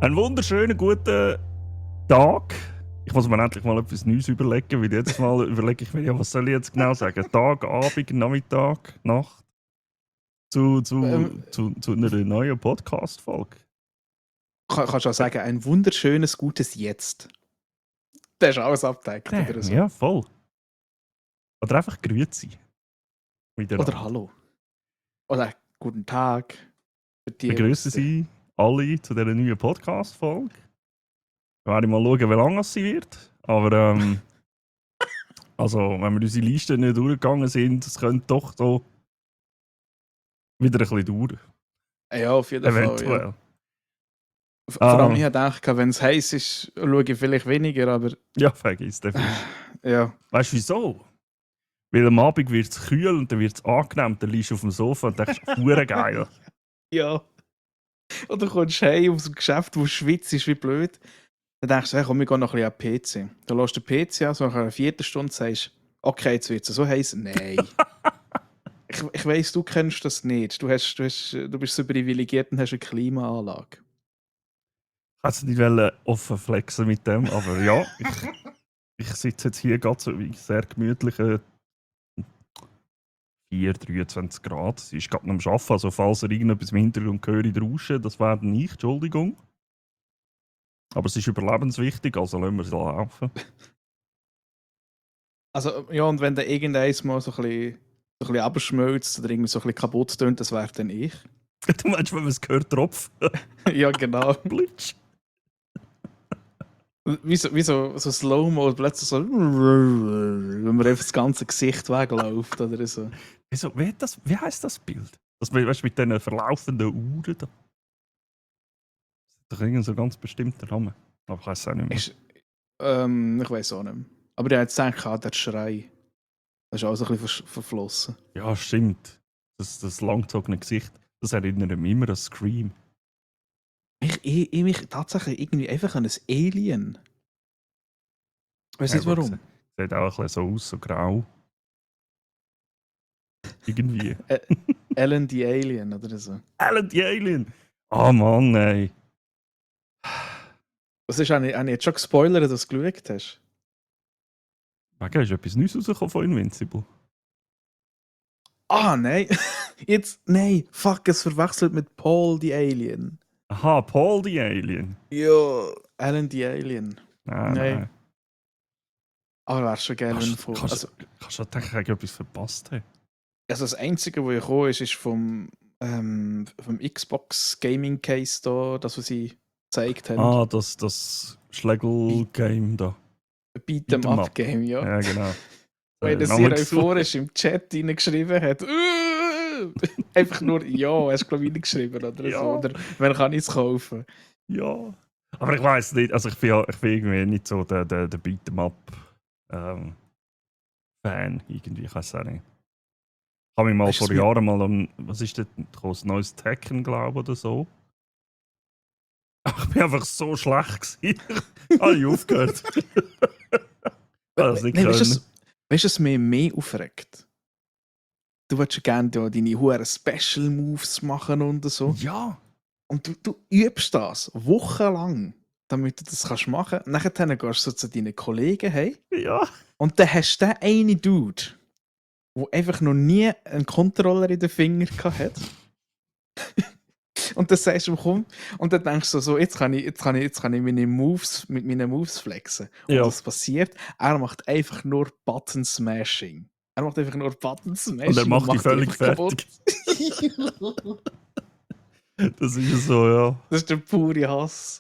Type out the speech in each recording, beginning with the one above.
Einen wunderschönen guten Tag. Ich muss mir endlich mal etwas Neues überlegen, weil jetzt mal überlege ich mir, ja, was soll ich jetzt genau sagen? Tag, Abend, Nachmittag, Nacht zu einer neuen Podcast-Folge. Kannst du auch sagen, ein wunderschönes, gutes Jetzt. Das ist alles abgedeckt oder so. Ja, voll. Oder einfach Grüezi. Oder Hallo. Oder guten Tag. Für die, Begrüßen Sie alle zu dieser neuen Podcast-Folge. Wir werden mal schauen, wie lange sie wird. Aber also, wenn wir unsere Liste nicht durchgegangen sind, es könnte doch so wieder ein bisschen dauern. Ja, auf jeden Eventuell. Fall. Ja. Vor allem, ich dachte, wenn es heiß ist, schaue ich vielleicht weniger, aber. Ja, vergiss den Fisch. Ja. Weißt du wieso? Weil am Abend wird es kühl und dann wird es angenehm. Dann liegst du auf dem Sofa und denkst, hure geil. Ja. Und du kommst heim aus dem Geschäft, wo schwitzt ist wie blöd. Dann denkst du, hey, komm, wir gehen noch ein bisschen an den PC. Dann lässt du den PC an, so nach einer Viertelstunde sagst okay, jetzt wird es so heiß. Nein. Ich weiss, du kennst das nicht. Du bist so privilegiert und hast eine Klimaanlage. Ich wollte nicht offen flexen mit dem, aber ja, ich sitze jetzt hier gerade so in sehr gemütlichen 23 Grad. Sie ist gerade noch am Arbeiten, also falls ihr irgendetwas im Hintergrund höre, rauschen, das wäre nicht, Entschuldigung. Aber es ist überlebenswichtig, also lassen wir es laufen. Also, ja, und wenn der irgendeins mal so ein bisschen abschmilzt oder irgendwie so ein bisschen kaputt tönt, das wäre dann ich. Du meinst, wenn man es hört, Tropf? Ja, genau. Blitsch. Wie so Slow-Mo, plötzlich so, wenn man einfach das ganze Gesicht wegläuft oder so. Wieso? Wie heisst das Bild? Das, weißt du, mit diesen verlaufenden Uhren da? Das hat doch irgendeinen so ganz bestimmten Namen. Aber ich weiß es auch nicht mehr. Ich weiß auch nicht mehr. Aber ich habe jetzt gedacht, der Schrei. Das ist auch so ein bisschen verflossen. Ja, stimmt. Das langgezogene Gesicht, das erinnert mich immer an Scream. Ich tatsächlich irgendwie einfach an ein Alien. Weißt du nicht warum? Sieht auch ein bisschen so aus, so grau. Irgendwie. Ellen the Alien oder so. Alan the Alien! Oh Mann, ey. Was ist eigentlich jetzt schon gespoilert, dass du geschaut hast? Wegen, ist etwas Neues rausgekommen von Invincible? Ah, nein. Nein, fuck, es verwechselt mit Paul the Alien. Aha, Paul the Alien. Ja, Alan the Alien. Nein. Aber wäre schon geil, wenn Kannst du denken, ich habe etwas verpasst? Hey? Also das Einzige, was ich gekommen ist vom Xbox Gaming Case da, das, was sie gezeigt haben. Ah, das Schlägel-Game da. Beat'em-up-Game, ja. Ja, genau. Weil er sehr euphorisch im Chat reingeschrieben hat. Einfach nur ja, hast du glaube ich reingeschrieben oder ja. so. Oder wann kann ich es kaufen? Ja. Aber ich weiß nicht, also ich bin irgendwie nicht so der Beat'em-up Fan irgendwie, ich weiß es auch nicht. Ich habe mich mal vor Jahren mal was ist das, ein neues Tekken, glaube ich, oder so. Ich bin einfach so schlecht gewesen. Habe ich aufgehört. Weißt du, was mich mehr aufregt? Du würdest gerne deine hohen Special Moves machen und so. Ja. Und du übst das wochenlang, damit du das kannst machen. Nachher gehst du zu deinen Kollegen hey. Ja. Und dann hast du den einen Dude, der einfach noch nie einen Controller in den Finger hatte. Und dann sagst du ihm, komm, und dann denkst du so, jetzt kann ich meine Moves, mit meinen Moves flexen. Und was passiert? Er macht einfach nur Button-Smashing. Er macht einfach nur Button-Smashing. Und er macht die völlig fertig. Das ist so, ja. Das ist der pure Hass.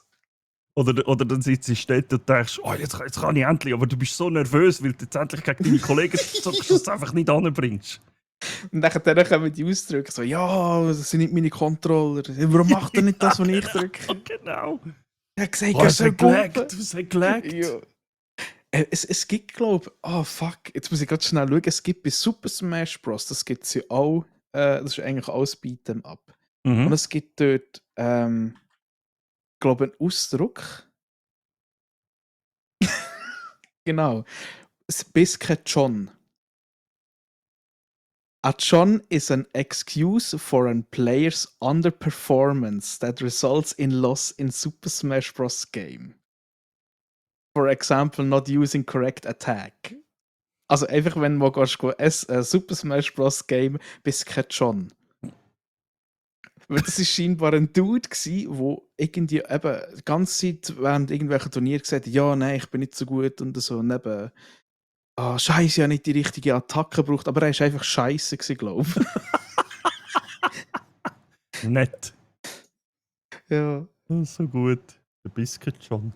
Oder dann sitzt du dort und denkst, oh, jetzt kann ich endlich, aber du bist so nervös, weil du jetzt endlich gegen deine Kollegen zockst, dass du es einfach nicht anbringst. Und dann kommen die Ausdrücke so, ja, das sind nicht meine Controller. Warum macht er nicht das, was ich drücke? Genau. Er hat gesagt, er soll gelaggt. Du hast gelaggt. Ja. Es gibt, glaube ich, fuck, jetzt muss ich ganz schnell schauen, es gibt bei Super Smash Bros., das gibt es ja auch, das ist eigentlich alles Beat'em Up. Und es gibt dort, glaube ich, einen Ausdruck. Genau. Biscuit John. A John is an excuse for a player's underperformance that results in loss in Super Smash Bros. Game. For example, not using correct attack. Also einfach, wenn du gehst, Super Smash Bros. Game, bist du kein John. Weil das war scheinbar ein Dude, der irgendwie eben die ganze Zeit während irgendwelchen Turnieren gesagt hat, ja, nein, ich bin nicht so gut und so. Und eben, Scheiße, ja nicht die richtige Attacke gebraucht, aber er war einfach scheiße, glaube ich. Nett. Ja. Das ist so gut. Der Biscuit schon.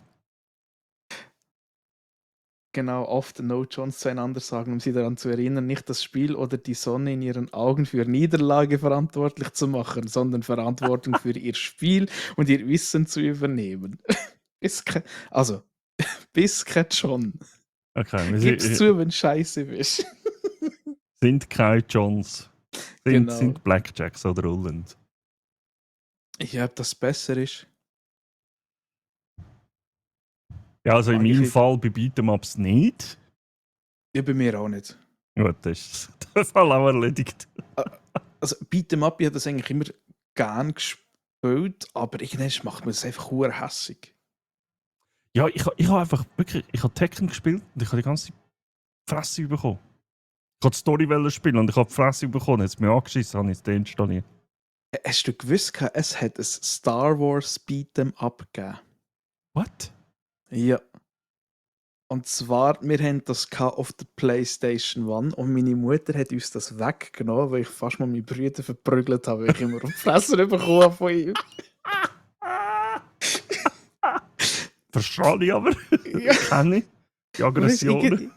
Genau, oft No-Johns zueinander sagen, um sie daran zu erinnern, nicht das Spiel oder die Sonne in ihren Augen für Niederlage verantwortlich zu machen, sondern Verantwortung für ihr Spiel und ihr Wissen zu übernehmen. Also, Biscuit schon. Okay, wir Gib's zu, wenn du scheiße bist. sind keine Johns. Genau. Sind Blackjacks oder Roland. Ja, ob das besser ist. Ja, also in Mag ich meinem nicht. Fall bei Beat'em-Ups nicht. Ja, bei mir auch nicht. Gut, das ist der Fall auch erledigt. Also, Beat'em Up, ich habe das eigentlich immer gern gespielt, aber irgendwann macht mir das einfach hure hässig. Ja, ich habe einfach wirklich, ich habe Tekken gespielt und ich habe die ganze Fresse bekommen. Ich wollte die Story spielen und ich habe die Fresse bekommen. Jetzt mir angeschissen, habe ich es deinstalliert. Hast du gewusst, es hat ein Star Wars Beat'em Up gegeben? What? Ja. Und zwar, wir haben das auf der PlayStation 1 und meine Mutter hat uns das weggenommen, weil ich fast mal meine Brüder verprügelt habe, weil ich immer auf die Fresse bekommen habe von ihm. Verstehe ich aber. Ja. Kenne ich. Die Aggression.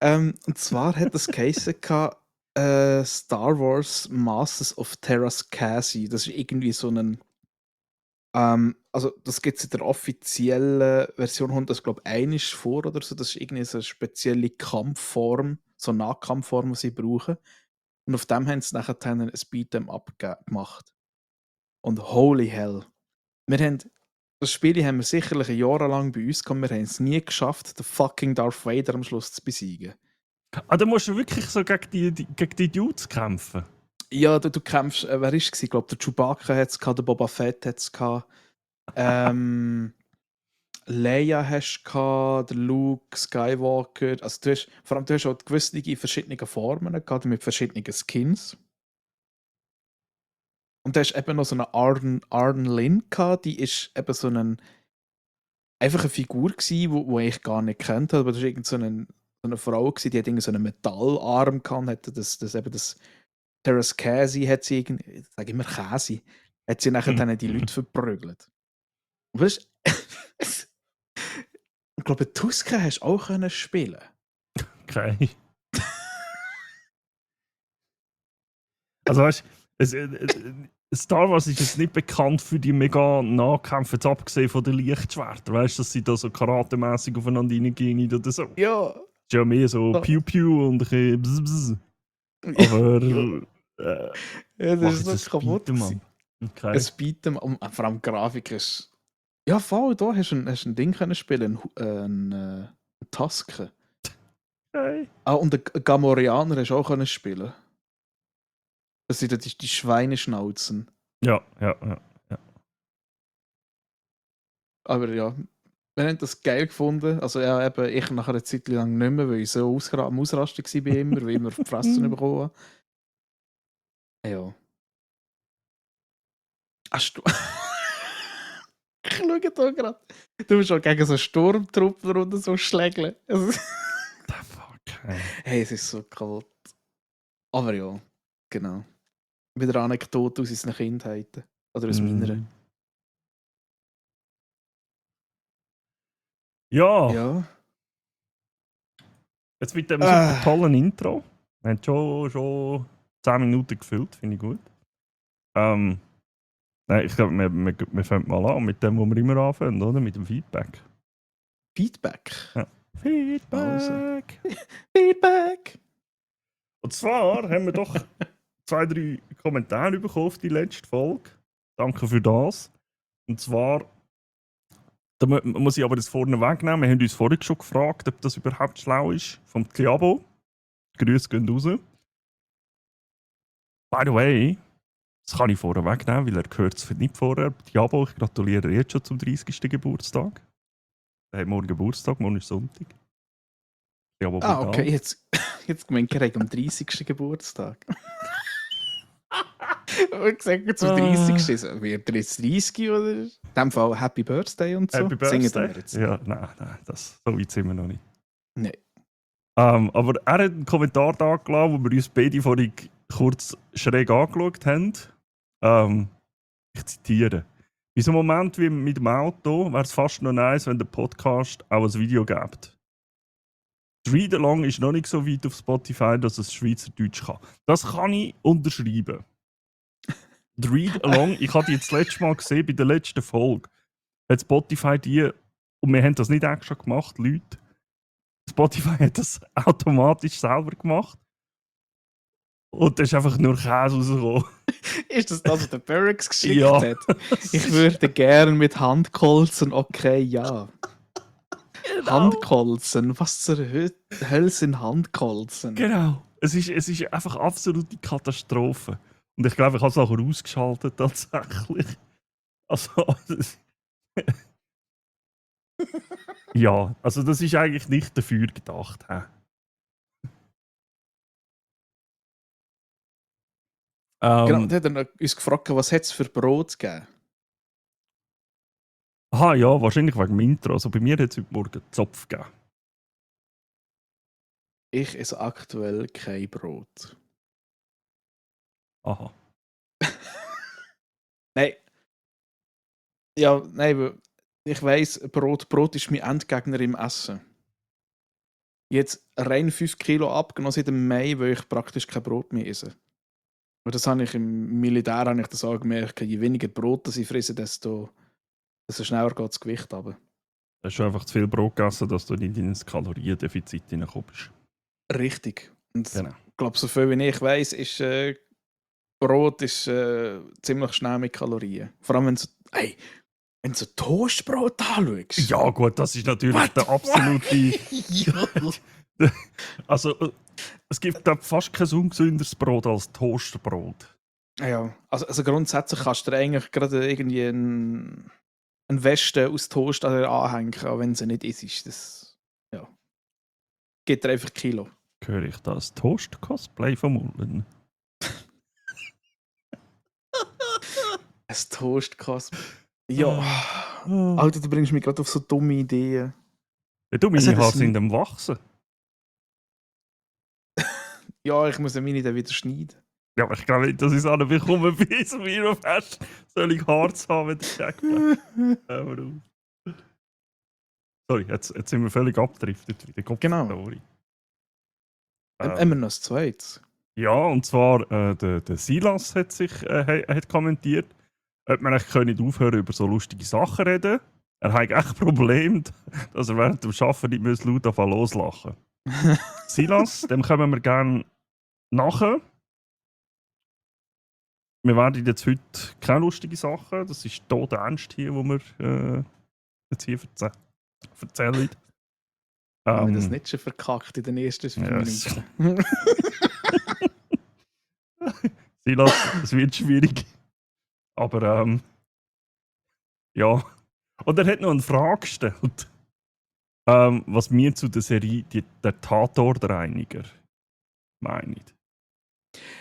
Und zwar hat das geheißen, Star Wars Masters of Terrascasi. Das ist irgendwie so ein. Also, das gibt es in der offiziellen Version, kommt das, glaube ich, einmal vor oder so. Das ist irgendwie so eine spezielle Kampfform, so eine Nahkampfform, die sie brauchen. Und auf dem haben sie nachher ein Beat'em Up gemacht. Und holy hell. Wir haben, das Spiel haben wir sicherlich jahrelang bei uns gehabt. Wir haben es nie geschafft, den fucking Darth Vader am Schluss zu besiegen. Ah, da musst du wirklich so gegen die Dudes kämpfen. Ja, du kämpfst, wer war es? Ich glaube, der Chewbacca hat es gehabt, der Boba Fett hat es gehabt. Leia hast du gehabt, der Luke, Skywalker. Also vor allem du hast auch gewisse verschiedene Formen gehabt, mit verschiedenen Skins. Und du hast eben noch so eine Arden Lin gehabt, die ist eben so einfach eine Figur gsi, wo ich gar nicht kennt habe, aber das war irgend so eine Frau gsi, die hat irgendwie so einen Metallarm gehabt, und hat das Terrascasi hat sie irgendwie, ich sage immer Käse, hat sie nachher dann die Leute verprügelt. Und weißt ich glaube, Tuska hast du auch können spielen. Okay. Also weißt du, Star Wars ist jetzt nicht bekannt für die mega Nahkämpfe, jetzt abgesehen von den Lichtschwertern. Weißt du, dass sie da so karatemäßig aufeinander reingehen oder so. Ja. Das ist ja mehr so Piu-Piu und ein bisschen Bzz. Aber. Ja, das ist so kaputt. Mann. Okay. Ein Beat'em, vor allem die Grafik ist. Ja, voll, da hast du ein Ding können spielen, ein Taske. Okay. Und einen Gamorianer hast du auch können spielen. Das sind die Schweineschnauzen. Ja. Aber ja, wir haben das geil gefunden. Also ja, eben, ich nachher eine Zeit lang nicht mehr, weil ich so am Ausrasten war bei immer, weil ich immer auf die Fresse bekommen habe. Ja. Hast du... Ich schaue da gerade. Du bist schon gegen so Sturmtruppler oder so schlägeln. Also, The fuck. hey, es ist so kalt. Aber ja, genau. Wieder Anekdote aus unseren Kindheiten. Oder aus meiner. Ja. Ja. Jetzt mit dem super tollen Intro. Wir haben schon 10 Minuten gefüllt, finde ich gut. Nein, ich glaube, wir fangen mal an mit dem, wo wir immer anfangen, oder? Mit dem Feedback. Feedback? Ja. Feedback! Also. Feedback! Und zwar haben wir doch 2-3 Kommentare bekommen auf die letzte Folge. Danke für das. Und zwar, da muss ich aber das vorne wegnehmen. Wir haben uns vorhin schon gefragt, ob das überhaupt schlau ist. Vom Kliabo. Grüße gehen raus. By the way, das kann ich vorher wegnehmen, weil er gehört es nicht vorher. Diabo, ich gratuliere jetzt schon zum 30. Geburtstag. Er hat morgen Geburtstag, morgen ist Sonntag. Diabo Okay, Vidal. jetzt gemeint, er hat am 30. Geburtstag. Und gesagt, zum 30. Wird er jetzt 30 oder? In dem Fall Happy Birthday und so. Happy Singen Birthday. wir jetzt. Ja, nein, so weit sind wir noch nicht. Nein. Aber er hat einen Kommentar da gelassen, wo wir uns beide vorhin kurz schräg angeschaut haben. Ich zitiere. In so einem Moment wie mit dem Auto wäre es fast noch nice, wenn der Podcast auch ein Video gibt. Das Read-Along ist noch nicht so weit auf Spotify, dass es Schweizerdeutsch kann. Das kann ich unterschreiben. Das Read-Along, ich habe die jetzt das letzte Mal gesehen, bei der letzten Folge, hat Spotify die, und wir haben das nicht extra gemacht, Leute, Spotify hat das automatisch selber gemacht. Und da ist einfach nur Käse rausgekommen. Ist das, was der Barracks geschickt Ja. hat? Ich würde gerne mit Handkolzen, okay, ja. Genau. Handkolzen, was zur Hölle sind Handkolzen? Genau. Es ist einfach absolute Katastrophe. Und ich glaube, ich habe es nachher ausgeschaltet, tatsächlich. Also, ja, also das ist eigentlich nicht dafür gedacht. He? Genau, der hat dann uns gefragt, was hat es für Brot gegeben? Aha, ja, wahrscheinlich wegen dem Intro. Also bei mir hat es heute Morgen Zopf gegeben. Ich esse aktuell kein Brot. Aha. Nein. Ja, nein, weil ich weiss, Brot ist mein Endgegner im Essen. Jetzt rein 5 Kilo abgenommen seit dem Mai, weil ich praktisch kein Brot mehr esse. Und das habe ich im Militär habe ich das auch gemerkt, je weniger Brot das ich fresse, desto schneller geht das Gewicht runter. Du hast schon einfach zu viel Brot gegessen, dass du nicht in ein Kaloriendefizit hineinkommst. Richtig. Und Genau. ich glaube, so viel wie ich weiss, ist Brot ist, ziemlich schnell mit Kalorien. Vor allem, wenn du so Toastbrot anschaust. Ja, gut, das ist natürlich What der absolute. Ja. Also, es gibt glaub, fast kein ungesünderes Brot als Toastbrot. Ja, also grundsätzlich kannst du dir eigentlich gerade irgendwie eine Weste aus Toast anhängen, auch wenn sie nicht ist. Das ja. Gibt dir einfach Kilo. Höre ich das Toast-Cosplay von Mullen? Ein Toast-Cosplay. Ja. Alter, du bringst mich gerade auf so dumme Ideen. Ja, du, Es meine hat Haare ein- sind am Wachsen. Ja, ich muss ja meine dann wieder schneiden. Ja, aber ich glaube nicht, dass ich es anbekomme, bis mir auf fest soll ich Harz haben, wenn der Jackpot. Sorry, jetzt sind wir völlig abgedriftet. Wieder Kopf Genau. Story. Haben wir noch das Zweites? Ja, und zwar der Silas hat kommentiert, ob man eigentlich nicht aufhören über so lustige Sachen reden. Er hat echt ein Problem, dass er während dem Arbeiten nicht mehr laut anfangen loslachen. Silas, dem kommen wir gerne nachher. Wir werden jetzt heute keine lustigen Sachen. Das ist tot ernst hier, wo wir jetzt hier erzählen. Habe ich das nicht schon verkackt in den ersten 5 Yes. Minuten? Silas, es wird schwierig. Aber ja. Und er hat noch eine Frage gestellt. Was mir zu der Serie der Tatortreiniger meint.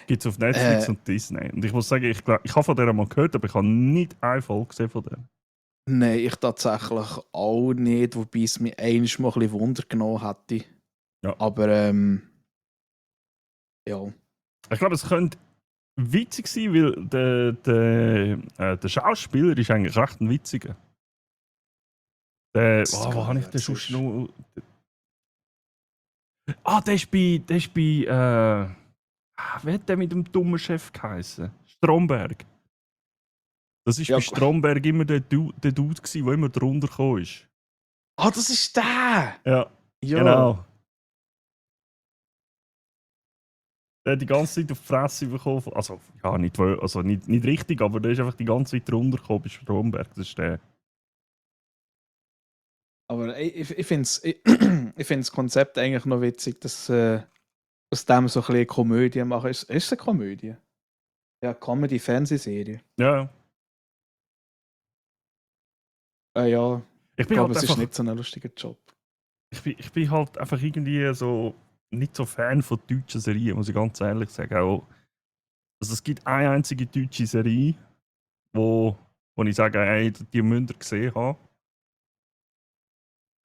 Gibt es auf Netflix und Disney. Und ich muss sagen, ich habe von der mal gehört, aber ich habe nicht eine Folge gesehen von der. Nein, ich tatsächlich auch nicht, wobei es mich einmal mal ein bisschen Wunder genommen hätte. Ja. Aber ja. Ich glaube, es könnte witzig sein, weil der Schauspieler ist eigentlich recht ein witziger. Das Wo habe ich den ist- sonst noch? Der ist bei wie hat der mit dem dummen Chef geheißen? Stromberg. Das ist Ja, bei Stromberg immer der Dude gewesen, der immer drunter gekommen ist. Ah, das ist der! Ja, Ja. genau. Der hat die ganze Zeit auf die Fresse bekommen. Also, ja, nicht richtig, aber der ist einfach die ganze Zeit drunter gekommen bei Stromberg. Das ist der. Aber ich finde das Konzept eigentlich noch witzig, dass aus dem so ein bisschen eine Komödie machen. Ist es eine Komödie? Ja, Comedy-Fernsehserie. Ja. Ja, Ich ich bin glaube, halt es ist einfach, nicht so ein lustiger Job. ich bin halt einfach irgendwie so nicht so Fan von deutschen Serien, muss ich ganz ehrlich sagen. Auch, also es gibt eine einzige deutsche Serie, wo ich sage, hey, die müsst ihr gesehen haben.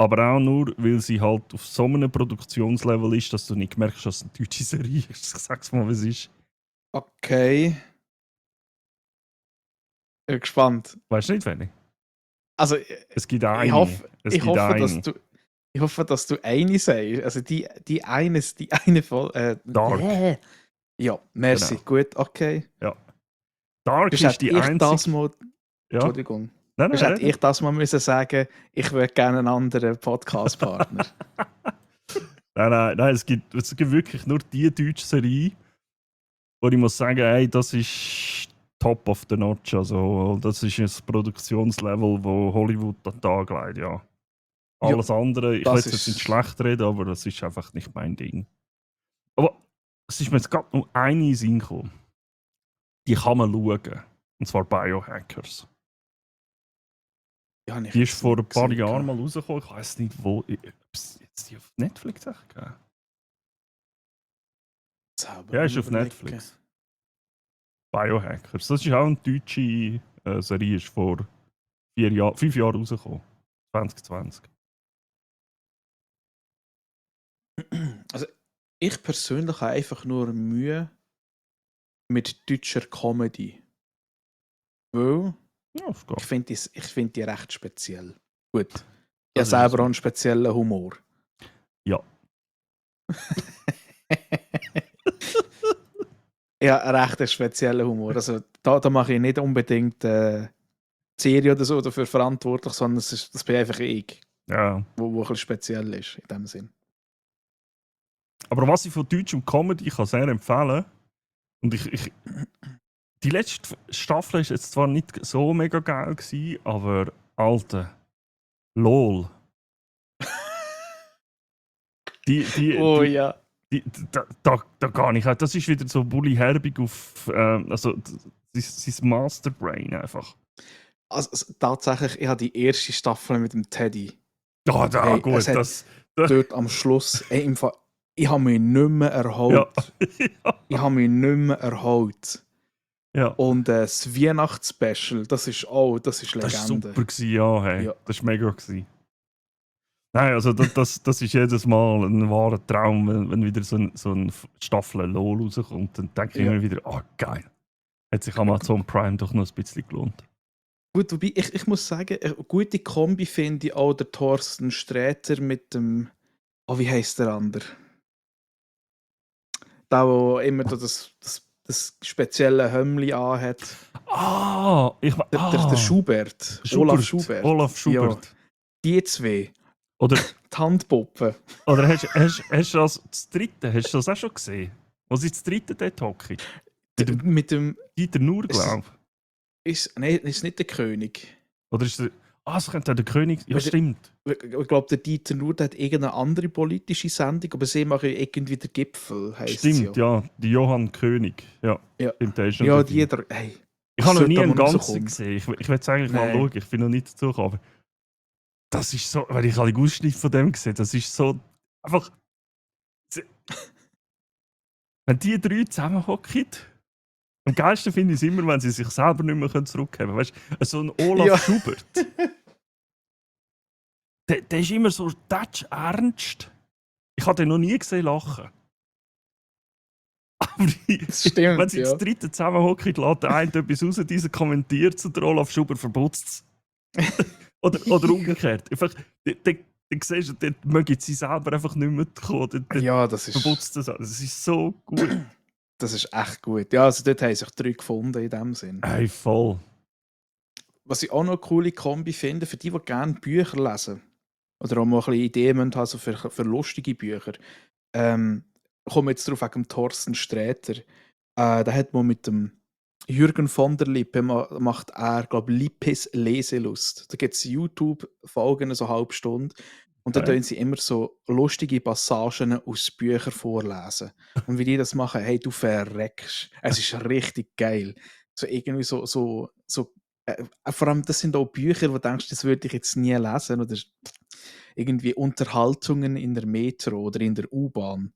Aber auch nur, weil sie halt auf so einem Produktionslevel ist, dass du nicht merkst, dass es eine deutsche Serie ist. Ich sag's mal, wie es ist. Okay. Ich bin gespannt. Weißt du nicht, welche? Also, Es gibt ich eine. hoffe, Es ich gibt hoffe, eine. ich hoffe, dass du eine sagst. Also die eine voll. Dark. Ja, merci. Genau. Gut, okay. Ja. Dark Sonst ist hätte die ich das einzige. mal. Ja. Entschuldigung. Nein, Sonst nein, hätte reden. ich das mal müssen sagen, ich würde gerne einen anderen Podcast-Partner. Nein, es gibt wirklich nur die deutsche Serie, wo ich muss sagen, hey, das ist top of the notch. Also, das ist ein Produktionslevel, wo Hollywood an den Tag legt, ja. Ja, Alles andere, ich will das jetzt nicht ist. schlecht reden, aber das ist einfach nicht mein Ding. Aber es ist mir jetzt gerade noch eine in den Sinn gekommen. Die kann man schauen. Und zwar Biohackers. Ja, habe ich Die ist jetzt vor nicht ein paar gesehen. Jahren mal rausgekommen. Ich weiß nicht, ob es jetzt die auf Netflix echt gegeben. Selber Ja, am ist auf Überlegen. Netflix. Biohackers. Das ist auch eine deutsche Serie, ist vor 5 Jahren rausgekommen. 2020. Also, ich persönlich habe einfach nur Mühe mit deutscher Comedy. Weil Ja, ist gut. ich find die recht speziell. Gut. Ich habe Das ist selber so. auch einen speziellen Humor. Ja. Ja, einen recht speziellen Humor. Also, da mache ich nicht unbedingt die Serie oder so dafür verantwortlich, sondern das bin einfach ich, Ja. wo ein bisschen speziell ist in dem Sinn. Aber was ich von deutschem Comedy kann sehr empfehlen, und die letzte Staffel ist jetzt zwar nicht so mega geil gewesen, aber Alter, LOL. Oh Die, ja. da gar nicht. Das ist wieder so Bully Herbig auf also sein Masterbrain einfach. Also, tatsächlich, ich habe die erste Staffel mit dem Teddy. Ja, Hey, es gut, hat das. dort am Schluss, ey, im Fall, ich habe mich nicht mehr Ja. erholt. Ich habe mich nicht mehr erholt. Ja. Und das Weihnachtsspecial, das ist Das war Legende. super, gewesen, ja, hey. Ja. Das war mega. Gewesen. Nein, also das ist jedes Mal ein wahrer Traum, wenn wieder so eine Staffel LOL rauskommt. Dann denke ich Ja. immer wieder, oh geil. Hat sich Amazon Prime doch noch ein bisschen gelohnt. Gut, wobei ich muss sagen, eine gute Kombi finde ich auch der Thorsten Sträter mit dem. Oh, wie heisst der andere? Der, der immer das spezielle Hömmli anhat. Ah, Der Schubert. Olaf Schubert. Olaf Schubert. Ja, die zwei. Oder, Die Handpuppe. oder hast du das dritte, hast du das auch schon gesehen? Wo sie das dritte dort hocken? Mit dem. Dieter Nuhr, Ist glaube ich. Nein, ist nicht der König. Oder ist der. Ah, es könnte auch der König. Ja, Weil der- stimmt. Ich glaube, der Dieter Nuhr der hat irgendeine andere politische Sendung, aber sie machen irgendwie den Gipfel, heisst es Stimmt, ja. Die Johann König. Ja, ja. stimmt, der ist schon Ja, dabei. die drei. Hey, Ich habe noch sollte nie da einen mal ganzen rauskommen. gesehen. Ich will es eigentlich mal Nein. schauen. Ich bin noch nicht dazu gekommen. Aber das ist so, weil ich alle Ausschnitte von dem gesehen, das ist so einfach. Wenn die drei zusammenhocken, am geilsten finde ich es immer, wenn sie sich selber nicht mehr zurückheben können. Weißt du, so ein Olaf Ja. Schubert, der ist immer so ernst. Ich habe den noch nie gesehen lachen. Aber Das stimmt, wenn sie ja. das dritte zusammenhocken, lässt der eine etwas raus, dieser kommentiert und der Olaf Schubert verbutzt es. Oder umgekehrt. Einfach, dann siehst du, dort mögen sie selber einfach nicht mehr kommen. Dort Ja, das verbutzt es alles. Das ist so gut. das ist echt gut. Ja, also dort haben sich drei gefunden in dem Sinn. Hey, voll. Was ich auch noch eine coole Kombi finde, für die gerne Bücher lesen oder auch mal ein bisschen Ideen haben, also für lustige Bücher, komme jetzt drauf wegen dem Thorsten Sträter. Der hat mal mit dem Jürgen von der Lippe macht er, glaube ich, Lippes Leselust. Da gibt es YouTube-Folgen, so eine halbe Stunde. Und dann Okay. tun sie immer so lustige Passagen aus Büchern vorlesen. Und wie die das machen, hey, du verreckst. Es ist richtig geil. So irgendwie vor allem, das sind auch Bücher, wo du denkst, das würde ich jetzt nie lesen. Oder irgendwie Unterhaltungen in der Metro oder in der U-Bahn.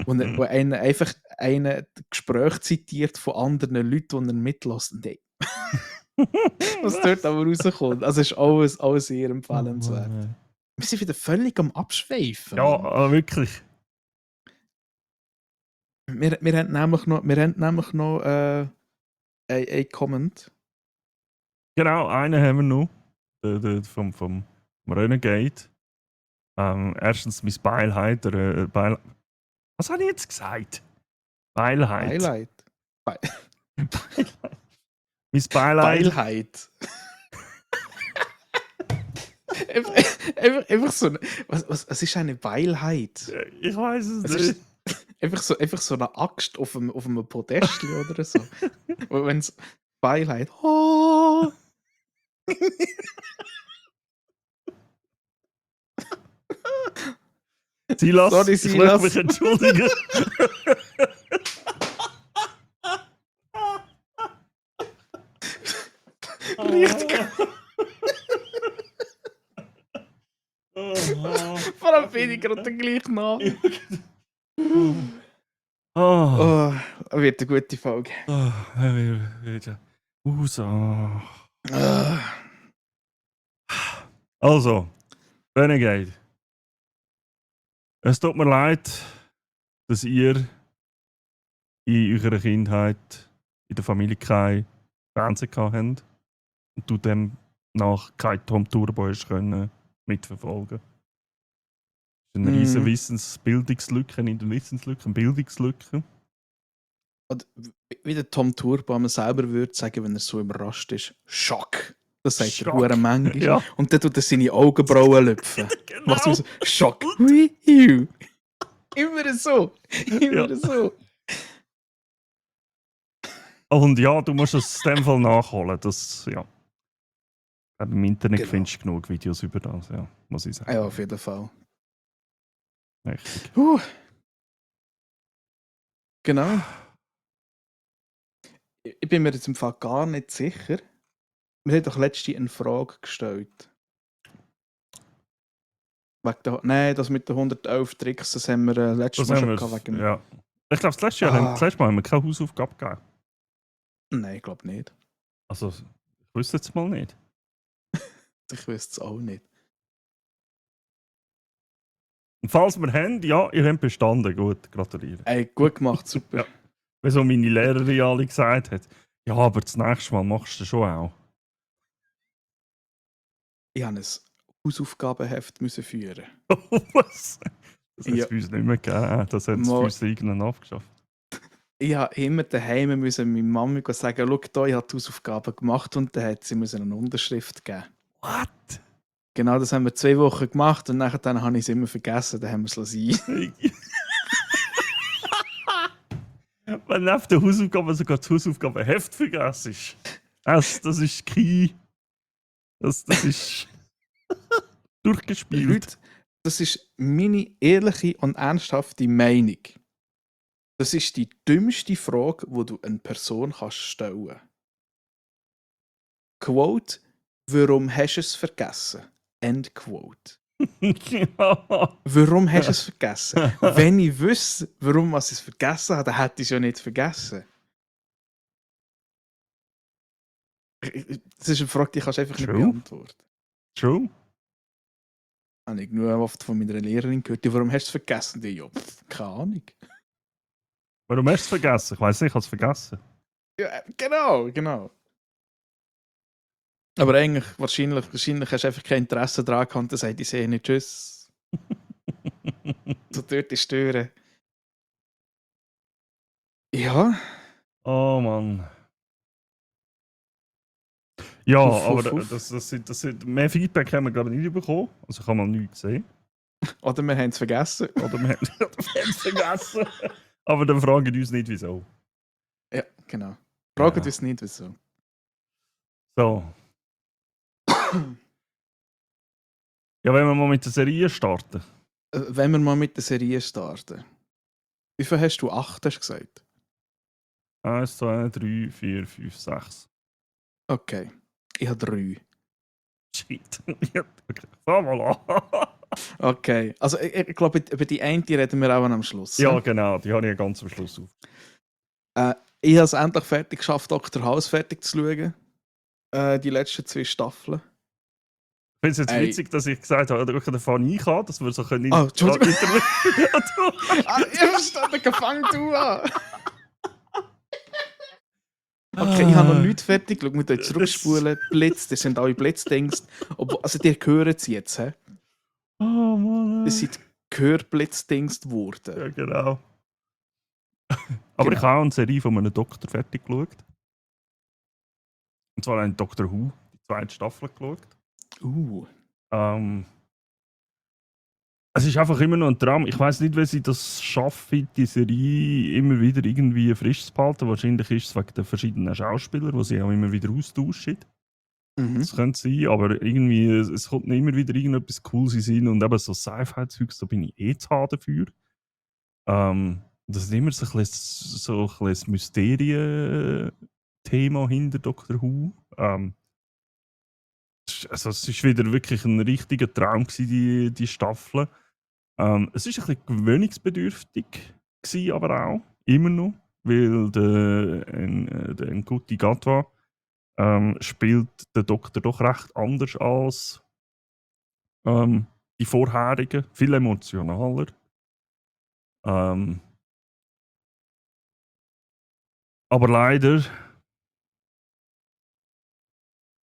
Wo einer einfach ein Gespräch zitiert von anderen Leuten, die er mitlässt. Und ey, was dort aber rauskommt. Also ist alles sehr empfehlenswert. Wir sind wieder völlig am Abschweifen, Ja, Mann. wirklich. Wir haben nämlich noch ein Comment. Genau, einen haben wir noch. Vom Renegade. Erstens mein Beilheit. Was habe ich jetzt gesagt? Beilheit. Beileid. Be Mein Beileid. Beilheit. einfach so eine, was ist eine Beilheit? Ich weiß es Es nicht. ist einfach so eine Axt auf einem Podestchen oder so. Wenn es Beilheit. Oh. Silas, Sorry, ich möchte mich Silas. entschuldigen. Richtig. Vor allem bin ich gerade den gleichen Namen. Oh, wird eine gute Folge. Ah. Also, Renegade. Es tut mir leid, dass ihr in eurer Kindheit in der Familie kein Fernsehen gehabt habt und du dem nach kein Tom Turbo hast können mitverfolgen. Das ist eine riesige Wissensbildungslücke, nicht eine Wissenslücke, eine Bildungslücke. Und wie der Tom Turbo selber würde sagen, wenn er so im Rast ist. Schock. Das sagt Schock. er hure manchmal. Ja. Und dann tut er seine Augenbrauen lüpfen. Genau. Macht so Schock. Hui. Immer so. Immer Ja. so. Und ja, du musst es in dem Fall nachholen. Das, ja. Im Internet Genau. findest du genug Videos über das, ja, muss ich sagen. Ja, auf jeden Fall. Richtig. Genau. Ich bin mir jetzt im Fall gar nicht sicher. Wir haben doch letztens eine Frage gestellt. Nein, das mit den 111 Tricks, das haben wir letztes Das Mal haben schon wir, gehabt. Wegen... ja. Ich glaube, das letzte Mal haben wir keine Hausaufgabe gegeben. Nein, ich glaube nicht. Also, ich wüsste jetzt mal nicht. Ich wüsste es auch nicht. Und falls wir haben, ja, ihr habt bestanden. Gut, gratuliere. Ey, gut gemacht, super. Ja. Wie so meine Lehrerin alle gesagt hat. Ja, aber das nächste Mal machst du schon auch. Ich musste ein Hausaufgabenheft führen. Was? Das hat es Ja. bei uns nicht mehr gegeben. Das hat es für uns irgendwann abgeschafft. Ich musste immer daheim meiner Mami sagen, schau da, ich habe die Hausaufgaben gemacht und dann hat sie mir eine Unterschrift gegeben. What? Genau, das haben wir 2 Wochen gemacht und nachher dann habe ich es immer vergessen, dann haben wir es lassen. Wenn neben der Hausaufgabe sogar das Hausaufgabenheft vergessen ist. Das ist Key. Das ist durchgespielt. Leute, das ist meine ehrliche und ernsthafte Meinung. Das ist die dümmste Frage, die du einer Person stellen kannst. Quote, warum hast du es vergessen? End quote. Ja. Warum hast du es vergessen? Wenn ich wüsste, warum ich es vergessen habe, dann hätte ich es ja nicht vergessen. Das ist eine Frage, die kannst du einfach nicht True. beantworten. True. Habe ich nur oft von meiner Lehrerin gehört, ja, warum hast du es vergessen? Die, ja, keine Ahnung. Warum hast du es vergessen? Ich weiß nicht, ich habe es vergessen. Ja, genau. Aber eigentlich, wahrscheinlich hast du einfach kein Interesse daran gehabt und dann sagt die sehe nicht tschüss. So dort ist stören. Ja. Oh Mann. Ja, Uff. aber das mehr Feedback haben wir gerade nicht bekommen. Also ich habe mal nichts gesehen. Oder wir haben es vergessen. Oder wir haben es vergessen. Aber dann fragen die uns nicht, wieso. Ja, genau. Fragt Ja. uns nicht, wieso. So. Ja, wenn wir mal mit der Serie starten. Wenn wir mal mit der Serie starten. Wie viel hast du? 8 hast du gesagt? 1, 2, 3, 4, 5, 6. Okay. Ich habe 3. Shit. Ja, okay. Fang mal an. Okay. Also ich glaube, über die eine reden wir auch am Schluss. Ja, genau. Die habe ich ganz am Schluss auf. Ich habe es endlich fertig geschafft, Dr. House fertig zu schauen. Die letzten 2 Staffeln. Ich finde es jetzt Ey. witzig, dass ich gesagt habe, da fange ich an, dass wir so können Oh, Entschuldigung. Ich interviewen. verstehe, fang du an. Okay, ich habe noch nichts fertig. Schau, wir können zurückspulen. Blitz, das sind alle Blitzdings. Also, die hören es jetzt. He? Oh Mann. Das sind Gehörblitzdings geworden. Ja, genau. Aber Genau. ich habe auch eine Serie von einem Doktor fertig geschaut. Und zwar einen Doctor Who, die 2. Staffel geschaut. Es ist einfach immer noch ein Traum. Ich weiß nicht, wie sie das schaffen, die Serie immer wieder irgendwie frisch zu behalten. Wahrscheinlich ist es wegen den verschiedenen Schauspielern, die sie auch immer wieder austauschen. Mhm. Das könnte sein, aber irgendwie, es kommt nicht immer wieder irgendetwas Cooles in den Sinn. Und eben so Sci-Fi-Zeugs, da bin ich zu hart dafür. Das ist immer so ein bisschen Mysterien-Thema hinter Doctor Who. Also es war wieder wirklich ein richtiger Traum gewesen, die Staffel. Es war ein bisschen gewöhnungsbedürftig, gewesen, aber auch immer noch, weil der Ncuti Gatwa spielt den Doktor doch recht anders als die vorherigen, viel emotionaler. Aber leider,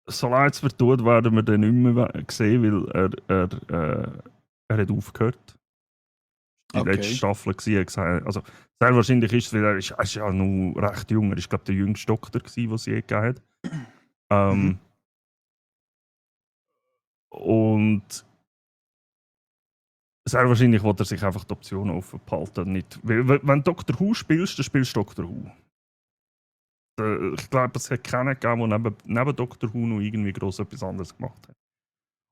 so leid es mir tut, werden wir den nicht mehr sehen, weil er hat aufgehört. Die letzte Staffel war, also sehr wahrscheinlich ist es, weil er ist ja noch recht jung, er war glaube der jüngste Doktor, den es je gegeben hat. Und sehr wahrscheinlich will er sich einfach die Option offen behalten. Nicht, weil, wenn du Doctor Who spielst, dann spielst du Doctor Who. Ich glaube, es hat keinen gegeben, der neben Doctor Who noch irgendwie gross etwas anderes gemacht hat.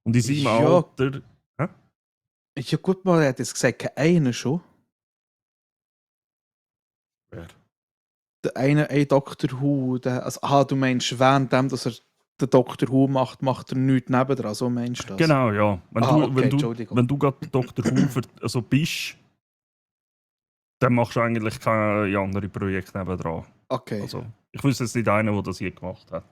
Und in seinem Alter... Hä? Ja gut, man hat jetzt gesagt, einer schon. Wer? Der ein Doctor Who, du meinst, währenddem, dass er den Doctor Who macht, macht er nichts nebendran, so meinst du das? Genau, ja. Entschuldigung. Wenn du gerade Doctor Who also bist, dann machst du eigentlich keine andere Projekte nebendran. Okay. Also, ich wüsste jetzt nicht einen, der das je gemacht hat.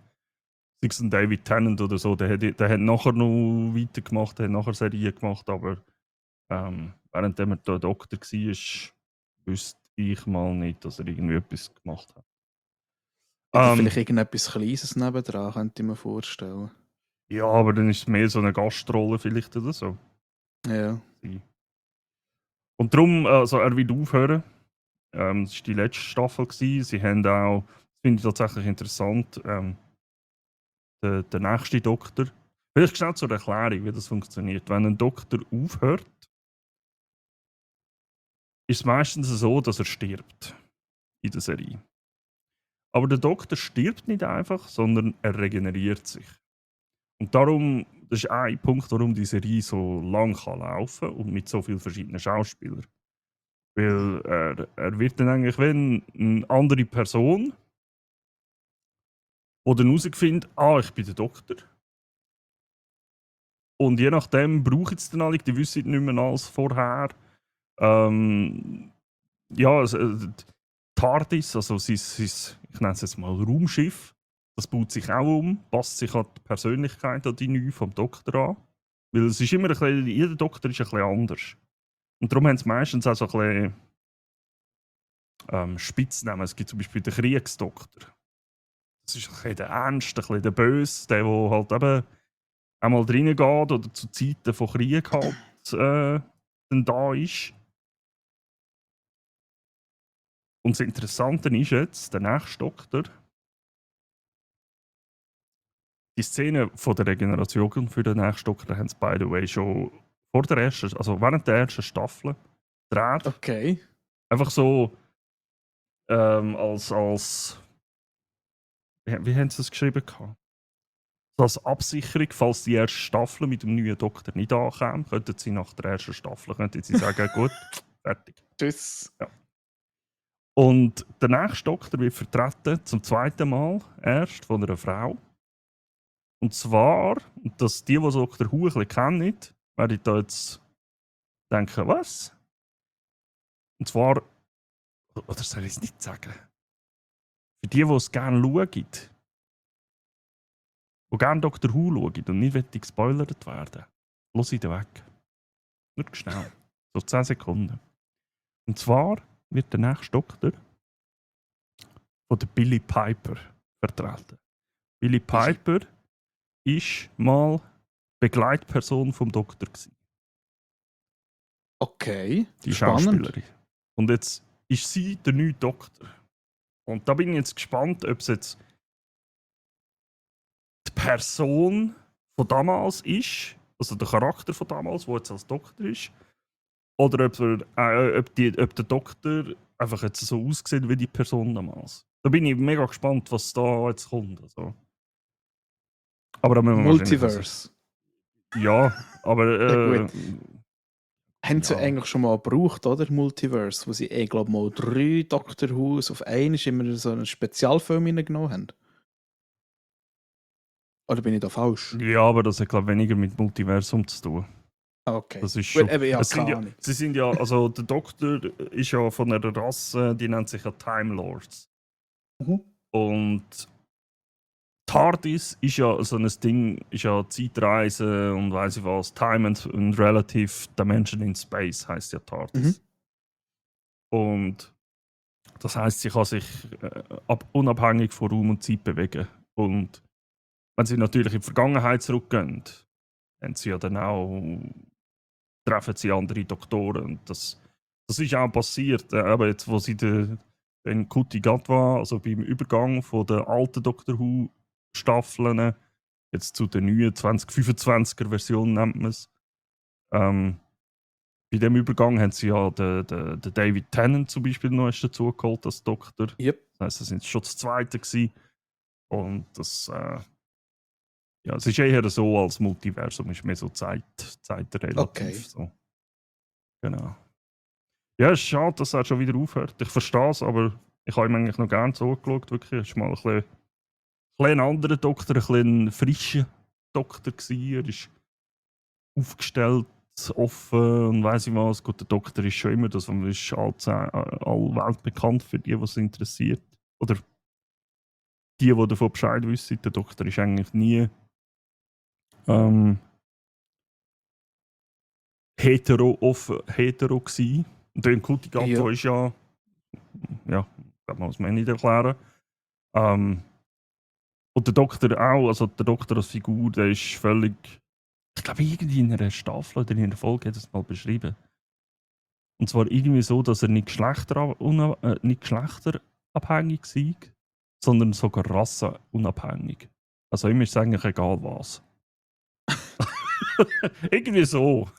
Sei es ein David Tennant oder so, der hat nachher noch weitergemacht, der hat nachher Serien gemacht, aber während er der Doktor war, wüsste ich mal nicht, dass er irgendwie etwas gemacht hat. Oder vielleicht irgendetwas Kleines nebendran, könnte ich mir vorstellen. Ja, aber dann ist es mehr so eine Gastrolle vielleicht oder so. Ja. Und darum, also er wird aufhören. Das war die letzte Staffel. Sie haben auch, das finde ich tatsächlich interessant, der nächste Doktor. Vielleicht schnell zur Erklärung, wie das funktioniert. Wenn ein Doktor aufhört, ist es meistens so, dass er stirbt in der Serie. Aber der Doktor stirbt nicht einfach, sondern er regeneriert sich. Und darum, das ist ein Punkt, warum die Serie so lang laufen kann und mit so vielen verschiedenen Schauspielern. Weil er wird dann eigentlich, wenn eine andere Person, die dann herausfindet, ich bin der Doktor. Und je nachdem brauchen es dann alle, die wissen nicht mehr als vorher. Ja, TARDIS, also ich nenne es jetzt mal Raumschiff, das baut sich auch um, passt sich an die Persönlichkeit an die neue vom Doktor an. Weil es ist immer ein bisschen, jeder Doktor ist ein bisschen anders. Und darum haben sie meistens auch so ein bisschen Spitznamen. Es gibt zum Beispiel den Kriegsdoktor. Das ist ein bisschen der Ernst, ein bisschen der Böse, der halt eben einmal reingeht oder zu Zeiten von Krieg halt dann da ist. Und das Interessante ist jetzt, der nächste Doktor, die Szene von der Regeneration für den nächsten Doktor haben sie, by the way, schon vor der ersten, also während der ersten Staffel gedreht. Okay. Einfach so als wie haben sie es geschrieben? als Absicherung, falls die erste Staffel mit dem neuen Doktor nicht ankäme, könnten sie nach der ersten Staffel sagen, gut, fertig. Tschüss. Ja. Und der nächste Doktor wird vertreten, zum zweiten Mal erst, von einer Frau. Und zwar, dass die Dr. Who ein bisschen kennen, werden da jetzt denken, was? Und zwar, oder soll ich es nicht sagen? Für die es gerne schauen, die gerne Dr. Who schauen und nicht gespoilert werden, lass ich den weg. Nur schnell. So 10 Sekunden. Und zwar wird der nächste Doktor von der Billie Piper vertreten. Billie Piper war mal Begleitperson vom Doktor gewesen. Okay, Die spannend. Schauspielerin. Und jetzt ist sie der neue Doktor. Und da bin ich jetzt gespannt, ob es jetzt die Person von damals ist, also der Charakter von damals, der jetzt als Doktor ist, oder ob der Doktor einfach jetzt so aussieht wie die Person damals. Da bin ich mega gespannt, was da jetzt kommt. Also. Aber da müssen wir Multiverse. Ja, aber. Ja, gut. Haben sie eigentlich schon mal gebraucht, oder? Multiverse, wo sie, glaube mal 3 Doctor Who's auf einmal immer so einen Spezialfilm hineingenommen haben. Oder bin ich da falsch? Ja, aber das hat, glaube ich, weniger mit Multiversum zu tun. Okay. Das ist schon. Gut, eben, ja, sie sind ja, also der Doktor ist ja von einer Rasse, die nennt sich ja Time Lords. Mhm. Und TARDIS ist ja so ein Ding, ist ja Zeitreise und weiss ich was, Time and Relative Dimension in Space heisst ja TARDIS. Und das heisst, sie kann sich unabhängig von Raum und Zeit bewegen. Und wenn sie natürlich in die Vergangenheit zurückgehen, haben sie ja dann auch, treffen sie andere Doktoren. Und das ist auch passiert. Aber jetzt, wo sie den Ncuti Gatwa, also beim Übergang von den alten Doctor Who Staffeln jetzt zu der neuen 2025er Version nennt man es. Bei dem Übergang haben sie ja den David Tennant zum Beispiel noch dazu geholt als Doktor. Yep. Das heisst, das sind schon das Zweite gewesen. Und das, ja, es ist eher so als Multiversum, ist mehr so zeitrelativ. Okay. So. Genau. Ja, es ist schade, dass er schon wieder aufhört. Ich verstehe es, aber ich habe ihm eigentlich noch gerne zugeschaut. Wirklich, es war mal ein anderer Doktor, ein bisschen frischer Doktor gewesen. Er ist aufgestellt, offen und weiss ich was. Gut, der Doktor ist schon immer das, ist allwelt bekannt für die, was es interessiert. Oder die davon Bescheid wissen. Der Doktor ist eigentlich nie hetero gewesen. Und der Ncuti Gatwa ist ja, das muss man nicht erklären. Und der Doktor auch, also der Doktor als Figur, der ist völlig, ich glaube irgendwie in einer Staffel oder in einer Folge hat er es mal beschrieben. Und zwar irgendwie so, dass er nicht geschlechterabhängig sei, sondern sogar rassenunabhängig. Also ihm ist es eigentlich egal was. Irgendwie so.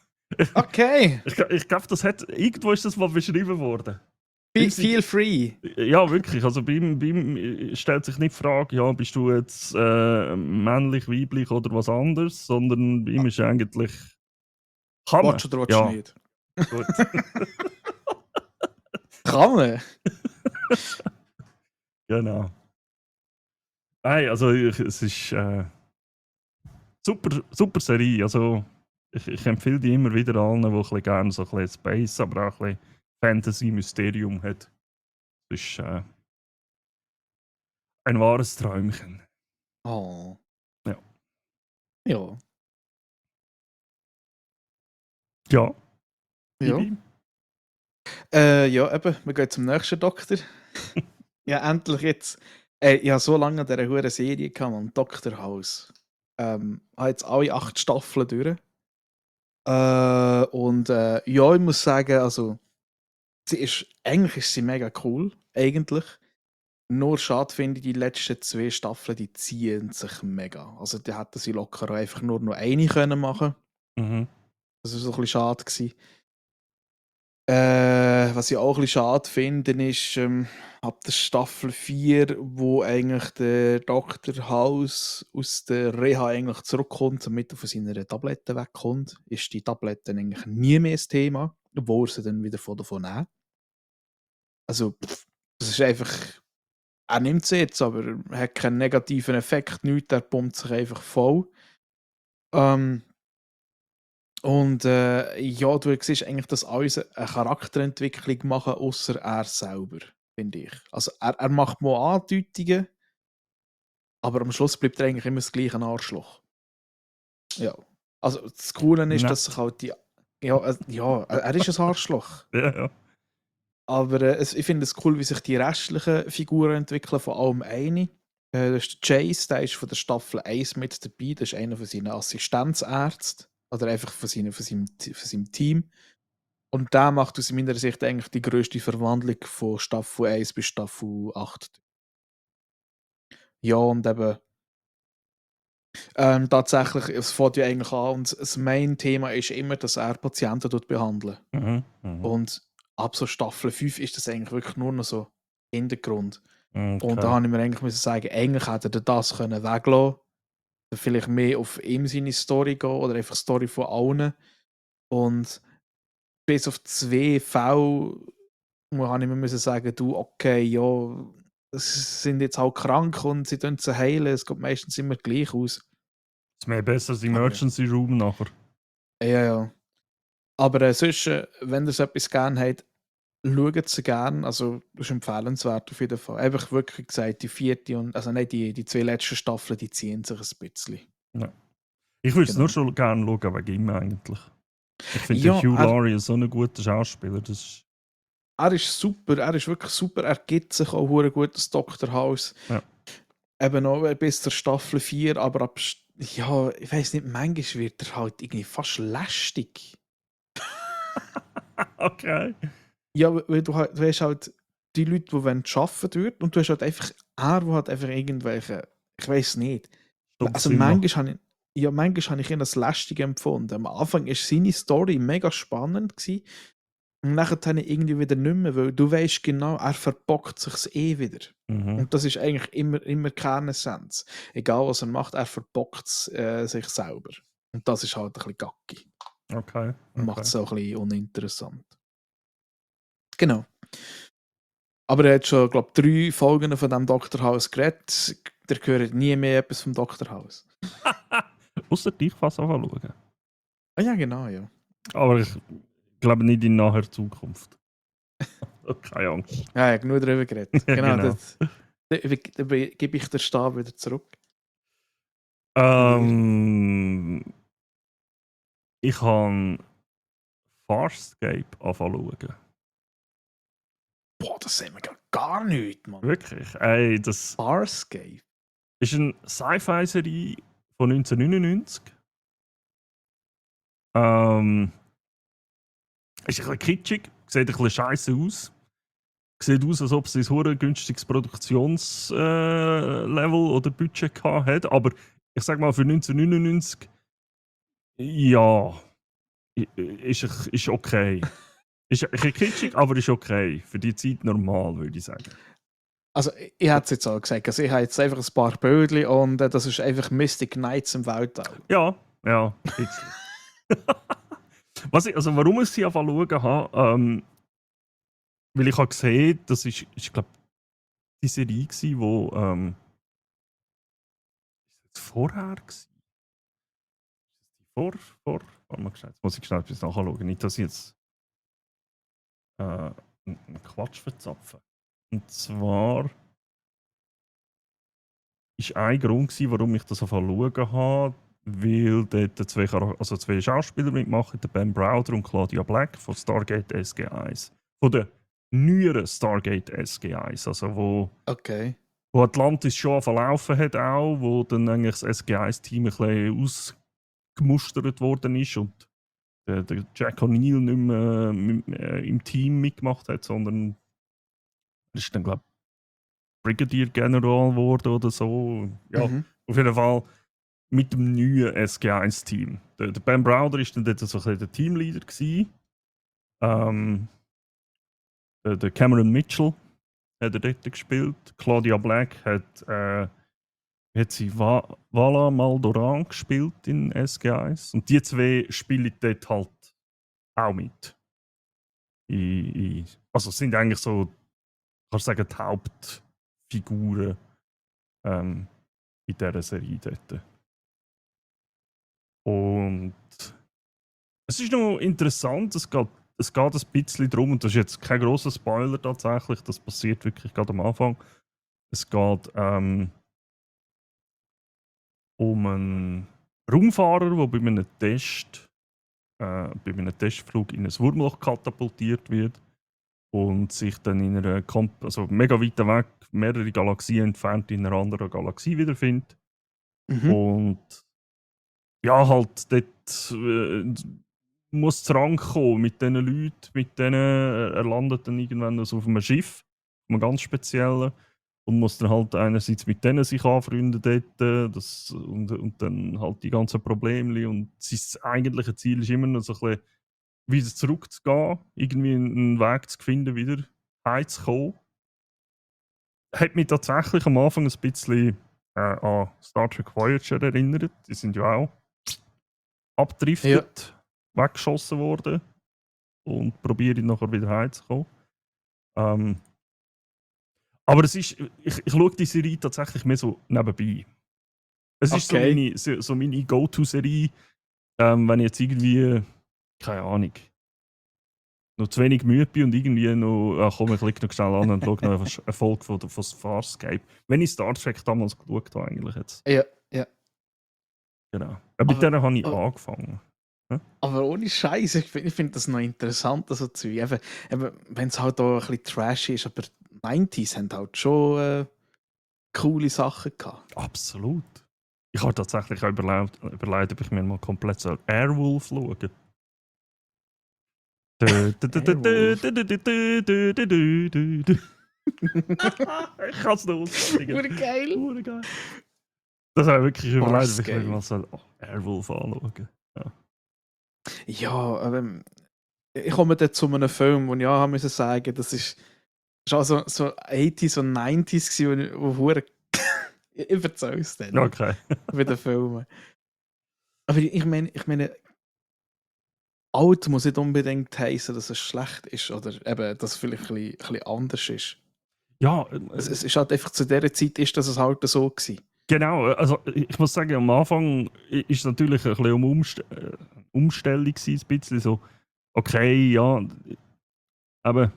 Okay. Ich glaube, irgendwo ist das mal beschrieben worden. Feel free. Ja, wirklich. Also bei ihm stellt sich nicht die Frage, ja, bist du jetzt männlich, weiblich oder was anderes, sondern bei ihm ist eigentlich. Kann man. Watch oder watch nicht? Gut. Kann man? Genau. Nein, also es ist super Serie. Also ich empfehle die immer wieder allen, die ein bisschen gerne so ein bisschen Space, aber auch ein bisschen Fantasy-Mysterium hat. Das ist ein wahres Träumchen. Oh. Ja. Ja. Ja. Ja. Ibi? Ja, eben, wir gehen zum nächsten Doktor. Ja, endlich jetzt. Ich habe so lange an dieser hohen Serie gehabt, man. Dr. House. Habe jetzt alle 8 Staffeln durch. Ja, ich muss sagen, also, eigentlich ist sie mega cool, eigentlich. Nur schade finde ich, die letzten 2 Staffeln, die ziehen sich mega. Also, die hätten sie locker einfach nur noch eine können machen. Mhm. Das war so ein bisschen schade gewesen. Was ich auch ein bisschen schade finde, ist ab der Staffel 4, wo eigentlich der Dr. House aus der Reha eigentlich zurückkommt und mit von seiner Tablette wegkommt, ist die Tablette eigentlich nie mehr das Thema, obwohl er sie dann wieder davon nehmen. Also, das ist einfach, er nimmt sie jetzt, aber er hat keinen negativen Effekt, nichts, er pumpt sich einfach voll. Ähm, Und ja, du siehst eigentlich, dass alles eine Charakterentwicklung machen, außer er selber, finde ich. Also er macht mal Andeutungen, aber am Schluss bleibt er eigentlich immer das gleiche Arschloch. Ja. Also das Coole ist, dass sich Nett. halt die. Ja, ja, er ist ein Arschloch. Ja, ja. Aber ich finde es cool, wie sich die restlichen Figuren entwickeln, von allem eine. Das ist der Chase, der ist von der Staffel 1 mit dabei. Das ist einer von seinen Assistenzärzten. Oder einfach von seinem Team. Und der macht aus meiner Sicht eigentlich die grösste Verwandlung von Staffel 1 bis Staffel 8. Ja, und eben tatsächlich, es fängt ja eigentlich an und das Main-Thema ist immer, dass er Patienten behandelt. Mhm. Mhm. Und ab so Staffel 5 ist das eigentlich wirklich nur noch so Hintergrund. Und da Okay. habe ich mir eigentlich müssen sagen, eigentlich hätte er das können weglassen können. Vielleicht mehr auf ihm seine Story gehen oder einfach die Story von allen. Und bis auf 2 Fälle habe ich mir müssen sagen, du, okay, ja, sie sind jetzt halt krank und sie tun sie heilen. Es geht meistens immer gleich aus. Ist mehr besser als Aber ja. Emergency Room nachher. Ja, ja. Aber sonst, wenn ihr so etwas gerne habt, schaut sie gerne. Also, das ist empfehlenswert auf jeden Fall. Einfach wirklich gesagt, die 4. und, also nicht die 2 letzten Staffeln, die ziehen sich ein bisschen. Ja. Ich würde es nur Genau. schon gerne schauen, wegen ihm eigentlich. Ich finde Ja, Hugh Laurie ist so ein guter Schauspieler. Das ist, er ist super. Er ist wirklich super. Er gibt sich auch hure gut als Dr. House. ja. Eben noch bis zur Staffel 4, aber ja, ich weiß nicht, manchmal wird er halt irgendwie fast lästig. Okay. Ja, weil du hast halt die Leute, die arbeiten dort und du hast halt einfach er, der halt einfach irgendwelche, ich weiß nicht. Also Stumpfsinn manchmal habe ich ihn als lästig empfunden. Am Anfang war seine Story mega spannend gewesen, und nachher habe ich irgendwie wieder nicht mehr, weil du weißt genau, er verbockt sich's wieder. Mhm. Und das ist eigentlich immer Kernessenz. Egal was er macht, er verbockt sich selber. Und das ist halt ein bisschen gacki. Okay. Und macht Okay. es auch ein bisschen uninteressant. Genau. Aber er hat schon, glaube ich, 3 Folgen von dem Dr. House geredet. Der hört nie mehr etwas vom Dr. House. Außer dich fast anschauen. Ah ja, genau, ja. Aber ich glaube nicht in naher Zukunft. Keine Angst. Ja, genug darüber geredet. Ja, Genau, genau. dann gebe ich den Stab wieder zurück. Ich habe Farscape angefangen zu schauen. Boah, das sehen wir gar nicht, Mann. Wirklich? Ey, das Farscape? ist eine Sci-Fi-Serie von 1999. Ist ein bisschen kitschig, sieht ein bisschen scheiße aus. Sieht aus, als ob sie ein hure günstiges Produktionslevel oder Budget gehabt hat. Aber ich sag mal, für 1999, ja, ist okay. Ist ein bisschen kitschig, aber ist okay. Für die Zeit normal, würde ich sagen. Also, ich hätte es jetzt auch gesagt. Also, ich habe jetzt einfach ein paar Bildchen und das ist einfach Mystic Knights im Weltall. Ja, ja, warum ich sie anfangen schauen habe, weil ich habe gesehen, das ist glaube die Serie gsi, wo vorher gsi? Warte mal schnell, jetzt muss ich schnell etwas nachschauen, nicht, dass ich jetzt einen Quatsch verzapfe. Und zwar ist ein Grund gsi, warum ich das anfangen schauen habe, weil dort zwei Schauspieler mitmachen, der Ben Browder und Claudia Black von Stargate SG-1. Von der neueren Stargate SG-1, also Okay. wo Atlantis schon verlaufen hat auch, wo dann eigentlich das SG1-Team ein bisschen ausgemustert worden ist und der Jack O'Neill nicht mehr im Team mitgemacht hat, sondern ist dann, glaube ich, Brigadier General geworden oder so. Ja, Mhm. auf jeden Fall mit dem neuen SG1-Team. Der Ben Browder war dann dort so ein bisschen der Teamleader gewesen. der Cameron Mitchell hat er dort gespielt. Claudia Black hat sie Vala Maldoran gespielt in SG1. Und die zwei spielen dort halt auch mit. Also sind eigentlich so, kannst du sagen, die Hauptfiguren in dieser Serie dort. Und es ist noch interessant, es geht ein bisschen darum, und das ist jetzt kein grosser Spoiler tatsächlich, das passiert wirklich gerade am Anfang. Es geht um einen Raumfahrer, der bei einem Testflug in ein Wurmloch katapultiert wird und sich dann in einer also mega weit weg, mehrere Galaxien entfernt, in einer anderen Galaxie wiederfindet. Mhm. Und ja, halt dort muss es rankommen mit diesen Leuten, mit denen er landet dann irgendwann also auf einem Schiff, einem ganz speziellen, und muss dann halt einerseits mit denen sich anfreunden dort, und dann halt die ganzen Probleme, und sein eigentliches Ziel ist immer noch so ein bisschen wieder zurückzugehen, irgendwie einen Weg zu finden, wieder heimzukommen. Hat mich tatsächlich am Anfang ein bisschen an Star Trek Voyager erinnert. Die sind ja auch abgedriftet, weggeschossen worden und probiere nachher wieder heimzukommen. Aber es ist, ich schaue die Serie tatsächlich mehr so nebenbei. Es ist Okay. so meine Go-To-Serie, wenn ich jetzt irgendwie, keine Ahnung, noch zu wenig müde bin und irgendwie noch, komm, ich klicke noch schnell an und schaue noch eine Folge von Farscape. Wenn ich Star Trek damals geschaut habe, eigentlich jetzt. Ja. Genau. Mit Aber, denen habe ich aber, angefangen. Ja? aber ohne Scheiß, ich finde das noch interessant, so zu eben, wenn es halt auch ein bisschen trashy ist, aber 90s haben halt schon coole Sachen gehabt. Absolut. Ich habe tatsächlich auch überlegt, ob ich mir mal komplett so Airwolf schauen soll. Ich kann es noch auswendig. Wurde geil. Geil. Das habe ich wirklich überlegt, ob ich mir Farscape. mal so Airwolf anschauen. Ja. Ja, aber ich komme dann zu einem Film, wo ich auch haben müssen sagen, das ist auch so 80s und 90s gewesen, wo hure ich erzähle es dann Okay. bei den Filmen. Aber ich meine, alt muss nicht unbedingt heißen, dass es schlecht ist oder eben, dass es vielleicht ein bisschen anders ist. Ja, Es ist halt einfach zu dieser Zeit ist das halt so gewesen. genau. Also ich muss sagen, am Anfang ist es natürlich ein bisschen Umstellung gewesen, ein bisschen so, okay, ja, aber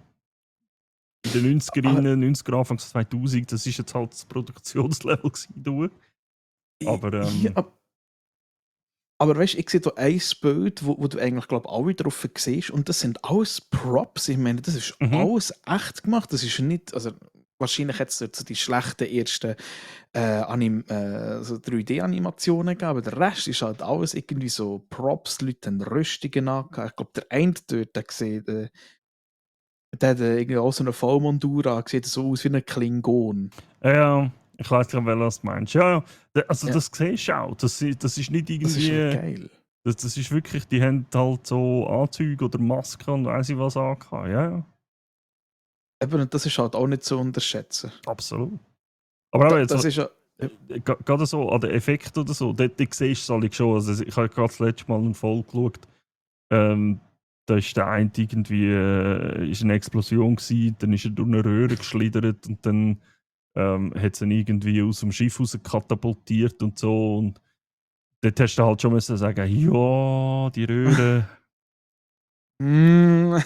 in den 90er, 90er, Anfangs 2000, das ist jetzt halt das Produktionslevel gewesen. Aber Ja, aber weißt du, ich sehe da ein Bild, wo du eigentlich, glaube ich, alle drauf siehst und das sind alles Props. Ich meine, das ist alles echt gemacht. Das ist nicht, also wahrscheinlich hat es so die schlechten ersten so 3D-Animationen gegeben, aber der Rest ist halt alles irgendwie so Props, die Leute haben Rüstungen angehabt. Ich glaube, der eine dort, der hat irgendwie auch so eine Vollmontur an, sieht so aus wie ein Klingon. ja, ich weiß nicht, was du meinst. Ja, also Ja, das siehst du auch. Das ist nicht das ist schon irgendwie. geil. Das ist wirklich, die haben halt so Anzüge oder Masken und weiss ich was angehabt. Ja, Eben, und das ist halt auch nicht zu unterschätzen. absolut. Aber jetzt, Das ist ja. gerade so an den Effekten oder so, dort siehst du es schon. Also ich habe gerade das letzte Mal eine Folge geschaut. Da ist der eine irgendwie ist eine Explosion gewesen, dann ist er durch eine Röhre geschlittert und dann hat es ihn irgendwie aus dem Schiff raus katapultiert und so. Und dort hast du halt schon müssen sagen, ja, die Röhre Mm.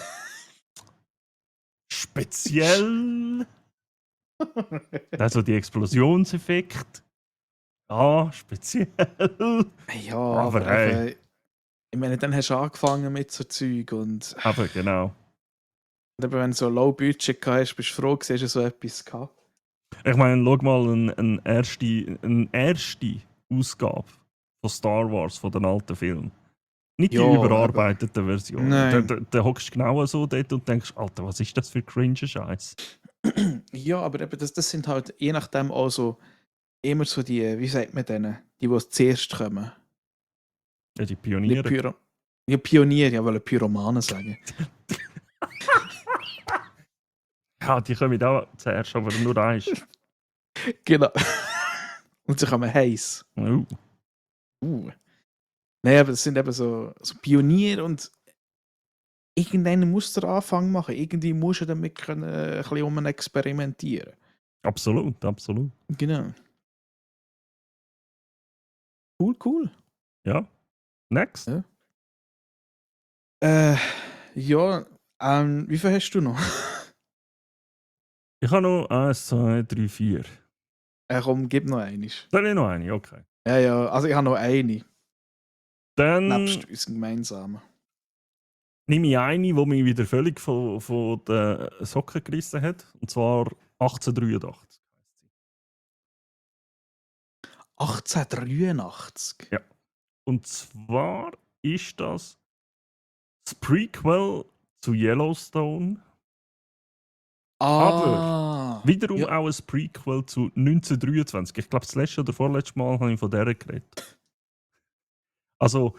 speziell. Also die Explosionseffekt. Ja, speziell. Ja, Aber aber hey. eben, ich meine, dann hast du angefangen mit so Zeug und Aber genau. eben, wenn du so Low Budget hast, bist du froh, dass du so etwas gehabt. Ich meine, schau mal eine erste Ausgabe von Star Wars, von den alten Filmen. Nicht die Ja, eben. überarbeiteten Versionen. Da, Nein. da, da hockst du genau so dort und denkst, Alter, was ist das für cringe Scheiß? Ja, aber eben, das sind halt je nachdem auch so immer so die, wie sagt man denen, die als zuerst kommen. Ja, die Die Pioniere. Ja, Pioniere, ja, wollte Pyromanen sagen. Ja, die kommen auch zuerst, aber nur eins. Genau. Und so kann man heiß. Oh. Nein, aber das sind eben so Pioniere und irgendeinen muss der Anfang machen. Irgendwie musst du damit können, ein bisschen experimentieren. Absolut, absolut. Genau. Cool. Ja. Next. Ja. Ja, wie viel hast du noch? Ich habe noch 1, 2, 3, 4. Komm, gib noch eine. Dann habe ich noch eine, okay. Ja, also ich habe noch eine. Dann Nebst uns gemeinsamen. nehme ich eine, die mich wieder völlig von den Socken gerissen hat. Und zwar 1883. 1883. Ja. Und zwar ist das Prequel zu Yellowstone. Aber wiederum Ja. auch ein Prequel zu 1923. Ich glaube, das letzte oder vorletzte Mal habe ich von der geredet. Also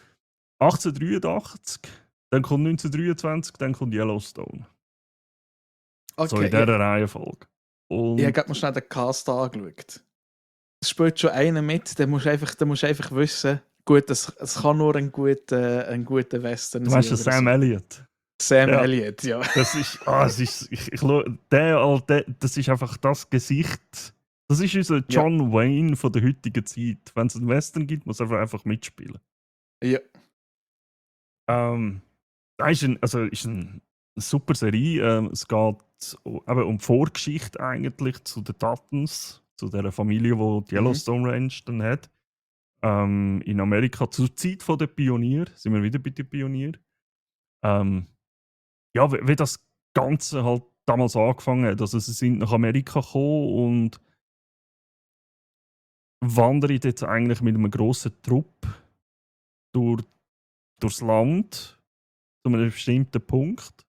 1883, dann kommt 1923, dann kommt Yellowstone. Okay, So in dieser Reihenfolge. ich Und habe gerade mal schnell den Cast angeschaut. Es spielt schon einer mit, dann musst du einfach wissen, gut, es kann nur ein guter Western du sein. weißt ja oder Sam so. Elliott. Sam Ja. Elliott, ja. Das ist, das ist einfach das Gesicht. Das ist unser John Wayne von der heutigen Zeit. Wenn es einen Western gibt, muss er einfach mitspielen. Ja. Das ist eine super Serie. Es geht eben um die Vorgeschichte eigentlich zu den Tattens, zu der Familie, die Yellowstone Ranch dann hat. In Amerika zur Zeit der Pionier, sind wir wieder bei den Pionier. Ja, wie das Ganze halt damals angefangen hat. Also sie sind nach Amerika gekommen und wandern jetzt eigentlich mit einem grossen Trupp durchs Land zu einem bestimmten Punkt.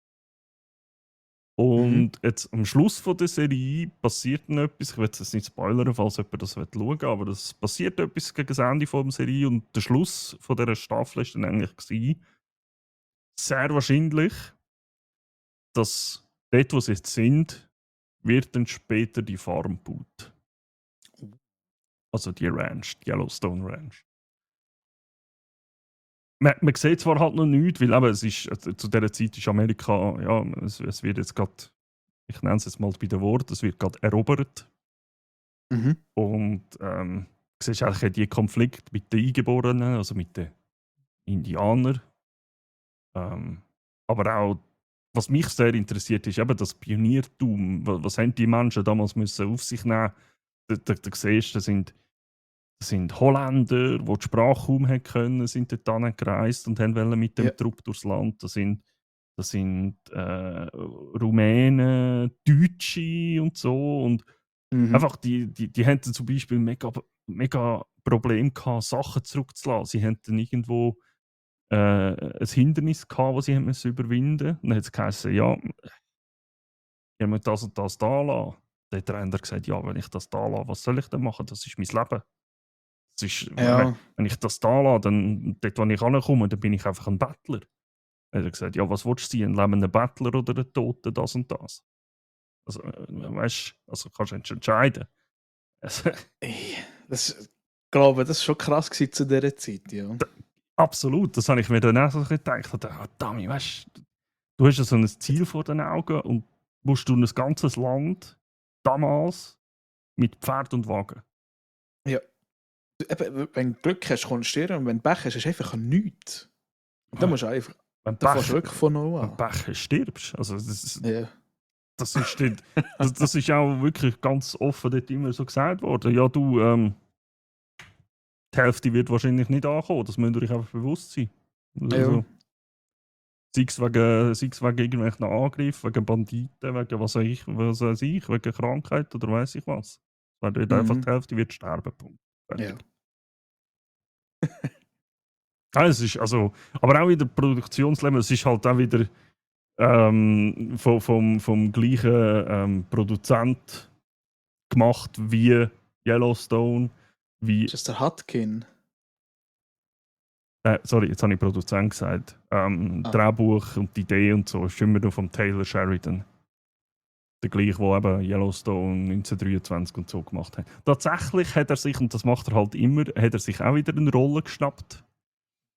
Und jetzt am Schluss von der Serie passiert noch etwas. Ich will es jetzt nicht spoilern, falls jemand das schauen will, aber es passiert etwas gegen das Ende der Serie. Und der Schluss von dieser Staffel war dann eigentlich sehr wahrscheinlich, dass dort, wo sie jetzt sind, wird dann später die Farm gebaut. Also die Ranch, die Yellowstone Ranch. Man sieht zwar halt noch nichts, weil eben, es ist, zu dieser Zeit ist Amerika, ja, es wird jetzt gerade, ich nenne es jetzt mal bei den Worten, es wird gerade erobert. Und du siehst eigentlich die Konflikt mit den Eingeborenen, also mit den Indianern. Aber auch, was mich sehr interessiert, ist eben das Pioniertum. Was haben die Menschen damals müssen auf sich nehmen? Da siehst du, das sind Holländer, die die Sprache kaum können, sind dort gereist und wollen mit dem Trupp durchs Land. Das sind Rumänen, Deutsche und so. Und einfach, die haben dann zum Beispiel mega Probleme gehabt, Sachen zurückzulassen. Sie haben dann irgendwo ein Hindernis gehabt, das sie haben müssen überwinden mussten. Dann hat es geheißen, ja, ihr müsst das und das da lassen. Dann hat der andere gesagt, ja, wenn ich das da lasse, was soll ich denn machen? Das ist mein Leben. Das ist, wenn ich das da lasse, dann dort, wo ich ankomme, dann bin ich einfach ein Bettler. Dann hat er gesagt, ja, was willst du sein, ein lebender Bettler oder ein Toter, das und das? Also, weißt du, also kannst du entscheiden. Ich glaube, das war schon krass zu dieser Zeit, ja. Absolut, das habe ich mir dann auch so gedacht. Dami, weißt du, hast ja so ein Ziel vor den Augen und musst du ein ganzes Land damals mit Pferd und Wagen. Ja. Eben, wenn du Glück hast, kommst du dir und wenn du Pech hast, ist einfach nichts. Und dann musst du einfach. Wenn Da fährst du wirklich von null an. Wenn Pech hast, stirbst. Also Ja. das ist auch wirklich ganz offen dort immer so gesagt worden. Ja, du, die Hälfte wird wahrscheinlich nicht ankommen. Das müsst ihr euch einfach bewusst sein. Also, sei es wegen irgendwelchen Angriffen, wegen Banditen, wegen was weiß ich, wegen Krankheit oder weiß ich was. Weil dort einfach die Hälfte wird sterben. Punkt. Ja. Es ist also, aber auch wieder Produktionslevel, es ist halt auch wieder vom gleichen Produzent gemacht wie Yellowstone. Ist das der Hutkin? Sorry, jetzt habe ich Produzent gesagt. Drehbuch und die Idee und so ist immer noch von Taylor Sheridan. Der gleiche, der eben Yellowstone 1923 und so gemacht hat. Tatsächlich hat er sich, und das macht er halt immer, hat er sich auch wieder eine Rolle geschnappt.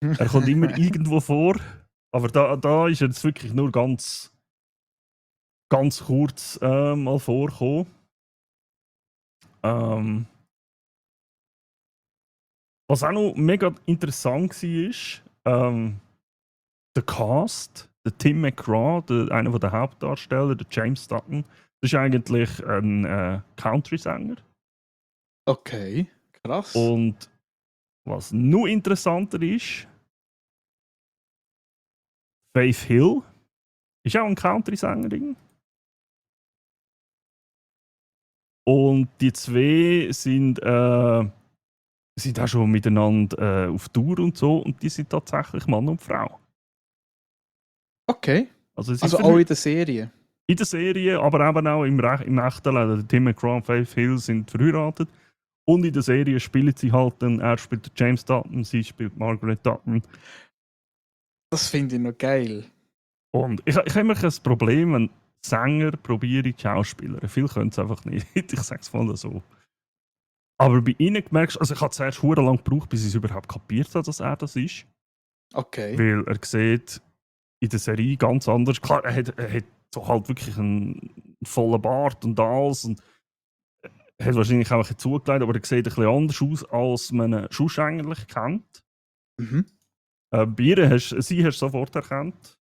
Er kommt immer irgendwo vor, aber da ist er jetzt wirklich nur ganz kurz mal vorgekommen. Was auch noch mega interessant war, der Cast, der Tim McGraw, einer der Hauptdarsteller, der James Dutton, das ist eigentlich ein Country-Sänger. Okay, krass. Und was noch interessanter ist, Faith Hill ist auch ein Country-Sängerin. Und die zwei sind auch schon miteinander auf Tour und so. Und die sind tatsächlich Mann und Frau. Okay. Also auch in der Serie. In der Serie, aber eben auch im echten Leben. Der Tim McGraw und Faith Hill sind verheiratet. Und in der Serie spielen sie halt dann, er spielt James Dutton, sie spielt Margaret Dutton. Das finde ich noch geil. Und ich habe immer ein Problem, wenn Sänger probieren Schauspieler. Viele können es einfach nicht. Ich sage es mal so. Aber bei ihnen gemerkt, also ich habe zuerst sehr lange gebraucht, bis ich es überhaupt kapiert habe, dass er das ist. Okay. Weil er sieht in der Serie ganz anders. Klar, er hat so halt wirklich einen vollen Bart und alles. Und er hat wahrscheinlich auch ein bisschen zugelegt, aber er sieht ein bisschen anders aus, als man ihn sonst eigentlich kennt. Mhm. Bei ihr sie hast du sofort erkannt.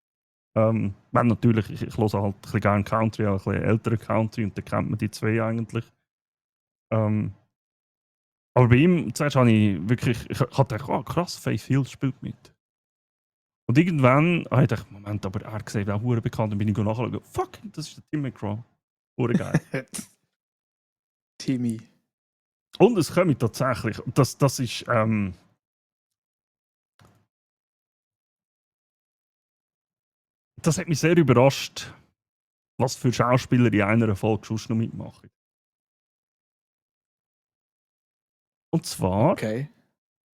Wenn natürlich, ich höre halt ein bisschen gerne Country, auch ein bisschen älteren Country, und dann kennt man die zwei eigentlich. Aber bei ihm, zuerst habe ich wirklich, ich habe gedacht, oh krass, Faith Hill spielt mit. Und irgendwann habe ich gedacht, Moment, aber er sieht auch verdammt bekannt, und bin ich nachschauen, fuck, das ist der Tim McGraw. Verdammt geil. Timmy. Und es kommt tatsächlich, das ist, das hat mich sehr überrascht, was für Schauspieler in einer Folge schon noch mitmachen. Und zwar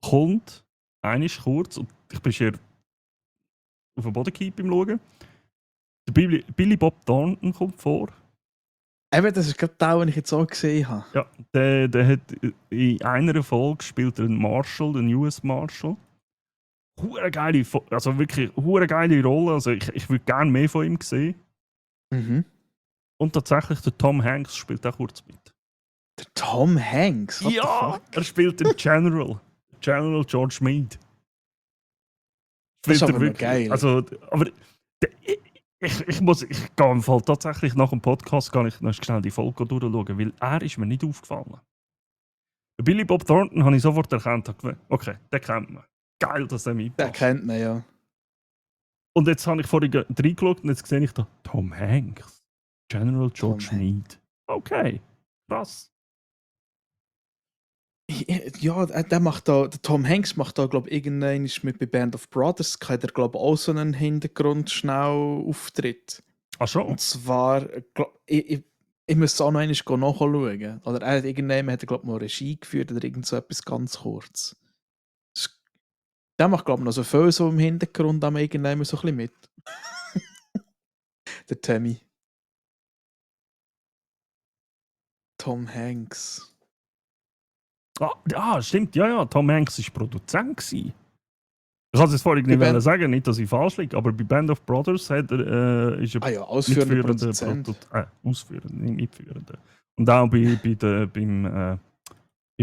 kommt einiges kurz, und ich bin hier auf den Boden gekippt beim Schauen. Der Billy Bob Thornton kommt vor. Eben, das ist gerade der, den ich jetzt auch gesehen habe. Ja, der hat in einer Folge spielt einen Marshal, den US Marshal. Hure geile, also wirklich hure geile Rolle. Also ich würde gerne mehr von ihm sehen. Mhm. Und tatsächlich der Tom Hanks spielt auch kurz mit. Der Tom Hanks? What Ja, er spielt den General George Meade. Das ist Spielt aber noch geil. Also, aber ich gehe im Fall tatsächlich nach dem Podcast noch schnell die Folge durchschauen, weil er ist mir nicht aufgefallen. Billy Bob Thornton habe ich sofort erkannt. Okay, den kennt man. Geil, dass er mitpasst. Den kennt man, ja. Und jetzt habe ich vorhin reingeschaut und jetzt sehe ich da Tom Hanks. General George Meade. Okay, krass. Ja, der Tom Hanks macht da, glaube ich, irgendwann mit bei Band of Brothers, hat er, glaube ich, auch so einen Hintergrund-Schnell-Auftritt. Ach schon? Und zwar, ich muss es auch noch einmal nachschauen. Oder er hat irgendwann, glaube ich, mal Regie geführt oder irgend so etwas ganz kurz. Der macht, glaube ich, noch so viel so im Hintergrund, aber irgendwann so ein bisschen mit. Der Tammy. Tom Hanks. Stimmt, ja, Tom Hanks war Produzent gewesen. Ich kann es vorhin nicht sagen, nicht, dass ich falsch liege, aber bei Band of Brothers ist er ausführender Produzent. Ausführender, nicht mitführender. Und auch beim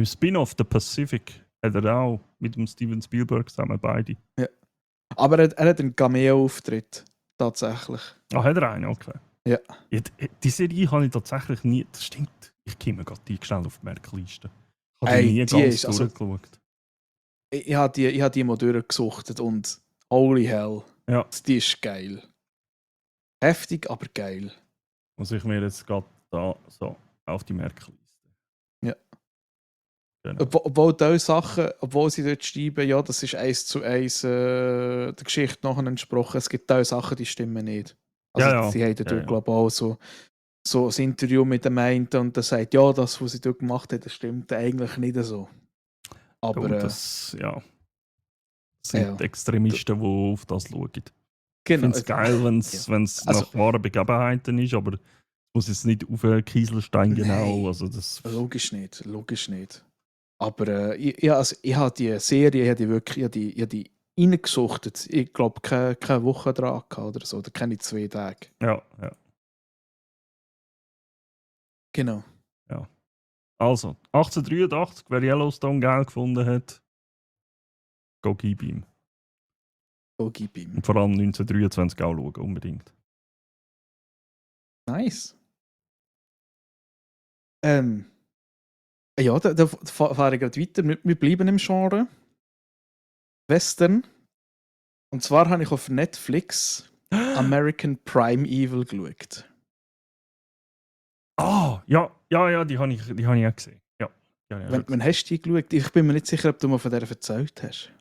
Spin-off The Pacific hat er auch mit dem Steven Spielberg zusammen beide. Ja. Aber er hat einen Cameo-Auftritt, tatsächlich. Hat er einen? Okay. Ja. Die Serie habe ich tatsächlich nie, das stimmt, ich komme mir gerade die schnell auf die Merkliste. Ich habe die nie ganz durchgeschaut. Ich habe die mal durchgesuchtet und holy hell, ja. Die ist geil. Heftig, aber geil. Muss ich mir jetzt gerade da so auf die Merkliste. Ja. Genau. Obwohl sie dort schreiben, ja, das ist 1:1 der Geschichte nachher entsprochen, es gibt diese Sachen, die stimmen nicht. Also sie haben dort, glaube ich, auch so ein Interview mit dem einen und der sagt, ja, das, was sie dort gemacht haben, das stimmt eigentlich nicht so. Aber das sind Extremisten, die auf das schauen. Genau. Ich finde es geil, wenn es nach wahren Begebenheiten ist, aber das muss jetzt nicht auf einen Kieselstein genau. Nein. Also das, Logisch nicht. Aber ich habe die Serie, ich habe die wirklich, ich habe die reingesuchtet. Ich glaube, keine Woche dran gehabt oder so, oder keine 2 Tage. ja. Genau. Also, 1883, wer Yellowstone geil gefunden hat, go gib ihm. So gib ihm. Und vor allem 1923 auch schauen, unbedingt. Nice. Ja, da fahre ich gerade weiter. Wir bleiben im Genre. Western. Und zwar habe ich auf Netflix American Prime Evil geschaut. Ah, ja, die habe ich auch gesehen. Ja, die habe ich auch schon Wann hast du die geschaut? Ich bin mir nicht sicher, ob du mal von der erzählt hast. gesehen.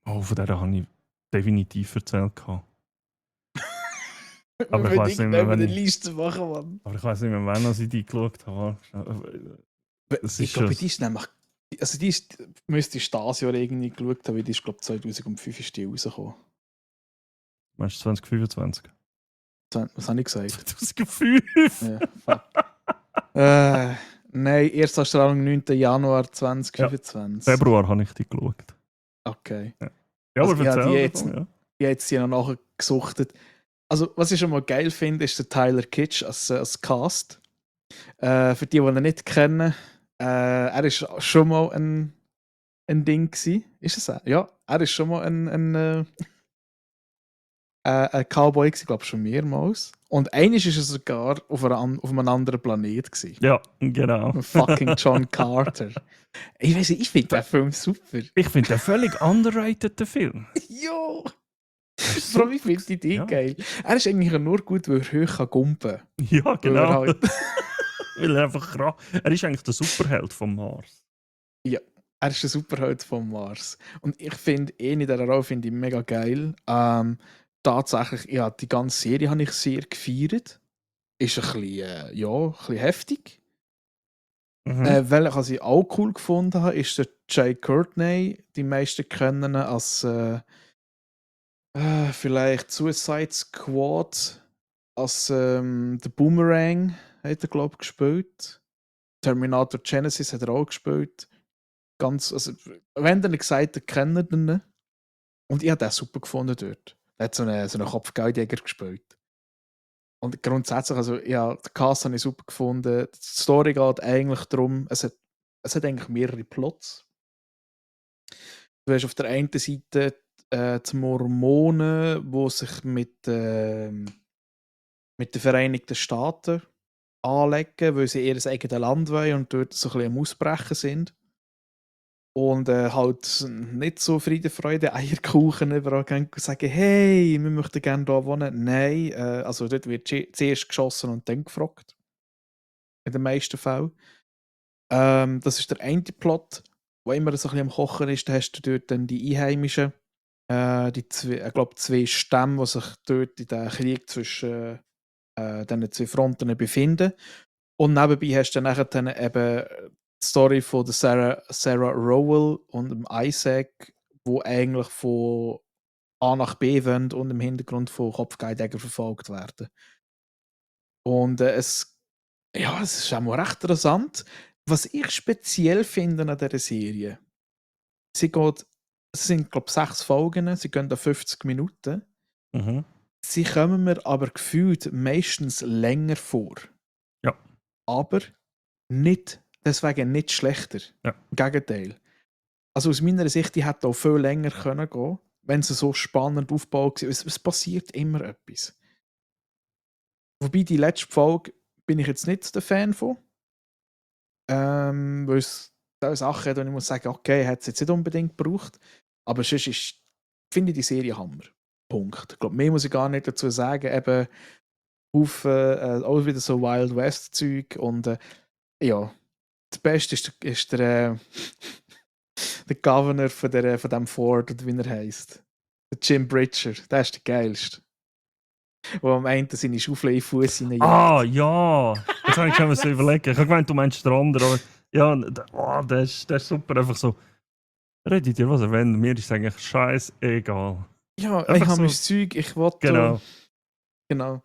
Oh, von der habe ich definitiv erzählt. Aber ich weiss nicht mehr, wenn eine ich- Liste machen, Mann. Aber ich weiß nicht mehr, wann ich die geschaut habe. Das Ich ist glaube, schon- die ist nämlich. Also, müsste ich das Jahr irgendwie geschaut haben, weil die ist, glaube ich, 2005 ist die rausgekommen. Meinst du 2025? Was habe ich gesagt? 2005? Ja, fuck. Nein, Erstausstrahlung 9. Januar 2025. Februar habe ich die geschaut. Okay. Ja, Also, aber ich habe die erzähl jetzt, davon, ja. ich habe jetzt die noch nachher gesuchtet. Also, was ich schon mal geil finde, ist der Tyler Kitsch als Cast. Für die ihn nicht kennen, er ist schon mal ein Ding gewesen. Ist es er? Ja, er ist schon mal ein Cowboy gewesen, glaube ich, schon mehrmals. Und eines ist er sogar auf einem anderen Planet gewesen. Ja, genau. Fucking John Carter. Ich weiß nicht, ich finde den Film super. Ich finde den völlig underrated, den Film. Jo! Ist Vor allem, ich super finde die Idee ja. geil. Er ist eigentlich nur gut, weil er hoch kann gumpen. Ja, Weil er genau. halt, Weil er einfach er ist eigentlich der Superheld vom Mars. er ist der Superheld vom Mars. Und ich finde ihn in dieser Rolle finde ich mega geil. Tatsächlich, ja, die ganze Serie habe ich sehr gefeiert. Ist ein bisschen, ein bisschen heftig. Mhm. Welchen ich auch cool gefunden habe, ist der Jay Courtney. Die meisten kennen ihn als vielleicht Suicide Squad, als der Boomerang hat er, glaube ich, gespielt. Terminator Genesis hat er auch gespielt. Also, wenn er nicht gesagt hat, kennt ihr ihn. Und ich habe den super gefunden dort. Er hat so einen Kopfgeldjäger gespielt. Und grundsätzlich, also ja, den Cast habe ich super gefunden. Die Story geht eigentlich darum, es hat eigentlich mehrere Plots. Du hast auf der einen Seite die Mormonen, die sich mit den Vereinigten Staaten anlegen, weil sie ihr eigenes Land wollen und dort so ein bisschen am Ausbrechen sind. Und halt nicht so Friede, Freude, Eierkuchen überall gehen und sagen, hey, wir möchten gerne hier wohnen. Nein, also dort wird zuerst geschossen und dann gefragt. In den meisten Fällen. Das ist der eine Plot, der immer so ein bisschen am Kochen ist. Da hast du dort dann die Einheimischen, die zwei, ich glaube, zwei Stämme, die sich dort in den Krieg zwischen diesen zwei Fronten befinden. Und nebenbei hast du dann nachher dann eben die Story von der Sarah Rowell und dem Isaac, wo eigentlich von A nach B wollen und im Hintergrund von Kopfgeldjäger verfolgt werden. Und es ist auch mal recht interessant. Was ich speziell finde an dieser Serie, es sind, glaube ich, 6 Folgen, sie gehen da 50 Minuten. Mhm. Sie kommen mir aber gefühlt meistens länger vor. Ja. Aber deswegen nicht schlechter. Ja. Im Gegenteil. Also aus meiner Sicht, die hätte auch viel länger können gehen, wenn sie so spannend aufgebaut war. Es passiert immer etwas. Wobei die letzte Folge bin ich jetzt nicht der Fan von. Weil es da Sachen hat, und ich muss sagen, okay, hat es jetzt nicht unbedingt gebraucht. Aber sonst finde ich die Serie Hammer. Punkt. Ich glaube, mehr muss ich gar nicht dazu sagen. Eben auch wieder so Wild West Zeug und ja, das Beste ist der der Governor von dem Ford, oder wie er heisst. Der Jim Bridger, der ist der geilste. Wo am Ende seine Schaufel in den Fuß hineinjagt. Ah, ja! Jetzt habe ich schon so überlegen. Ich habe gemeint, du meinst den anderen, aber ja, der ist super. Einfach so, redet ihr was er will, mir ist eigentlich scheißegal. Ja, ich Einfach habe so, mein Zeug, ich will genau. Genau.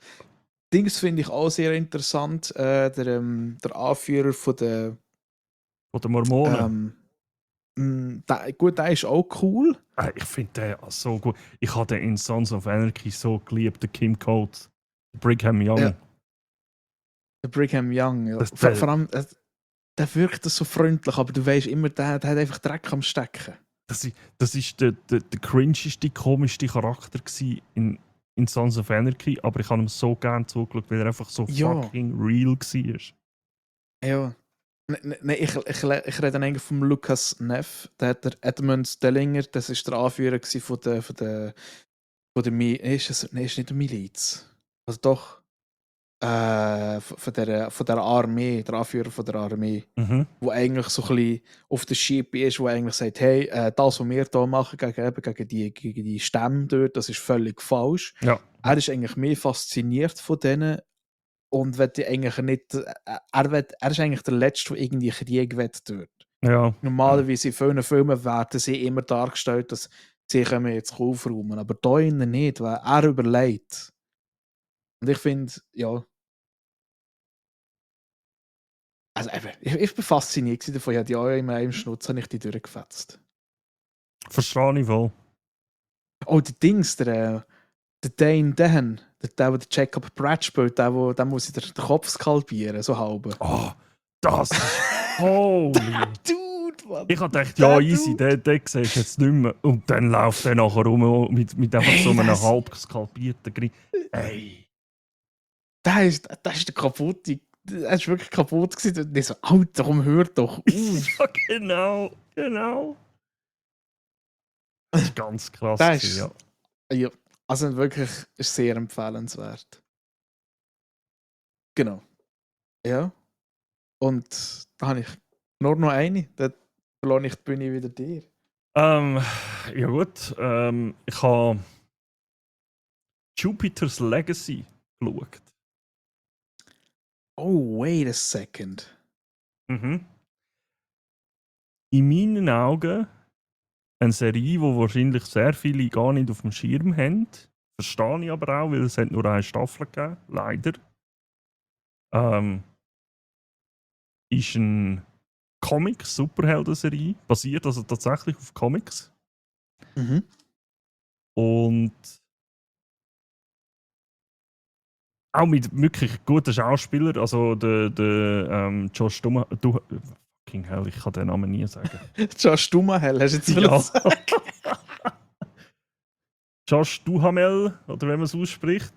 Dings finde ich auch sehr interessant. Der Anführer von der. Von den Mormonen. Gut, der ist auch cool. Ich finde den so gut. Ich habe den in Sons of Anarchy so geliebt, den Kim Coates. Brigham Young. Ja. Der Brigham Young. Ja. Das- Vor der- allem, der wirkt so freundlich, aber du weißt immer, der hat einfach Dreck am Stecken. Das ist der cringeste, komischste Charakter gsi in Sons of Anarchy, aber ich habe ihm so gerne zugeschaut, weil er einfach so Ja. fucking real war. Ja. Nein, ich rede eigentlich vom Lucas Neff. Der hat der Edmund Dellinger, das ist der Anführer gsi von der ist nicht der Miliz. Also doch. Von der Armee, der Anführer von der Armee. Mhm. Wo eigentlich so ein bisschen auf der Schippe ist, wo eigentlich sagt, hey, das, was wir hier machen gegen die Stämme dort, das ist völlig falsch. Ja. Er ist eigentlich mehr fasziniert von denen und will eigentlich nicht, er ist eigentlich der Letzte, der irgendwie Krieg will dort. Ja. Normalerweise in vielen Filmen werden sie immer dargestellt, dass sie können jetzt aufräumen, aber da innen nicht, weil er überlegt. Und ich finde, ja, also eben, ich bin fasziniert davon. Ich habe die Jahre in einem Schnutz habe ich die durchgefetzt. Verstehe ich voll. Oh, der Dings, der Dane Dehan, der Jacob Pratt spielt, der muss ich den Kopf skalpieren, so halb. Oh, das ist holy. Dude, Mann. Ich habe gedacht, ja, Der easy, Dude. den siehst du jetzt nicht mehr. Und dann läuft er nachher rum mit einfach Hey, so einem das- halb skalpierten Grin. Ey. Der ist der kaputte. Er ist wirklich kaputt gewesen. Und ich so, Alter, komm, hör doch auf. Ja, genau. Das ist ganz krass. Der gewesen, ist, ja. ja, also wirklich ist sehr empfehlenswert. Genau. Ja. Und da habe ich nur noch eine. Dann verlor ich die Bühne wieder dir. Ja gut, ich habe Jupiter's Legacy geschaut. Oh, wait a second. Mhm. In meinen Augen eine Serie, die wahrscheinlich sehr viele gar nicht auf dem Schirm haben. Verstehe ich aber auch, weil es hat nur eine Staffel gegeben, leider. Ist eine Comic-Superhelden-Serie, basiert also tatsächlich auf Comics. Mhm. Und auch mit wirklich guten Schauspielern, also der Josh fucking hell, ich kann den Namen nie sagen. Josh Duhamel, hast du jetzt Ja. sagen? Josh Duhamel, oder wenn man es ausspricht.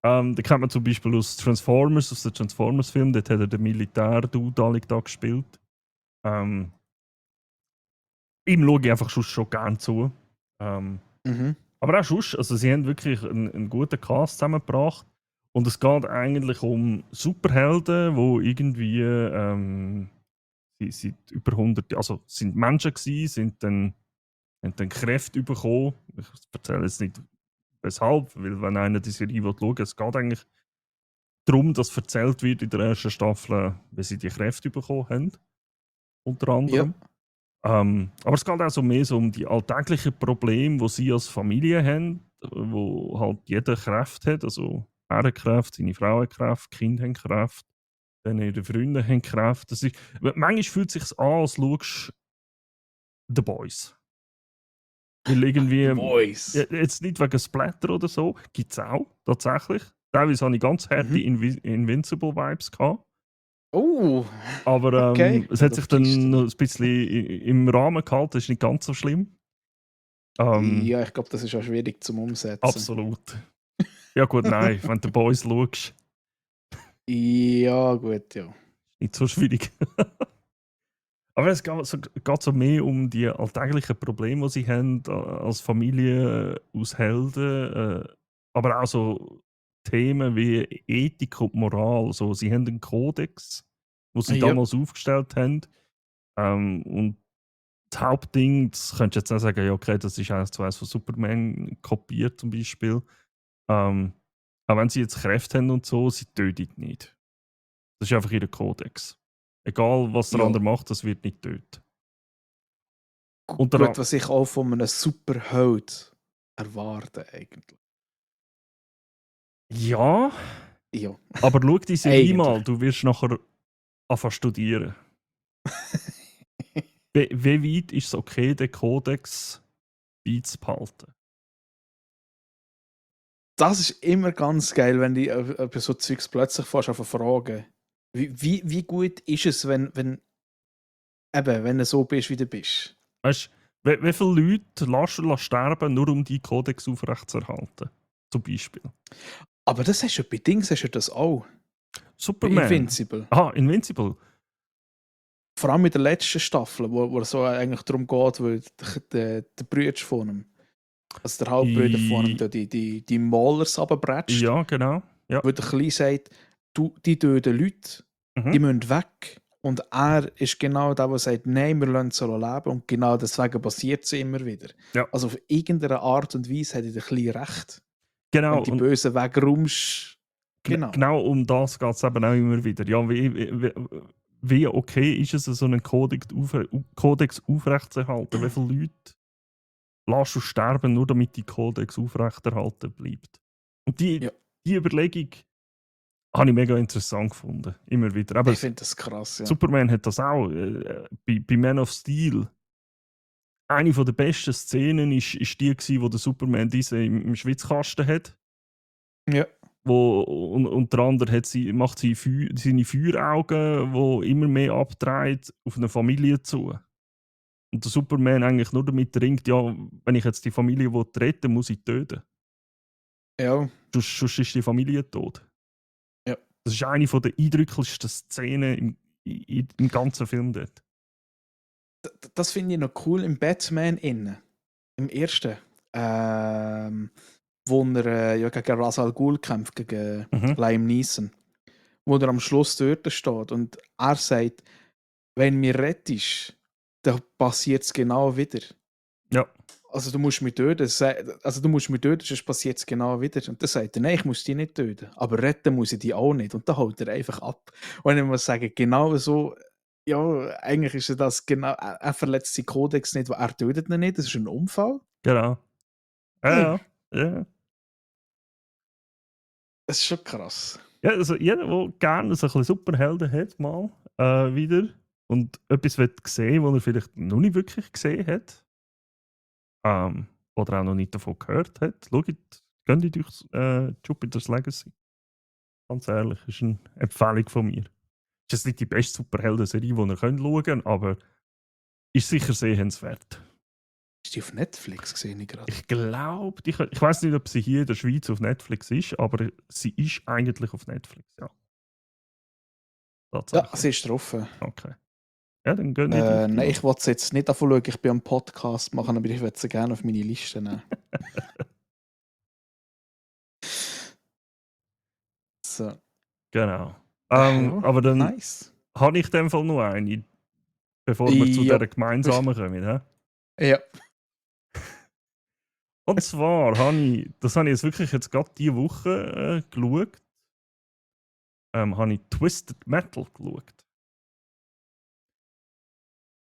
Den kennt man zum Beispiel aus Transformers, aus dem Transformers-Film. Dort hat er den Militär-Dude da gespielt. Ihm schaue ich einfach schon gerne zu. Mhm. Aber auch sonst, also sie haben wirklich einen guten Cast zusammengebracht. Und es geht eigentlich um Superhelden, die irgendwie sie seit über 100 Jahren, also sind Menschen gewesen, haben dann Kräfte bekommen. Ich erzähle jetzt nicht weshalb, weil wenn einer die Serie schauen will, es geht eigentlich darum, dass erzählt wird in der ersten Staffel, wie sie die Kräfte bekommen haben. Unter anderem. Aber es geht auch so mehr so um die alltäglichen Probleme, die sie als Familie haben, wo halt jeder Kräfte hat. Also er hat Kräfte, seine Frau hat Kräfte, die Kinder haben Kräfte, dann ihre Freunde haben Kräfte. Manchmal fühlt es sich an, als schaust du The Boys. Weil irgendwie, Boys. jetzt nicht wegen Splatter oder so, gibt es auch, tatsächlich. Teilweise hatte ich ganz harte Invincible-Vibes gehabt. Oh, Aber okay. es hat Ja, sich da fischst dann du. noch ein bisschen im Rahmen gehalten, das ist nicht ganz so schlimm. Ja, ich glaube, das ist auch schwierig zum Umsetzen. Absolut. Ja gut, nein, wenn du The Boys schaust, Ja, gut, ja. nicht so schwierig. Aber es geht so mehr um die alltäglichen Probleme, die sie haben als Familie, aus Helden, aber auch so Themen wie Ethik und Moral. So, sie haben einen Kodex, den sie Ja. damals aufgestellt haben. Und das Hauptding, das könntest du jetzt nicht sagen, ja, okay, das ist eins zu eins von Superman kopiert zum Beispiel. Auch wenn sie jetzt Kräfte haben und so, sie töten nicht. Das ist einfach ihr Kodex. Egal, was der Ja. andere macht, das wird nicht tötet. Unter Gut, was ich auch von einem Superheld erwarte, eigentlich. Ja, Ja. Aber schau die Serie Eigentlich. mal, du wirst nachher anfangen studieren. Wie weit ist es okay, den Kodex beizubehalten? Das ist immer ganz geil, wenn die über so Zeugs plötzlich fast auf fragen. Wie gut ist es, wenn du so bist, wie du bist? Weißt du, wie viele Leute lässt du sterben, nur um die Kodex aufrechtzuerhalten? Zum Beispiel. Aber das hast du bei Dings hast du das auch. Bei Superman. Invincible. Aha, Invincible. Vor allem in der letzten Staffel, wo es so eigentlich darum geht, weil der Bruder von ihm, also der Halbbruder von ihm, die Maulers runterbrätscht, Ja, genau. Ja. weil der Kleine sagt, die töten Leute, die Mhm. müssen weg. Und er ist genau der, der sagt, nein, wir lassen sie leben. Und genau deswegen passiert es immer wieder. Ja. Also auf irgendeine Art und Weise hat der Kleine recht. Genau. Wenn die Bösen wegräumst, genau. Genau um das geht es eben auch immer wieder. Ja, wie okay ist es, so einen Kodex aufrechtzuerhalten? Wie viele Leute lässt du sterben, nur damit die Kodex aufrechterhalten bleibt? Und die Überlegung habe ich mega interessant gefunden. Immer wieder. Aber Ich finde das krass, ja. Superman hat das auch. Bei Man of Steel. Eine der besten Szenen ist die, wo der Superman diese im Schwitzkasten hat. Ja. Wo unter anderem macht sie seine Feueraugen, wo immer mehr abdreht, auf eine Familie zu. Und der Superman eigentlich nur damit ringt, ja, wenn ich jetzt die Familie retten will, muss ich töten. Ja. Sonst ist die Familie tot. Ja. Das ist eine der eindrücklichsten Szenen im ganzen Film dort. Das finde ich noch cool im Batman innen. Im ersten. Wo er gegen Ra's al Ghul kämpft, gegen Liam Neeson. Wo er am Schluss dort steht und er sagt, wenn mir rettest, dann passiert es genau wieder. Ja. Also du musst mich töten, sonst passiert es genau wieder. Und dann sagt er, nein, ich muss die nicht töten. Aber retten muss ich die auch nicht. Und dann haut er einfach ab. Und ich muss sagen, genau so, ja, eigentlich ist das genau, er verletzt seinen Kodex nicht, weil er tötet ihn nicht, das ist ein Unfall. Genau. Ja. Das ist schon krass. Ja, also jeder, der gerne so ein bisschen Superhelden hat, mal wieder und etwas sehen will, was er vielleicht noch nicht wirklich gesehen hat, oder auch noch nicht davon gehört hat, schaut, geht durch Jupiter's Legacy. Ganz ehrlich, ist eine Empfehlung von mir. Ist jetzt nicht die beste Superhelden-Serie, die ihr schauen könnt, aber ist sicher sehenswert. Ist die auf Netflix gesehen gerade? Ich glaube, ich weiß nicht, ob sie hier in der Schweiz auf Netflix ist, aber sie ist eigentlich auf Netflix, ja. Ja, sie ist drauf. Okay. Ja, dann gehen wir durch. Nein, ich wollte es jetzt nicht davon schauen, ich bin am Podcast machen, aber ich würde sie gerne auf meine Liste nehmen. So. Genau. Ja, aber dann nice. habe ich in dem Fall noch eine, bevor wir zu dieser gemeinsamen kommen. Ja. Und zwar das habe ich jetzt gerade diese Woche geschaut, habe ich Twisted Metal geschaut.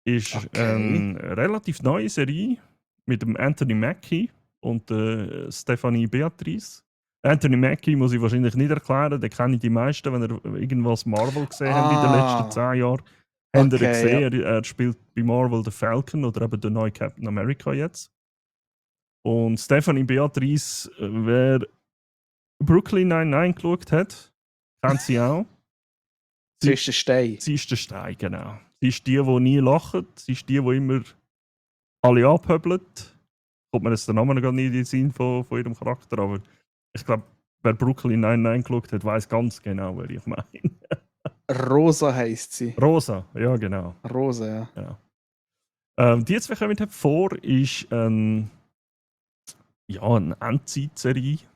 Ist eine relativ neue Serie mit dem Anthony Mackie und Stephanie Beatrice. Anthony Mackie muss ich wahrscheinlich nicht erklären, den kenne ich die meisten, wenn ihr irgendwas Marvel gesehen habt in den letzten 10 Jahren. Habt ihr gesehen, er spielt bei Marvel den Falcon oder eben den neuen Captain America jetzt. Und Stephanie Beatrice, wer Brooklyn Nine-Nine geschaut hat, kennt sie auch. Sie ist der Stein. Sie ist der Stein, genau. Sie ist die nie lacht. Sie ist die immer alle anpöbelt. Kommt mir jetzt der Name gar nicht in den Sinn von ihrem Charakter, aber ich glaube, wer Brooklyn Nine-Nine geschaut hat, weiß ganz genau, wer ich meine. Rosa heisst sie. Rosa, ja genau. Rosa, ja. Die jetzt, wir kommen vor, ist eine Endzeit-Serie. Die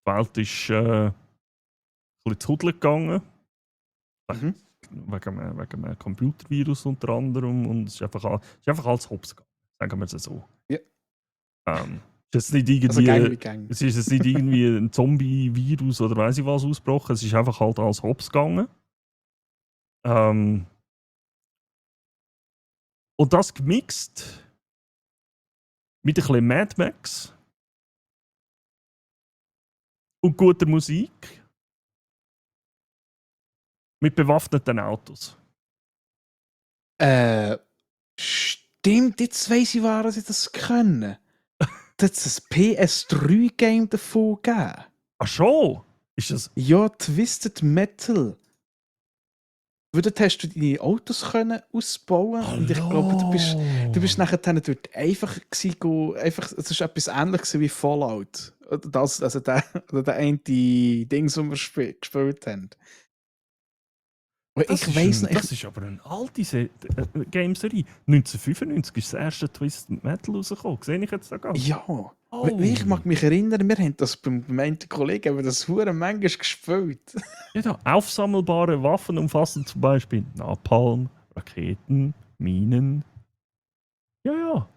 Welt ist ein bisschen zu Hudeln gegangen. Wegen einem Computervirus unter anderem. Und es ist einfach alles hops gegangen. Sagen wir es so. Ja. Es ist jetzt nicht irgendwie, es ist jetzt nicht irgendwie ein Zombie-Virus oder weiss ich was ausgebrochen. Es ist einfach halt alles hops gegangen. Und das gemixt mit ein bisschen Mad Max und guter Musik Mit bewaffneten Autos. Stimmt, jetzt weiss ich, warum sie das können. Das hat ein PS3-Game davon gegeben. Ach schon? Ist das... Ja, Twisted Metal. Weil dort hast du deine Autos können ausbauen und ich glaube, du bist nachher dann dort einfach gewesen, einfach, es ist etwas ähnliches wie Fallout. Oder das, also der eine Dings, das wir gespielt haben. Aber ich weiss noch, Das ist aber eine alte Game-Serie. 1995 ist das erste Twisted Metal rausgekommen. Sehe ich jetzt da gar nicht? ja. Oh. Ich mag mich erinnern, wir haben das beim einen Kollegen, aber das hure manchmal gespielt. Ja, da, aufsammelbare Waffen umfassen zum Beispiel Napalm, Raketen, Minen. Ja.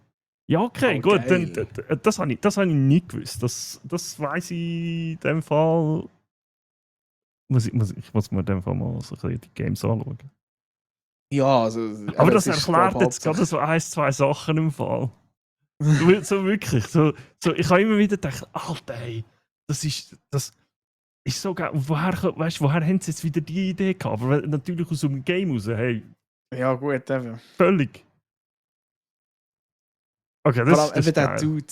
Ja, okay, Oh, gut. geil. Dann, das habe ich nicht gewusst. Das weiss ich in dem Fall. Ich muss mir in dem Fall mal so ein bisschen die Games anschauen. Ja, also. Aber das ist, erklärt glaub, jetzt gerade so ein, zwei Sachen im Fall. So wirklich. So, ich habe immer wieder gedacht, Alter, ey, das ist so geil. Und woher haben sie jetzt wieder die Idee gehabt? Aber natürlich aus einem Game raus. Hey, Ja, gut, eben. völlig. Okay, Vor allem das ist eben geil.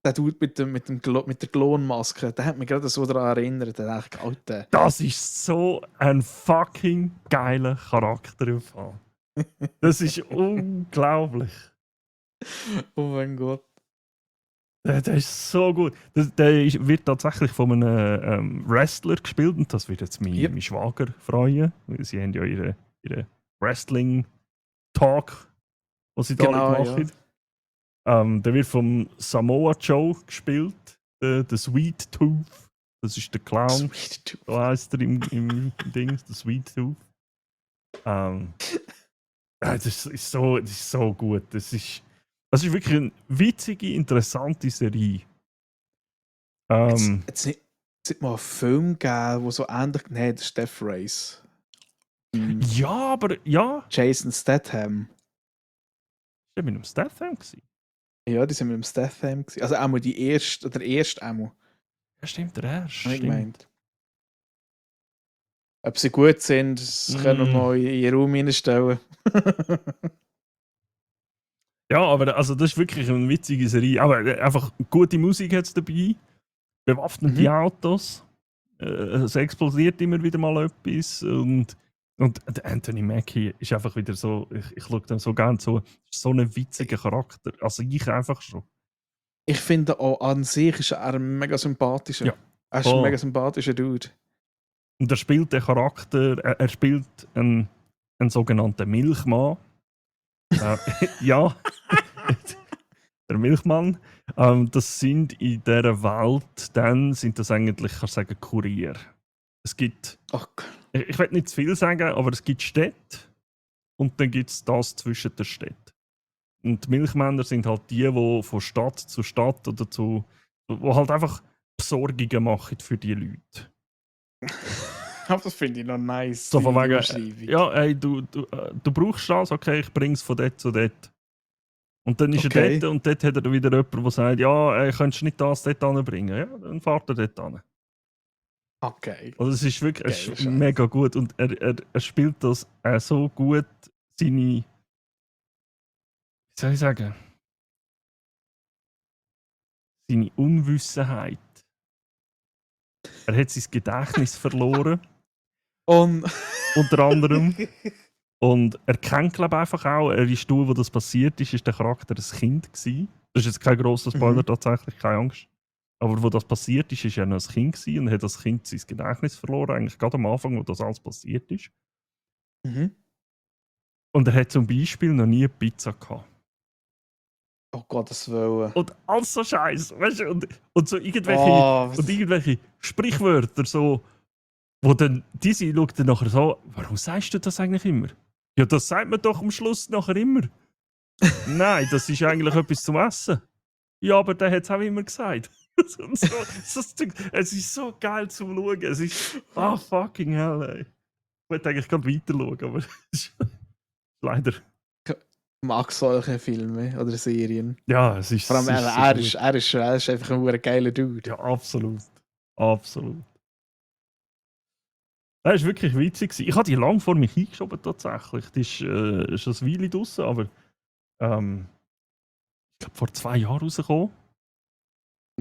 der Dude mit der Klonmaske, der hat mich gerade so daran erinnert. Der dachte, Alter. Das ist so ein fucking geiler Charakter im Fall. Das ist unglaublich. Oh mein Gott. Der ist so gut. Wird tatsächlich von einem Wrestler gespielt und das wird jetzt mein Schwager freuen. Weil sie haben ja ihre Wrestling-Talk, den sie da machen. Ja. Der wird vom Samoa Joe gespielt. Der Sweet Tooth. Das ist der Clown. Sweet Tooth. So heißt er im Ding, der Sweet Tooth. Das ist so gut. Das ist wirklich eine witzige, interessante Serie. Jetzt nicht mal einen Film gegeben, der so ähnlich. Nein, das ist Death Race. Ja, aber ja. Jason Statham. Ist der mit einem Statham gewesen? Ja, die sind mit dem Statham gewesen. Also einmal der erste einmal. Ja, stimmt, der erste. Habe ich gemeint. Ob sie gut sind, das können wir mal in ihren Raum reinstellen. Ja, aber also das ist wirklich eine witzige Serie. Aber einfach gute Musik hat es dabei. Bewaffnete Autos. Es explodiert immer wieder mal etwas. Und der Anthony Mackie ist einfach wieder so, ich schaue dem so gerne zu, so ein witziger Charakter. Also ich einfach schon. Ich finde auch an sich ist er ein mega sympathischer. Ja. Er ist ein mega sympathischer Dude. Und er spielt den Charakter, er spielt einen sogenannten Milchmann. Ja, der Milchmann. Das sind in dieser Welt, dann sind das eigentlich, kannst du sagen, Kurier. Es gibt, ich will nicht zu viel sagen, aber es gibt Städte und dann gibt es das zwischen den Städten. Und die Milchmänner sind halt die von Stadt zu Stadt oder wo halt einfach Besorgungen machen für die Leute. Aber das finde ich noch nice. So von wegen, ja, ey, du brauchst das, okay, ich bring's von dort zu dort. Und dann ist er dort und dort hat er wieder jemanden, der sagt, ja, ey, könntest du nicht das dort anbringen? Ja, dann fährt er dort an. Okay. Also es ist wirklich ist mega gut und er spielt das so gut, wie soll ich sagen, seine Unwissenheit. Er hat sein Gedächtnis verloren. Unter anderem. Und er kennt, glaube ich, einfach auch, er ist wo das passiert ist der Charakter ein Kind gewesen. Das ist jetzt kein grosser Spoiler tatsächlich, keine Angst. Aber wo das passiert ist er noch ein Kind gewesen und hat das Kind sein Gedächtnis verloren, eigentlich gerade am Anfang, wo das alles passiert ist. Und er hat zum Beispiel noch nie Pizza gehabt. Oh Gott, das will. Und alles so Scheiß, weißt du, und so irgendwelche Sprichwörter, so, wo dann diese schaut dann nachher so, warum sagst du das eigentlich immer? Ja, das sagt man doch am Schluss nachher immer. Nein, das ist eigentlich etwas zum Essen. Ja, aber der hat es auch immer gesagt. Es ist so geil zum Schauen. Es ist, fucking hell, ey. Ich wollte eigentlich gerade weiter schauen, aber leider. Ich mag solche Filme oder Serien. Ja, es ist vor allem er ist einfach ein geiler Dude. Ja, absolut. Absolut. Das war wirklich witzig gewesen. Ich habe die lang vor mich eingeschoben tatsächlich. Die ist ein Weile draussen, aber ich glaube vor 2 Jahren rausgekommen.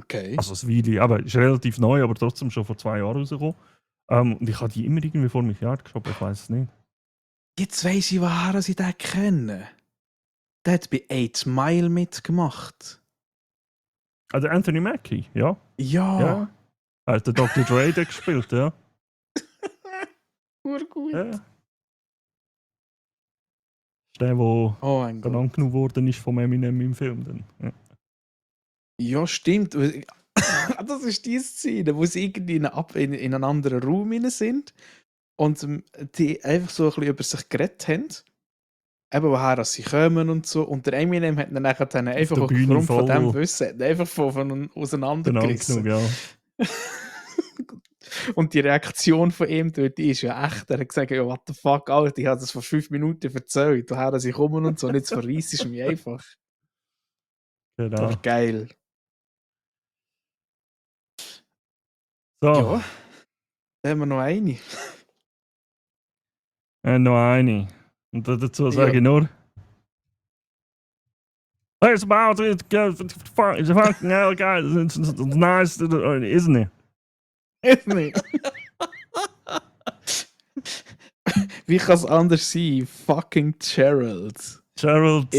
Okay. Also ein Weile, aber ist relativ neu, aber trotzdem schon vor 2 Jahren rausgekommen. Und ich habe die immer irgendwie vor mich hergeschoben, ich weiß es nicht. Jetzt weiss ich, woher ich den kenne. Der hat bei 8 Mile mitgemacht. Also Anthony Mackie, ja. Ja. Ja. Er hat den Dr. Dre da gespielt, ja. Urgut. Ja. Das ist der, der Oh mein Gott. benannt genug worden ist vom Eminem im Film. Dann. Ja. Ja, stimmt. Das ist die Szene, wo sie irgendwie in einen anderen Raum rein sind und die einfach so ein bisschen über sich geredet haben. Eben, woher sie kommen und so. Und der Eminem hat dann nachher dann einfach der Bühne aufgrund von dem voll Wissen hat ihn einfach von benannt auseinandergerissen. genug, ja. Und die Reaktion von ihm dort ist ja echt. Er hat gesagt, ja, what the fuck, Alter, ich habe das vor 5 Minuten erzählt, woher sie kommen und so. Und jetzt verreissest du mich einfach. Genau. Doch geil. So, Ja, da haben wir noch eine. noch eine. Und dazu sage Ja. ich nur... It's about it, fucking hell, guys. It's nice, isn't it? Ist nicht. Wie kann es anders sein? Fucking Gerald. Gerald...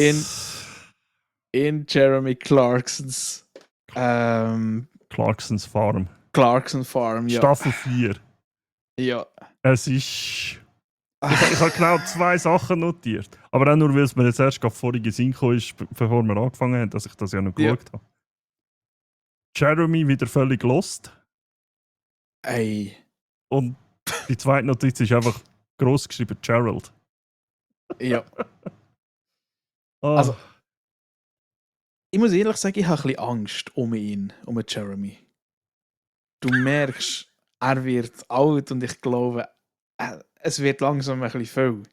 In Jeremy Clarksons Clarksons Farm. Clarkson Farm, ja. Staffel 4. Ja. Es ist... Ich habe genau 2 Sachen notiert. Aber auch nur, weil es mir jetzt erst gerade vorhin in den Sinn gekommen ist, bevor wir angefangen haben, dass ich das ja noch geschaut habe. Jeremy wieder völlig lost. Ey. Und die zweite Notiz ist einfach gross geschrieben: Gerald. Ja. Oh. Also, ich muss ehrlich sagen, ich habe ein bisschen Angst um ihn, um den Jeremy. Du merkst, er wird alt und ich glaube, es wird langsam ein bisschen viel.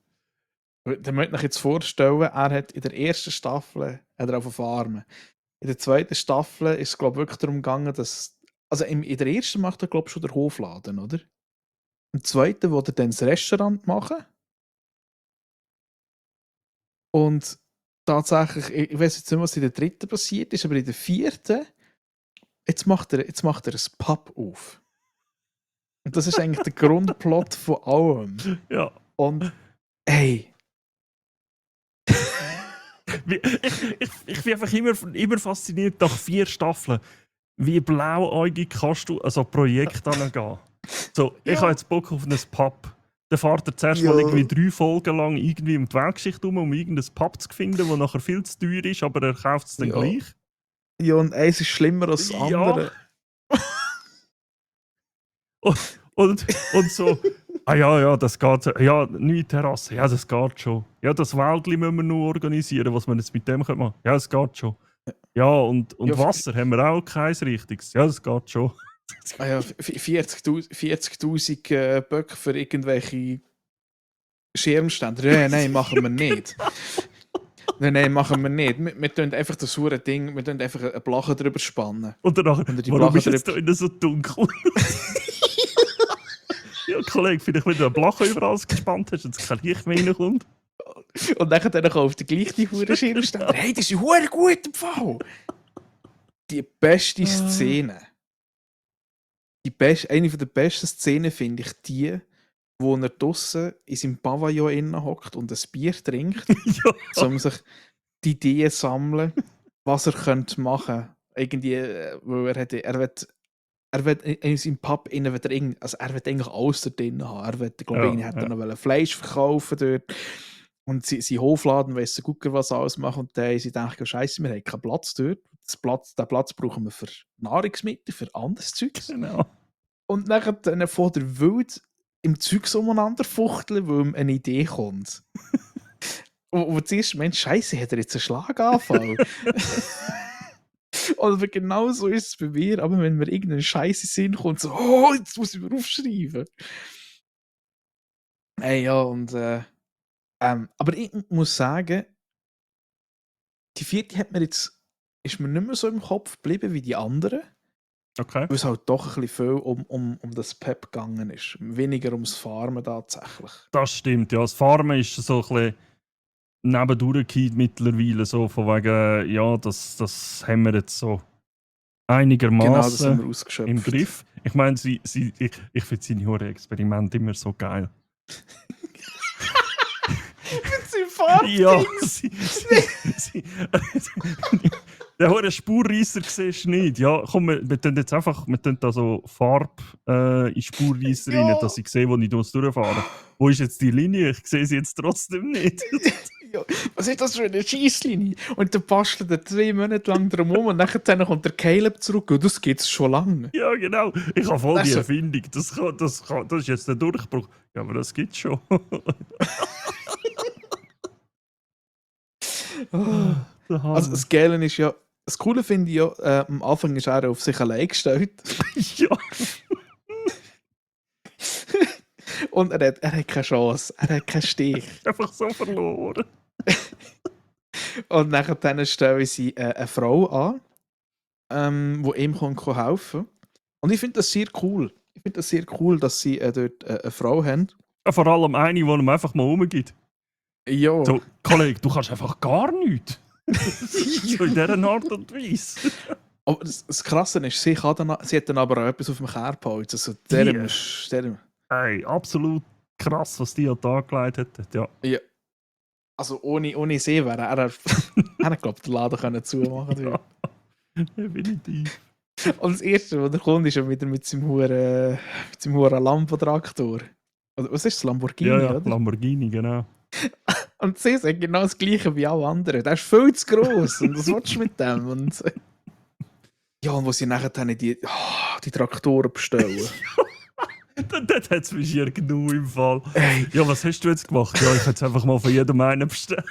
Ihr müsst euch jetzt vorstellen, er hat in der ersten Staffel auf den Farmen. In der zweiten Staffel ist es, glaube ich, wirklich darum gegangen, dass. Also in der ersten macht er, glaube ich, schon den Hofladen, oder? Im zweiten will er dann das Restaurant machen. Und tatsächlich, ich weiß jetzt nicht, was in der dritten passiert ist, aber in der vierten, jetzt macht er ein Pub auf. Und das ist eigentlich der Grundplot von allem. Ja. Und hey. Ich bin einfach immer fasziniert nach 4 Staffeln. Wie blauäugig kannst du an so ein Projekt angehen? So, ich habe jetzt Bock auf ein Pub. Dann fährt er zuerst mal irgendwie 3 Folgen lang irgendwie um die Weltgeschichte um irgendein Pub zu finden, das nachher viel zu teuer ist, aber er kauft es dann gleich. Ja, und eins ist schlimmer als das andere. Und so, ja, das geht. Ja, neue Terrasse, ja, das geht schon. Ja, das Wäldli müssen wir nur organisieren, was wir jetzt mit dem machen können. Ja, das geht schon. Ja, und Ja, Wasser haben wir auch keins richtiges. Ja, das geht schon. Ja, 40'000 Böcke für irgendwelche Schirmstände. Nein, machen wir nicht. Nein, machen wir nicht. Wir tun einfach das hure Ding, wir tun einfach eine Blache drüber spannen. Und danach, warum ist es da innen so dunkel? Ja, Kollege, vielleicht wenn du eine Blache überall gespannt hast und kein Licht mehr reinkommt. Und dann kauft der gleich die hure Schirmstände. Hey, das ist hure gut im Fall. Die beste Szene. Eine der besten Szenen finde ich die, wo er draussen in seinem Pavillon innen hockt und ein Bier trinkt, Ja. um sich die Ideen zu sammeln, was er könnte machen. Irgendwie, weil er will in seinem Pub innen, er will eigentlich alles da drin haben. Er will, glaube ich, hätte noch Fleisch verkaufen dort. Und sein Hofladen weiss so gut, was alles machen. Und dann sie denken, Scheiße, wir haben keinen Platz dort. Den Platz brauchen wir für Nahrungsmittel, für anderes Zeug. Genau. Und dann von der Wild im Zeug umeinander fuchteln, weil ihm eine Idee kommt. Und zuerst Mensch, Scheiße, hat er jetzt einen Schlaganfall? Oder genau so ist es bei mir, aber wenn mir irgendein Scheiße Sinn kommt, so, oh, jetzt muss ich mir aufschreiben. Hey, ja, und aber ich muss sagen, die vierte ist mir nicht mehr so im Kopf geblieben wie die anderen. Okay. Weil es halt doch ein bisschen viel um das Pep gegangen ist. Weniger ums Farmen tatsächlich. Das stimmt, ja. Das Farmen ist so ein bisschen nebendurchgehend mittlerweile, so von wegen, ja, das haben wir jetzt so Genau, das haben einigermaßen wir ausgeschöpft. im Griff. Ich meine, ich finde seine Hure-Experimente immer so geil. Mit seinem Farbding! Ja, der hure Spurreisser siehst du nicht. Ja, komm, wir tun jetzt einfach da so Farbe in Spurreisser rein, dass ich sehe, wo ich durchfahren. Wo ist jetzt die Linie? Ich sehe sie jetzt trotzdem nicht. Ja, was ist das für eine Scheisslinie? Und dann bastelt er 2 Monate lang drum und dann kommt der Caleb zurück und das geht schon lange. Ja, genau. Ich habe voll die Also- Erfindung. Das ist jetzt der Durchbruch. Ja, aber das gibt's schon. Also das Geile ist ja, das Coole finde ich ja, am Anfang ist er auf sich allein gestellt Ja. und er hat keine Chance, er hat keinen Stich. Einfach so verloren. Und dann stellen sie eine Frau an, die ihm helfen kann. Und ich finde das sehr cool. Ich finde das sehr cool, dass sie dort eine Frau haben. Ja, vor allem eine, die ihm einfach mal rumgibt. Ja. So, Kollege, du kannst einfach gar nichts. So in dieser Art und Weise. Aber das Krasse ist, sie hat dann aber auch etwas auf dem Kerbholz. Also der, Hey, absolut krass, was die an den Tag gelegt hat. Ja. also ohne sie wäre er glaube den Laden können zumachen können. Ja, definitiv. Und das Erste, was er kommt, ist ja wieder mit seinem huren Lambo-Traktor. Oder was ist das? Lamborghini, Ja, oder? Lamborghini, genau. Und sie sagt genau das Gleiche wie alle anderen. Der ist viel zu gross. Und was willst du mit dem? Und ja, und wo sie nachher dann die Traktoren bestellen. Dort hat es mich hier genug im Fall. Ey. Ja, was hast du jetzt gemacht? Ja, ich hätte es einfach mal von jedem einen bestellt.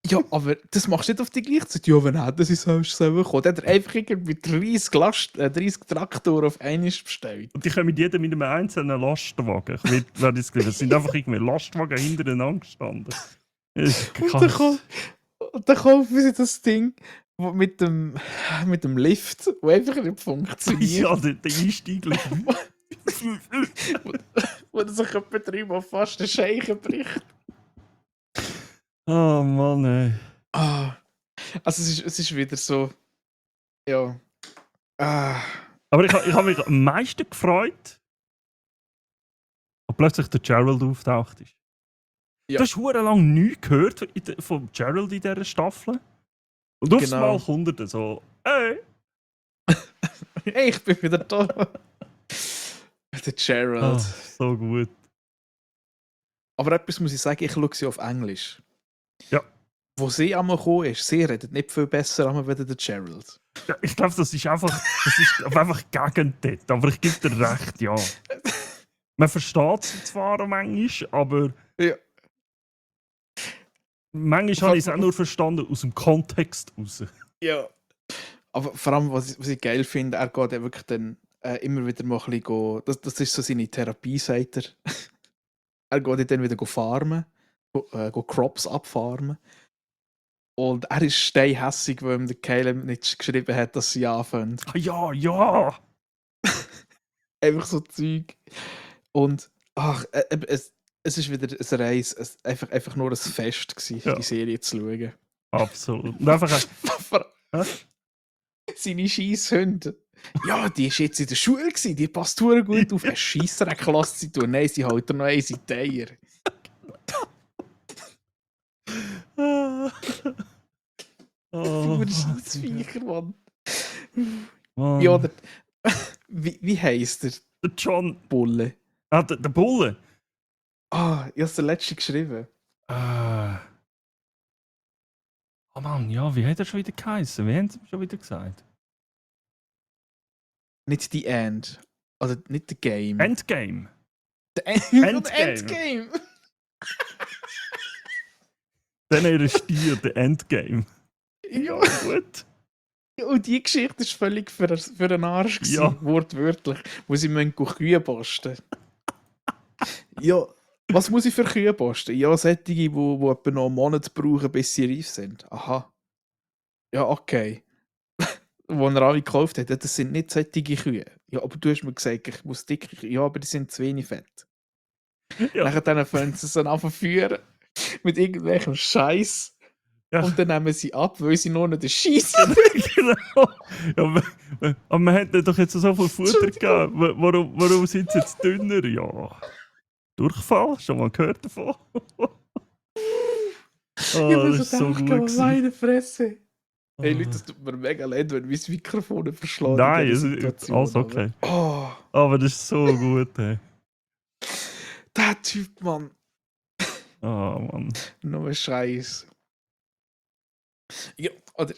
Ja, aber das machst du nicht auf die gleiche Zeit. Ja, wenn er das ist, sollst du selber kommen. Dann hat er einfach irgendwie 30 Traktoren auf einmal bestellt. Und die kommen mit jedem mit einem einzelnen Lastwagen. Es sind einfach irgendwie Lastwagen hintereinander gestanden. Und dann kaufen sie das Ding mit dem Lift, der einfach nicht funktioniert. Ja, der Einstieg. Wo er sich etwa 3-mal fast den Scheichen bricht. Oh Mann, ey. Also es ist wieder so... Ja... Aber ich habe mich am meisten gefreut, als plötzlich der Gerald auftaucht ist. Ja. Du hast verdammt lange nichts gehört von Gerald in dieser Staffel. Und aufs Genau. Mal kommt er dann so, hey. Hey, ich bin wieder da. Der Gerald. So gut. Aber etwas muss ich sagen, ich schaue sie auf Englisch. Ja. Wo sie einmal gekommen ist, sie redet nicht viel besser als der Gerald. Ja, ich glaube, das ist einfach gegen das. Aber ich gebe dir recht, ja. Man versteht sie zwar manchmal, aber... Ja. Manchmal habe ich es auch nur verstanden aus dem Kontext raus. Ja. Aber vor allem, was ich geil finde, er geht ja wirklich dann immer wieder mal ein bisschen das ist so seine Therapie, sagt er. Er geht dann wieder farmen, go Crops abfarmen. Und er ist steinhässig, weil ihm der Caleb nicht geschrieben hat, dass sie anfangen. Ah, ja, ja! Einfach so Zeug. Und es ist wieder eine Reise, einfach nur ein Fest gewesen, Ja. die Serie zu schauen. Absolut. Und einfach Seine Scheisshunde. Ja, die war jetzt in der Schule, die passt verdammt gut auf. Ein Scheissdreck lässt sie tun. Nein, sie hält noch eins in die Eier. Oh, Für Scheissviecher, Mann. Mann. Ja, wie heisst der Der John. Bulle? Ah, der Bulle. Ah, ich habe es der letzte geschrieben. Oh Mann, ja, wie hat er schon wieder geheißen? Wie haben sie schon wieder gesagt? Nicht die End. Oder nicht der Game. Endgame. Der Endgame. Endgame. Dann er Stier, der Endgame. Ja. Gut. Und die Geschichte war völlig für den Arsch. Gewesen, Ja. Wortwörtlich. Wo sie Kühe posten. Ja, was muss ich für Kühe posten? Ja, solche, die etwa noch einen Monat brauchen, bis sie reif sind. Aha. Ja, okay. wo er alle gekauft hat, das sind nicht solche Kühe. Ja, aber du hast mir gesagt, ich muss dicke Kühe. Ja, aber die sind zu wenig fett. Ja, Nachher fangen sie es an zu führen mit irgendwelchem Scheiß ja. und dann nehmen sie ab, weil sie nur noch den Scheiß Genau. Ja, aber man hat ihnen doch jetzt so viel Futter Entschuldigung. gegeben. Warum sind sie jetzt dünner? Ja, Durchfall, schon mal gehört davon. Ich Oh, habe das so war so gedacht, gut gewesen. meine Fresse. Hey Leute, Ah. das tut mir mega leid, wenn mein Mikrofon verschlägt in Nein, dieser es ist Situation. alles okay. Aber, Aber das ist so gut, ey. der Typ, Mann. Ah, Mann. Nur Scheiß. Ja, oder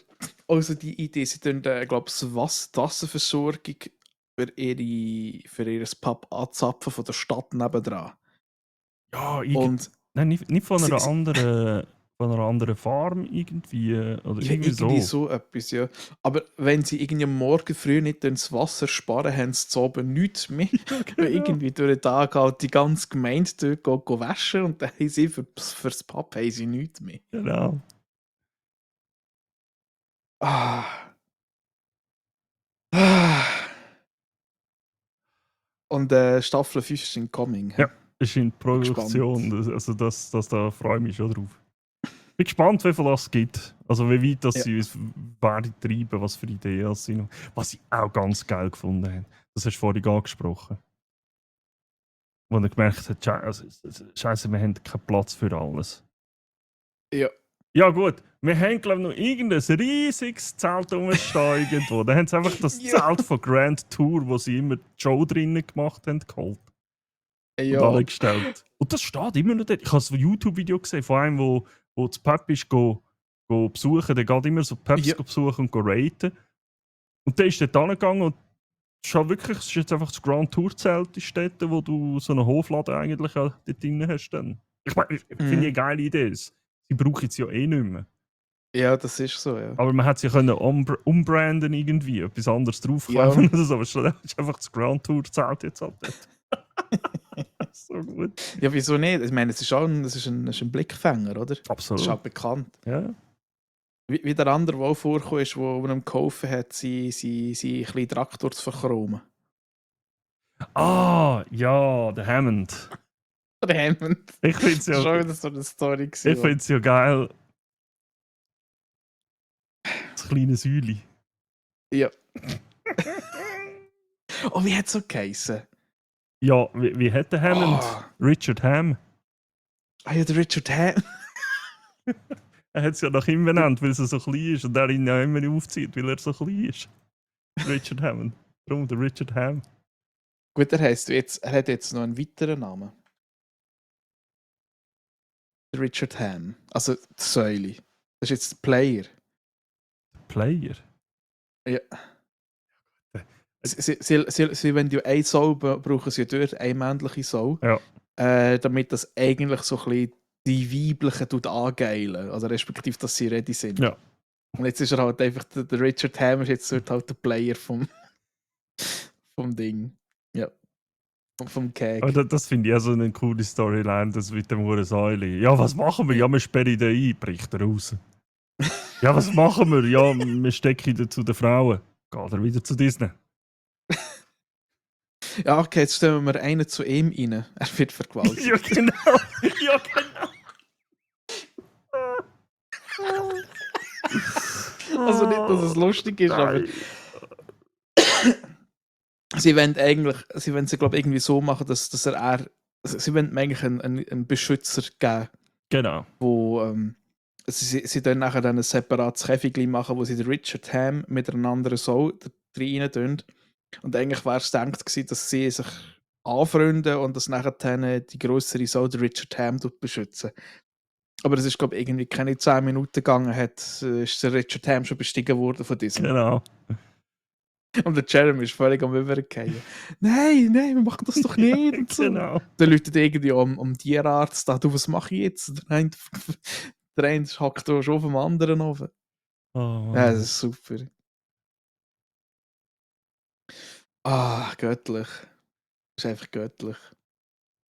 also die Idee, sie tun, glaube ich, die Wasserversorgung für ihr Pub anzapfen von der Stadt nebendran. Ja, Und nein, nicht von sie, von einer anderen Farm irgendwie. Oder ja, irgendwie irgendwie so. so etwas, ja. Aber wenn sie irgendwie am Morgen früh nicht das Wasser sparen, haben sie zu oben nichts mehr. Ja, Weil genau. irgendwie durch den Tag halt die ganze Gemeinde dort waschen und dann haben sie fürs Pub haben sie nichts mehr. Genau. Ah. Ah. Und Staffel 5 ist incoming. Ja, ist in Bin gespannt. Produktion. Also da freue ich mich schon drauf. Bin gespannt, wie viel es gibt. Also wie weit das Ja. sie es werden treiben, was für Ideen es sind. Was ich auch ganz geil gefunden habe. Das hast du vorhin angesprochen. Wo er gemerkt hat, Scheiße, wir haben keinen Platz für alles. Ja. Ja gut, wir haben glaube ich noch irgendein riesiges Zelt rumstehen irgendwo. Da haben sie einfach das Ja. Zelt von Grand Tour, wo sie immer die Show drinnen gemacht haben, geholt. Und Ja. alle gestellt. Und das steht immer noch dort. Ich habe ein YouTube-Video gesehen von einem, wo das Pub ist, go besuchen. Der geht immer so Pubs Ja. besuchen und go raten. Und der ist dort angegangen und es ist halt wirklich, es ist jetzt einfach das Grand Tour Zelt in Städten, wo du so einen Hofladen eigentlich auch dort drin hast. Dann. Ich finde eine geile Idee. Sie brauchen es ja eh nicht mehr. Ja, das ist so, ja. Aber man hätte sie können umbranden irgendwie, etwas anderes draufkleben Ja. oder so. Aber es ist einfach das Grand Tour Zelt jetzt halt dort. So gut. Ja, wieso nicht? Ich meine, es ist ein Blickfänger, oder? Das ist Absolut. auch bekannt. Ja. Wie der andere, der auch vorgekommen ist, wo ihm geholfen hat, seinen kleinen Traktor zu verchromen. Ah, ja, der Hammond. Der Hammond. Ich finde es Das ja, war schon wieder so eine Story. ich find's ja geil. Das kleine Säuli. Ja. Oh, wie hat es so geheißen? Ja, wie hat der Hammond? Ah. Richard Ham. Ah ja, der Richard Hammond. Er hat es ja nach ihm benannt, weil er so klein ist und er ihn ja immer aufzieht, weil er so klein ist. Richard Hammond. Darum der Richard Ham. Gut, er hat jetzt noch einen weiteren Namen. Der Richard Ham. Also die Säule. Das ist jetzt der Player. Player? Ja. Sie wenn du eine Soul brauchen sie dort eine männliche Soul. Ja. Damit das eigentlich so ein bisschen die weiblichen angeilen. Also respektive, dass sie ready sind. Ja. Und jetzt ist er halt einfach, der Richard Ham ist jetzt halt der Player vom Ding. Ja. Vom Cake. Aber das finde ich ja so eine coole Storyline, das mit dem Huren Säule. Ja, was machen wir? Ja, wir sperren den ein, bricht er raus. Ja, was machen wir? Ja, wir stecken ihn zu den Frauen. Geht er wieder zu Disney? Ja, okay, jetzt stellen wir einen zu ihm rein. Er wird vergewaltigt. Ja, genau. Ja, genau. Also nicht, dass es lustig ist, aber Nein. sie wollen sie, glaube ich, irgendwie so machen, dass sie wollen ihm eigentlich einen Beschützer geben, Genau. wo sie dann nachher dann ein separates Käfigli machen, wo sie den Richard Ham mit einer anderen Soul rein tun. Und eigentlich wäre es gedacht gewesen, dass sie sich anfreunden und dass nachher dann die größere Soul der Richard Ham beschützen. Aber es ist, glaube ich, irgendwie keine 10 Minuten gegangen, ist der Richard Ham schon bestiegen worden von diesem. Genau. Und der Jeremy ist völlig am Übergehen. Nein, wir machen das doch nicht. Und so. Genau. Dann läutet irgendwie um Tierarzt an, du, was mache ich jetzt? Der eine hackt da schon auf dem anderen oben. Oh, Ja, das ist super. Ah, göttlich. Das ist einfach göttlich.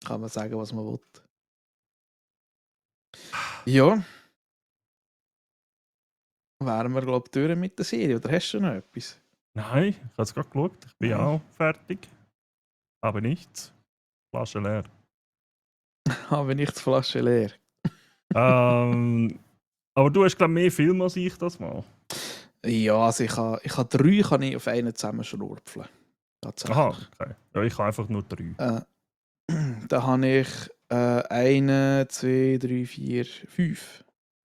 Kann man sagen, was man will. Ja. wären wir, glaube ich, durch mit der Serie. Oder hast du noch etwas? Nein, ich habe es gerade geschaut. Ich bin Nein. auch fertig. Aber nichts. Flasche leer. Habe nicht die Flasche leer. Aber du hast, glaube ich, mehr Filme als ich das mal. Ja, also ich habe 3 kann ich auf einen zusammen schlurpfeln. Tatsächlich. Aha, okay. Ja, ich habe einfach nur 3. Da habe ich 1, 2, 3, 4, 5.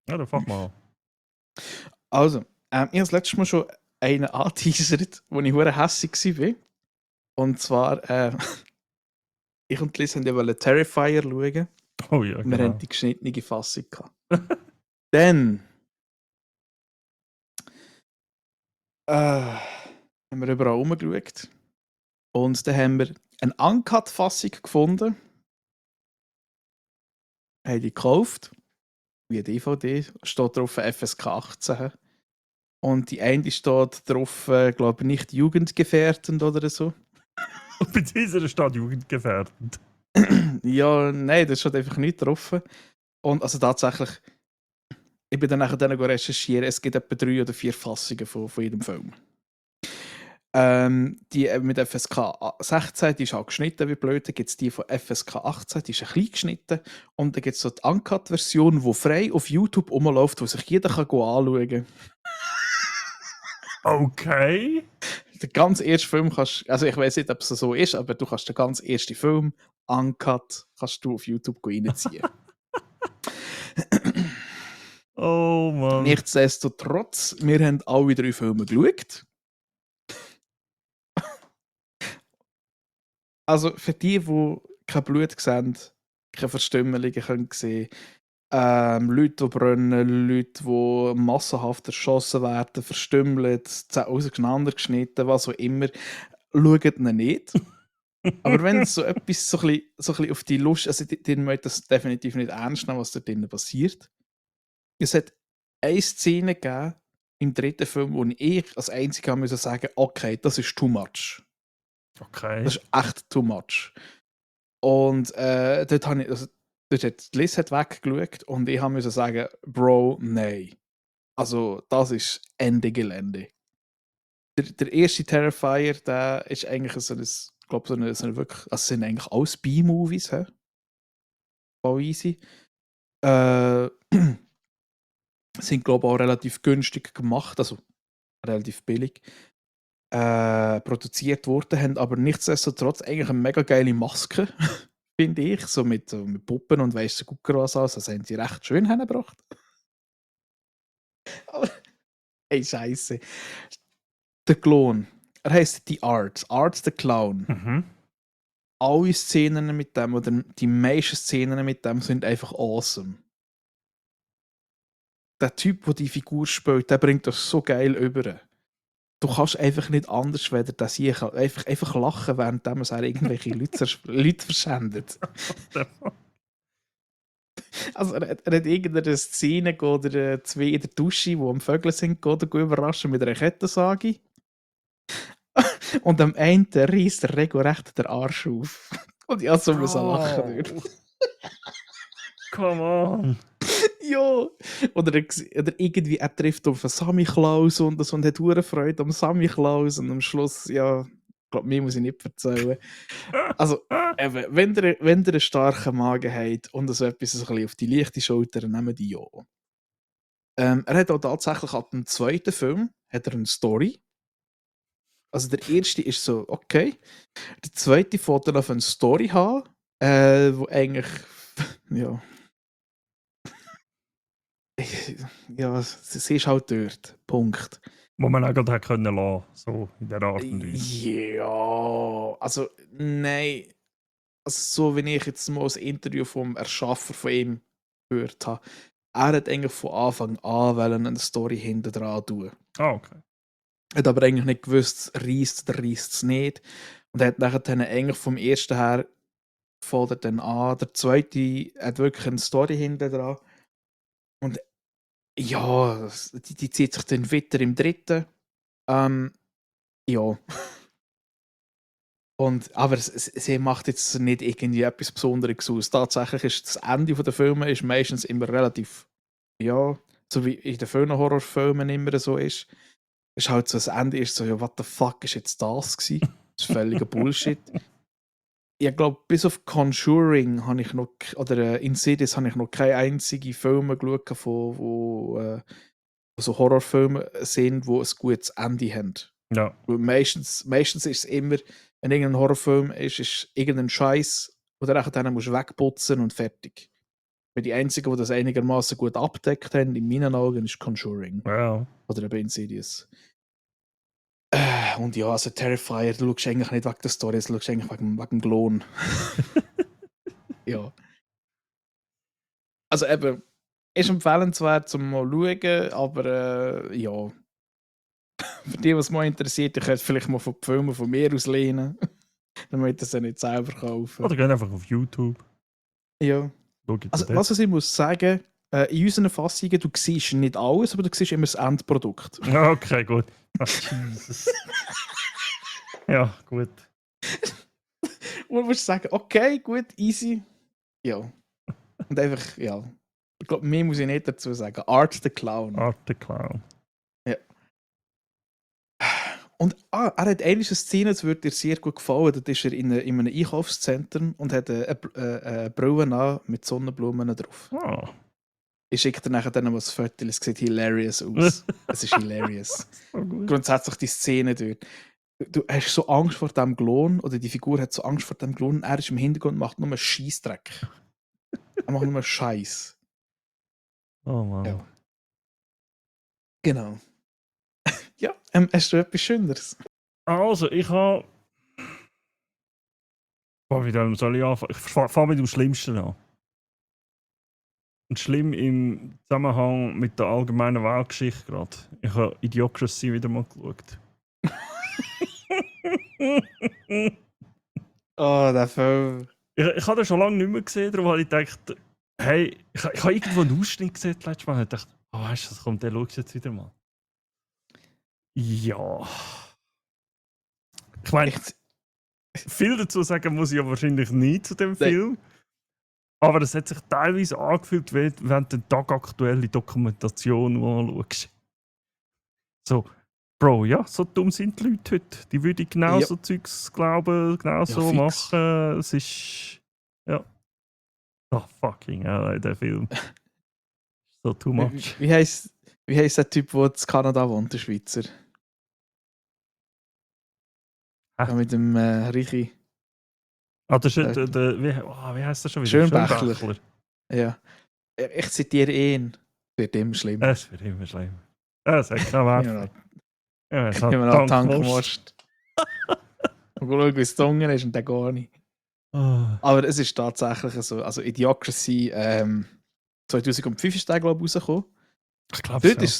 Ja, dann fang mal an. Also, ich habe das letzte Mal schon einen angeteasert, wo ich hure hässig war. Und zwar, ich und Liz wollten Terrifier schauen. Oh ja, Wir genau. haben die geschnittene Fassung gehabt. Dann haben wir überall rumgeschaut. Und dann haben wir eine Uncut-Fassung gefunden. Haben die gekauft. Wie DVD. Steht drauf FSK 18. Und die eine steht drauf, glaube ich, nicht jugendgefährdend oder so. Bei dieser steht jugendgefährdend. Ja, nein, das steht einfach nicht drauf. Und also tatsächlich, ich bin dann nachher recherchieren, es gibt etwa 3 oder 4 Fassungen von jedem Film. Die mit FSK 16, die ist auch geschnitten wie blöd. Dann gibt es die von FSK 18, die ist ein bisschen geschnitten. Und dann gibt es so die Uncut-Version, die frei auf YouTube rumläuft, wo sich jeder kann anschauen kann. Okay. Der ganz erste Film kannst, also ich weiß nicht, ob es so ist, aber du kannst den ganz ersten Film, Uncut, kannst du auf YouTube reinziehen. Oh Mann. Nichtsdestotrotz, wir haben alle 3 Filme geschaut. Also für die kein Blut sehen, keine Verstümmelungen können sehen, Leute, die brennen, Leute, die massenhaft erschossen werden, verstümmelt, auseinandergeschnitten, was auch immer, schaut ihn nicht. Aber wenn so etwas so ein bisschen auf die Lust, also die möchten das definitiv nicht ernst nehmen, was da drinnen passiert. Es hat eine Szene gegeben im 3. Film, wo ich als einziger sagen musste, okay, das ist too much. Okay. Das ist echt too much. Und dort habe ich, also, dort hat Liz weggeschaut und ich musste sagen, Bro, nein. Also, das ist Ende Gelände. Der erste Terrifier, der ist eigentlich so ein, ich glaube, so eine wirklich, also sind eigentlich alles B-Movies, hä? Voll easy. Sind, glaube ich, auch relativ günstig gemacht, also relativ billig. Produziert worden, haben aber nichtsdestotrotz eigentlich eine mega geile Maske, finde ich, so mit Puppen und weiss Gucker was alles, das haben sie recht schön hingebracht. Aber, ey, Scheiße. Der Clown, er heisst The Art the Clown. Mhm. Alle Szenen mit dem, oder die meisten Szenen mit dem, sind einfach awesome. Der Typ, der die Figur spielt, der bringt das so geil über. Du kannst einfach nicht anders, weder dass ich einfach lachen, während er irgendwelche Leute verschendet. Also er hat irgendeine Szene oder 2 in der Dusche, wo am Vögel sind, oder überraschen mit einer Kettensage. Und am Ende reißt der Rego recht den Arsch auf. Und ich musste so lachen. Come on. Ja. Oder irgendwie, er trifft auf einen Sammy Klaus und hat hure Freude am Sammy Klaus und am Schluss, ja, ich glaube, mir muss ich nicht erzählen. Also, eben, wenn ihr einen starken Magen habt und so etwas so ein bisschen auf die leichte Schulter, nehmt die ja. Er hat auch tatsächlich ab dem 2. Film hat er eine Story. Also der erste ist so, okay. Der zweite fährt dann auf eine Story haben, wo eigentlich, ja, ja, sie ist halt dort. Punkt. Wo man auch gerade hätte können lassen, so in der Art und Weise. Ja, also nein. Also, so wie ich jetzt mal das Interview vom Erschaffer von ihm gehört habe, er hat eigentlich von Anfang an eine Story hinten dran tun. Ah, okay. Er hat aber eigentlich nicht gewusst, reisst oder reisst es nicht. Und er hat nachher dann eigentlich vom ersten her fängt er dann an. Der zweite hat wirklich eine Story hinten dran. Und ja, die zieht sich dann weiter im dritten. Ja. Aber sie macht jetzt nicht irgendwie etwas Besonderes aus. Tatsächlich ist das Ende der Filme ist meistens immer relativ, ja, so wie in den vielen Horrorfilmen immer so ist halt so das Ende ist so, ja, what the fuck ist jetzt das gewesen? Das ist völliger Bullshit. Ich glaube, bis auf Conjuring habe ich noch, oder Insidious habe ich noch keine einzige Filme geschaut, wo so Horrorfilme sind, die ein gutes Ende haben. Ja. Weil meistens ist es immer, wenn irgendein Horrorfilm ist irgendein Scheiß, oder dann musst du wegputzen und fertig. Weil die einzigen, die das einigermaßen gut abdeckt haben, in meinen Augen, ist Conjuring. Ja. Oder eben Insidious. Und ja, also Terrifier, du schaust eigentlich nicht wegen der Story, du schaust eigentlich wegen dem Lohn. Ja. Also eben, ist empfehlenswert zum mal schauen, aber ja. Für die, was mal interessiert, ich könnte vielleicht mal von die Filme von mir aus lehnen. Damit ihr sie nicht selber kaufen. Oder geh einfach auf YouTube. Ja. Schau Also, dort. was ich muss sagen, in unseren Fassungen, du siehst nicht alles, aber du siehst immer das Endprodukt. Okay, gut. Ach, Jesus. Ja, gut. Und du musst sagen, okay, gut, easy. Ja. Und einfach, ja. Ich glaube, mehr muss ich nicht dazu sagen. Art the Clown. Art the Clown. Ja. Und er hat eine Szene, das würde dir sehr gut gefallen. Da ist er in einem Einkaufszentrum und hat eine Brille an mit Sonnenblumen drauf. Oh. Ich schicke dir nachher dann noch ein Foto, es sieht hilarious aus. Es ist hilarious. So gut. Grundsätzlich die Szene dort. Du hast so Angst vor dem Klon, oder die Figur hat so Angst vor dem Klon, er ist im Hintergrund und macht nur einen Scheissdreck. Er macht nur Scheiß. Oh Mann. Ja. Genau. Ja, hast du etwas Schöneres? Also, ich habe. Wie soll ich anfangen? Ich fange mit dem Schlimmsten an. Und schlimm im Zusammenhang mit der allgemeinen Weltgeschichte gerade. Ich habe Idiocracy wieder mal geschaut. Oh, der Film. Ich habe den schon lange nicht mehr gesehen, darum habe ich gedacht, hey, ich habe irgendwo einen Ausschnitt gesehen letztes Mal und dachte, oh, weißt du, das kommt, der schaust jetzt wieder mal. Ja. Ich meine, viel dazu sagen muss ich ja wahrscheinlich nie zu dem Film. Aber es hat sich teilweise angefühlt, wie wenn du eine tagaktuelle Dokumentation anschaust. So, Bro, ja, so dumm sind die Leute heute. Die würden genau so Zeugs glauben, genau so fix. machen. Es ist. Ja. Oh, fucking hell, der Film. So too much. Wie heisst der Typ, der in Kanada wohnt, der Schweizer? Ja, mit dem Richi. Ah, das ist wie heißt das schon wieder? Schönbächler. Ja. Ich zitiere ihn. Es wird immer schlimmer. Es wird immer schlimmer. Es hat keinen Wert. Ja, es hat noch Tankmost. Und schauen, wie es Zungen ist und dann gar nicht. Aber es ist tatsächlich so. Also Idiocracy 2005 ist der, glaube ich, rausgekommen. Ich glaube es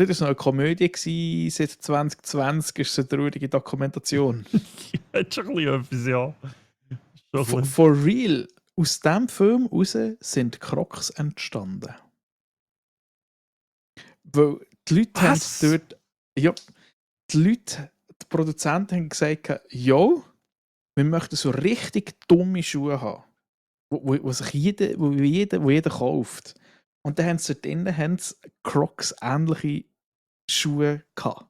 Dort war noch eine Komödie gewesen, seit 2020 ist es eine traurige Dokumentation. Hat schon ein bisschen etwas, ja. For real, aus diesem Film raus sind Crocs entstanden. Weil die Leute haben dort... Ja, die Produzenten haben gesagt, jo, wir möchten so richtig dumme Schuhe haben, wo sich jeder kauft. Und dann haben sie dort drinnen Crocs ähnliche Schuhe gehabt.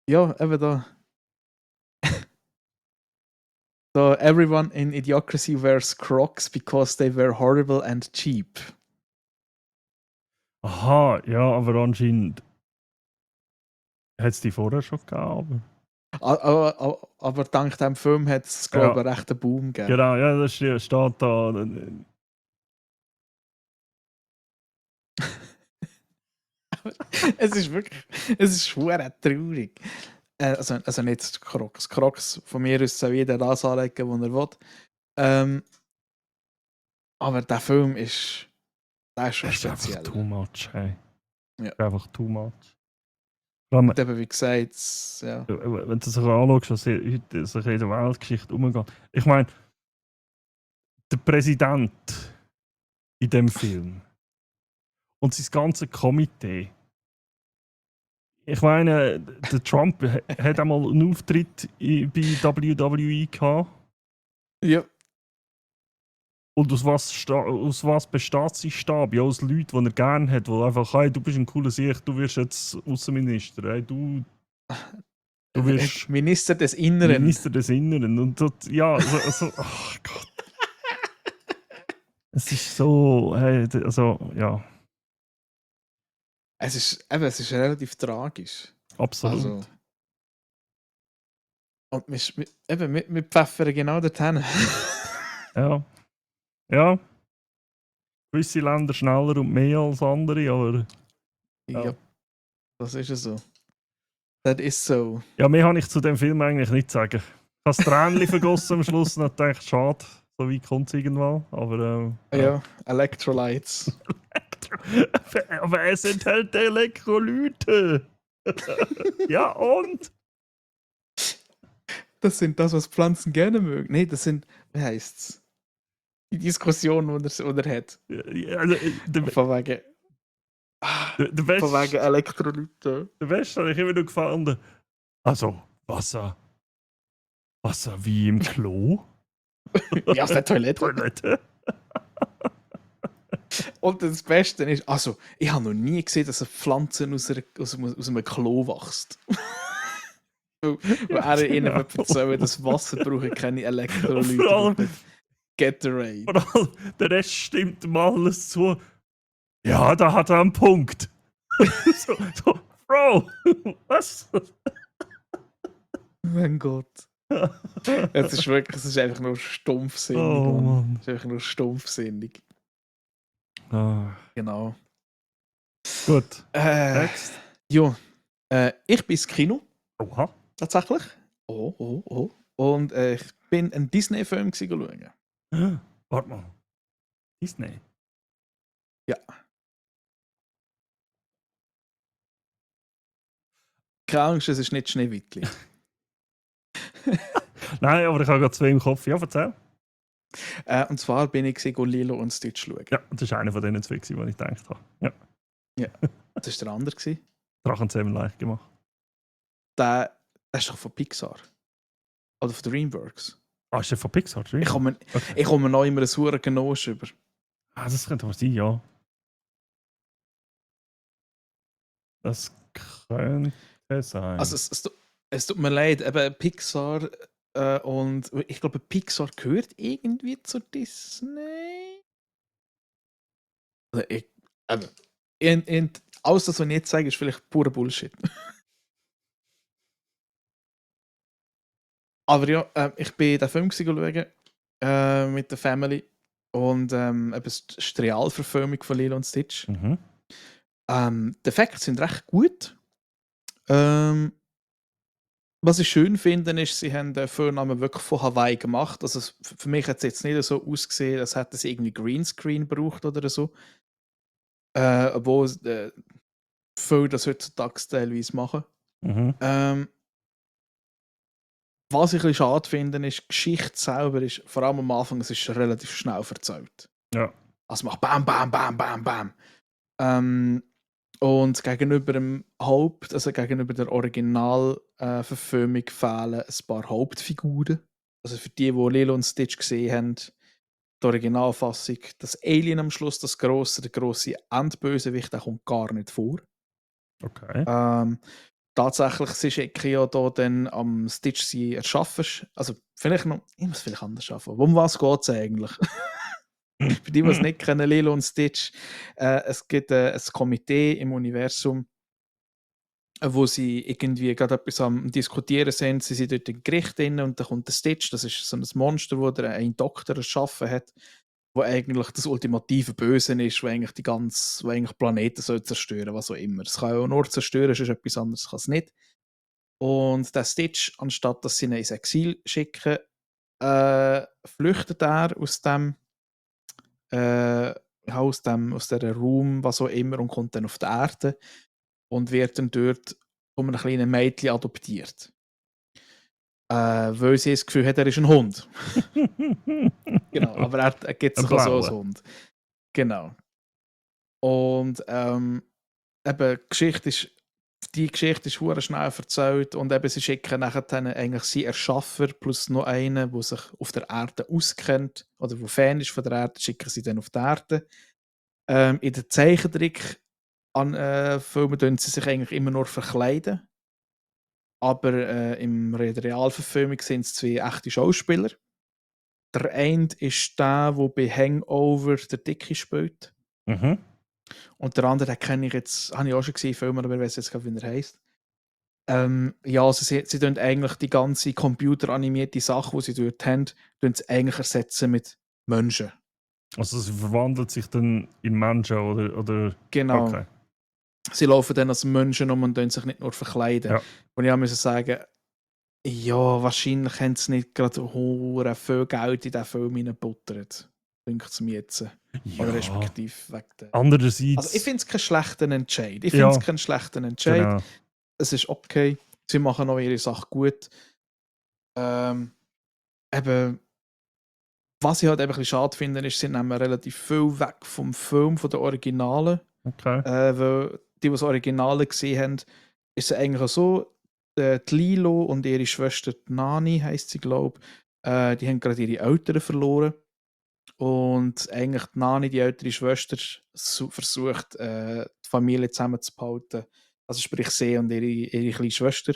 Ja, eben da. So, everyone in Idiocracy wears Crocs because they were horrible and cheap. Aha, ja, aber anscheinend hat es die vorher schon gegeben. Aber dank dem Film hat es, glaube ich, einen rechten Boom gegeben. Genau, ja, das steht da. Es ist schwer traurig. Also nicht Crocs. Crocs von mir aus soll jeder das anlegen, was er will. Aber der Film ist schon speziell. Das ist einfach too much, hey. Ja. Das ist einfach too much. Und eben, wie gesagt, ja. Wenn du sich anschaust, was heute sich in der Weltgeschichte umgeht. Ich meine, der Präsident in dem Film und sein ganzes Komitee Ich meine, der Trump hat einmal einen Auftritt bei WWE gehabt. Ja. Und aus was besteht sein Stab? Ja, aus Leuten, die er gerne hat, die einfach, hey, du bist ein cooler Sicht, du wirst jetzt Außenminister, hey, du wirst Minister des Inneren. Minister des Inneren. Und das, ja, oh Gott. Es ist so, hey, also, ja, Es ist relativ tragisch. absolut. Also, und wir pfeffern genau dorthin. Ja. Ja. Gewisse Länder schneller und mehr als andere, aber Ja, das ist es so. Das ist so. ja, mehr habe ich zu dem Film eigentlich nicht zu sagen. Ich habe das Tränchen vergossen am Schluss und dachte, schade, so weit kommt es irgendwann. Aber Ja, Electrolytes. aber es enthält Elektrolyte. Ja, und? Das sind das, was Pflanzen gerne mögen. Nee, das sind, wie heißt's? Die Diskussion, die er hat. Ja, also, Von wegen, der von wegen Elektrolyte. Beste habe ich immer noch gefunden. Also, Wasser wie im Klo? Ja, aus der Toilette. Toilette? Und das Beste ist, also, ich habe noch nie gesehen, dass eine Pflanze aus einem Klo wächst. Weil er ihnen erzählen, dass Wasser braucht keine Elektrolyte. Vor allem- braucht Gatorade. Vor allem, der Rest stimmt ihm alles zu. Ja, da hat er einen Punkt. so, Bro, was? Mein Gott. Es ist einfach nur stumpfsinnig. Oh, Mann. Es ist einfach nur stumpfsinnig. Ah, Genau. gut. Äh, Next. ja, ich bin ins Kino, Oha. tatsächlich. Oh. Und ich bin einen Disney-Film schauen. Warte mal. Disney. Ja. Keine Angst, es ist nicht Schneewittli. Nein, aber ich habe gerade zwei im Kopf. Ja, erzähl. Und zwar bin ich Lilo und Stitch schauen. Ja, das war einer von denen zwei, die ich gedacht habe. Ja. Das war der andere. Gewesen. Drachenzähmen leicht gemacht. Der ist doch von Pixar. Oder von DreamWorks. Ah, ist der von Pixar? Ich komme Okay. noch immer ein sauren Genosch über. Ah, das könnte aber sein, ja. Das könnte sein. Also es tut mir leid, eben Pixar und ich glaube Pixar gehört irgendwie zu Disney. Also alles das, was ich jetzt sage, ist vielleicht purer Bullshit. Aber ja, ich bin den Film schauen mit der Family und eben es ist die Realverfilmung von Lilo und Stitch. Mhm. Die Effekte sind recht gut. Was ich schön finde, ist, sie haben den Vornamen wirklich von Hawaii gemacht. Also für mich hat es jetzt nicht so ausgesehen, als hätten sie irgendwie Greenscreen gebraucht oder so. Obwohl viele das heutzutage teilweise machen. Mhm. Was ich ein bisschen schade finde, ist, die Geschichte selber ist, vor allem am Anfang, es ist relativ schnell erzählt. Ja. Also macht Bam, Bam, Bam, Bam, Bam. Und gegenüber dem also gegenüber der Originalverfilmung fehlen ein paar Hauptfiguren. Also für die Lilo und Stitch gesehen haben, die Originalfassung, das Alien am Schluss, der grosse Endbösewicht, der kommt gar nicht vor. Okay. Tatsächlich sie schicken ja da dann am Stitch sie erschaffen. Also vielleicht noch, ich muss vielleicht anders schaffen. Um was geht es eigentlich? Für die, die es nicht kennen, Lilo und Stitch, es gibt ein Komitee im Universum, wo sie irgendwie gerade etwas am Diskutieren sind. Sie sind dort im Gericht drin und dann kommt der Stitch, das ist so ein Monster, wo der ein Doktor erschaffen hat, wo eigentlich das ultimative Böse ist, wo eigentlich Planeten soll zerstören, was auch immer. Es kann ja auch nur zerstören, es ist etwas anderes, kann es nicht. Und der Stitch, anstatt dass sie ihn ins Exil schicken, flüchtet er aus dieser Raum, was auch immer, und kommt dann auf die Erde und wird dann dort von einem kleinen Mädchen adoptiert. Weil sie das Gefühl hat, er ist ein Hund. Genau, aber er gibt sich also als Hund. Genau. Und eben, die Geschichte ist, die Geschichte ist hure schnell erzählt und eben sie schicken nachher dann eigentlich sie Erschaffer plus noch einen, der sich auf der Erde auskennt oder der Fan ist von der Erde, schicken sie dann auf die Erde. In der Zeichentrick Filmen tun sie sich eigentlich immer nur verkleiden, aber in der Realverfilmung sind es zwei echte Schauspieler. Der eine ist der bei Hangover der Dicke spielt. Mhm. Und der andere, den kenne ich jetzt, habe ich auch schon gesehen, Film, aber ich weiß jetzt gar nicht, wie er heisst. Ja, also sie tun eigentlich die ganze computeranimierte Sache, die sie dort haben, tun sie eigentlich ersetzen mit Menschen. Also sie verwandelt sich dann in Menschen oder Genau. okay. Sie laufen dann als Menschen um und tun sich nicht nur verkleiden. Ja. Und ich muss sagen, ja, wahrscheinlich haben sie nicht gerade hure viel Geld in diesen Film reingebuttert. Denkt es mir jetzt. Oder Ja. respektive wegen der. Andererseits. Also ich finde es keinen schlechten Entscheid. Ich finde es keinen schlechten Entscheid. Genau. Es ist okay. Sie machen auch ihre Sache gut. Eben, was ich halt eben ein bisschen schade finde, ist, sie nehmen relativ viel weg vom Film, von den Originalen. Okay. Weil die das Originale gesehen haben, ist es eigentlich auch so, die Lilo und ihre Schwester die Nani, heisst sie, glaube ich, die haben gerade ihre Eltern verloren. Und eigentlich die Nani, die ältere Schwester, versucht, die Familie zusammenzuhalten. Also sprich sie und ihre kleine Schwester.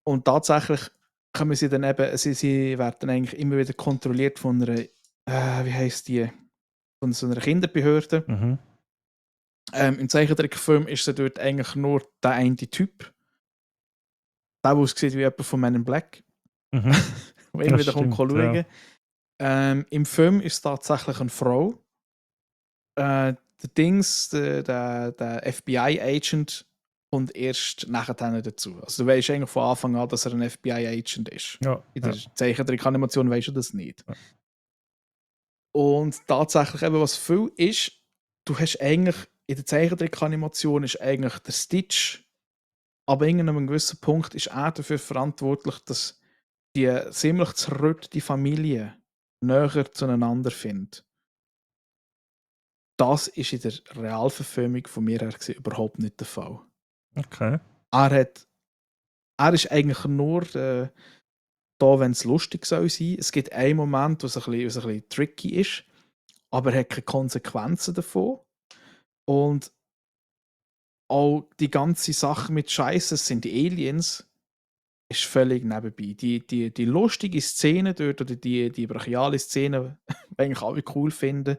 Und tatsächlich kommen sie dann eben, sie werden eigentlich immer wieder kontrolliert von einer, wie heisst die, von so einer Kinderbehörde. Mhm. Im Zeichentrickfilm ist sie dort eigentlich nur der eine Typ. Der aussieht wie jemand von Men in Black. Mhm. Wo immer wieder stimmt, schauen. Im Film ist es tatsächlich eine Frau. Der Dings, der FBI-Agent, kommt erst nachher dazu. Also du weißt eigentlich von Anfang an, dass er ein FBI-Agent ist. Ja. In der Zeichentrick-Animation weisst du das nicht. Ja. Und tatsächlich eben, was viel ist, du hast eigentlich, in der Zeichentrick-Animation ist eigentlich der Stitch, aber an einem gewissen Punkt ist er dafür verantwortlich, dass die ziemlich zerrüttete Familie näher zueinander findet. Das ist in der Realverfilmung von mir her gesehen überhaupt nicht der Fall. Okay. Er ist eigentlich nur da, wenn es lustig soll sein. Es gibt einen Moment, wo es ein bisschen tricky ist, aber er hat keine Konsequenzen davon. Und auch die ganze Sache mit Scheiße, es sind die Aliens, ist völlig nebenbei. Die lustige Szene dort, oder die brachiale Szene, die eigentlich alle cool finden,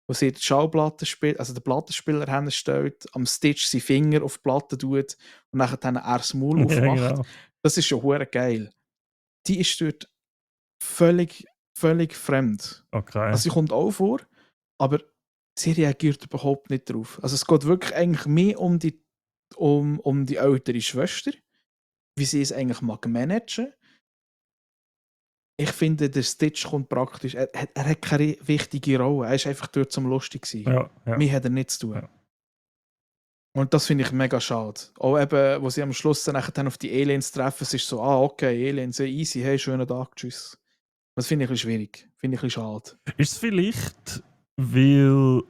wo sie die Schallplatte spielt, also den Plattenspieler hinstellt, am Stitch seine Finger auf die Platte tut und nachher dann er das Maul Ja, aufmacht. genau. Das ist schon hure geil. Die ist dort völlig fremd. Okay. Also sie kommt auch vor, aber sie reagiert überhaupt nicht drauf. Also es geht wirklich eigentlich mehr um die ältere Schwester, wie sie es eigentlich mag managen. Ich finde, der Stitch kommt praktisch, er hat keine wichtige Rolle, er ist einfach dort zum lustig sein. Ja. Mehr hat er nichts zu tun. Ja. Und das finde ich mega schade. Auch eben, wo sie am Schluss dann auf die Aliens treffen, es ist so, okay, Aliens, sehr easy, hey, schönen Tag, tschüss. Das finde ich ein bisschen schwierig, finde ich ein bisschen schade. Ist es vielleicht, weil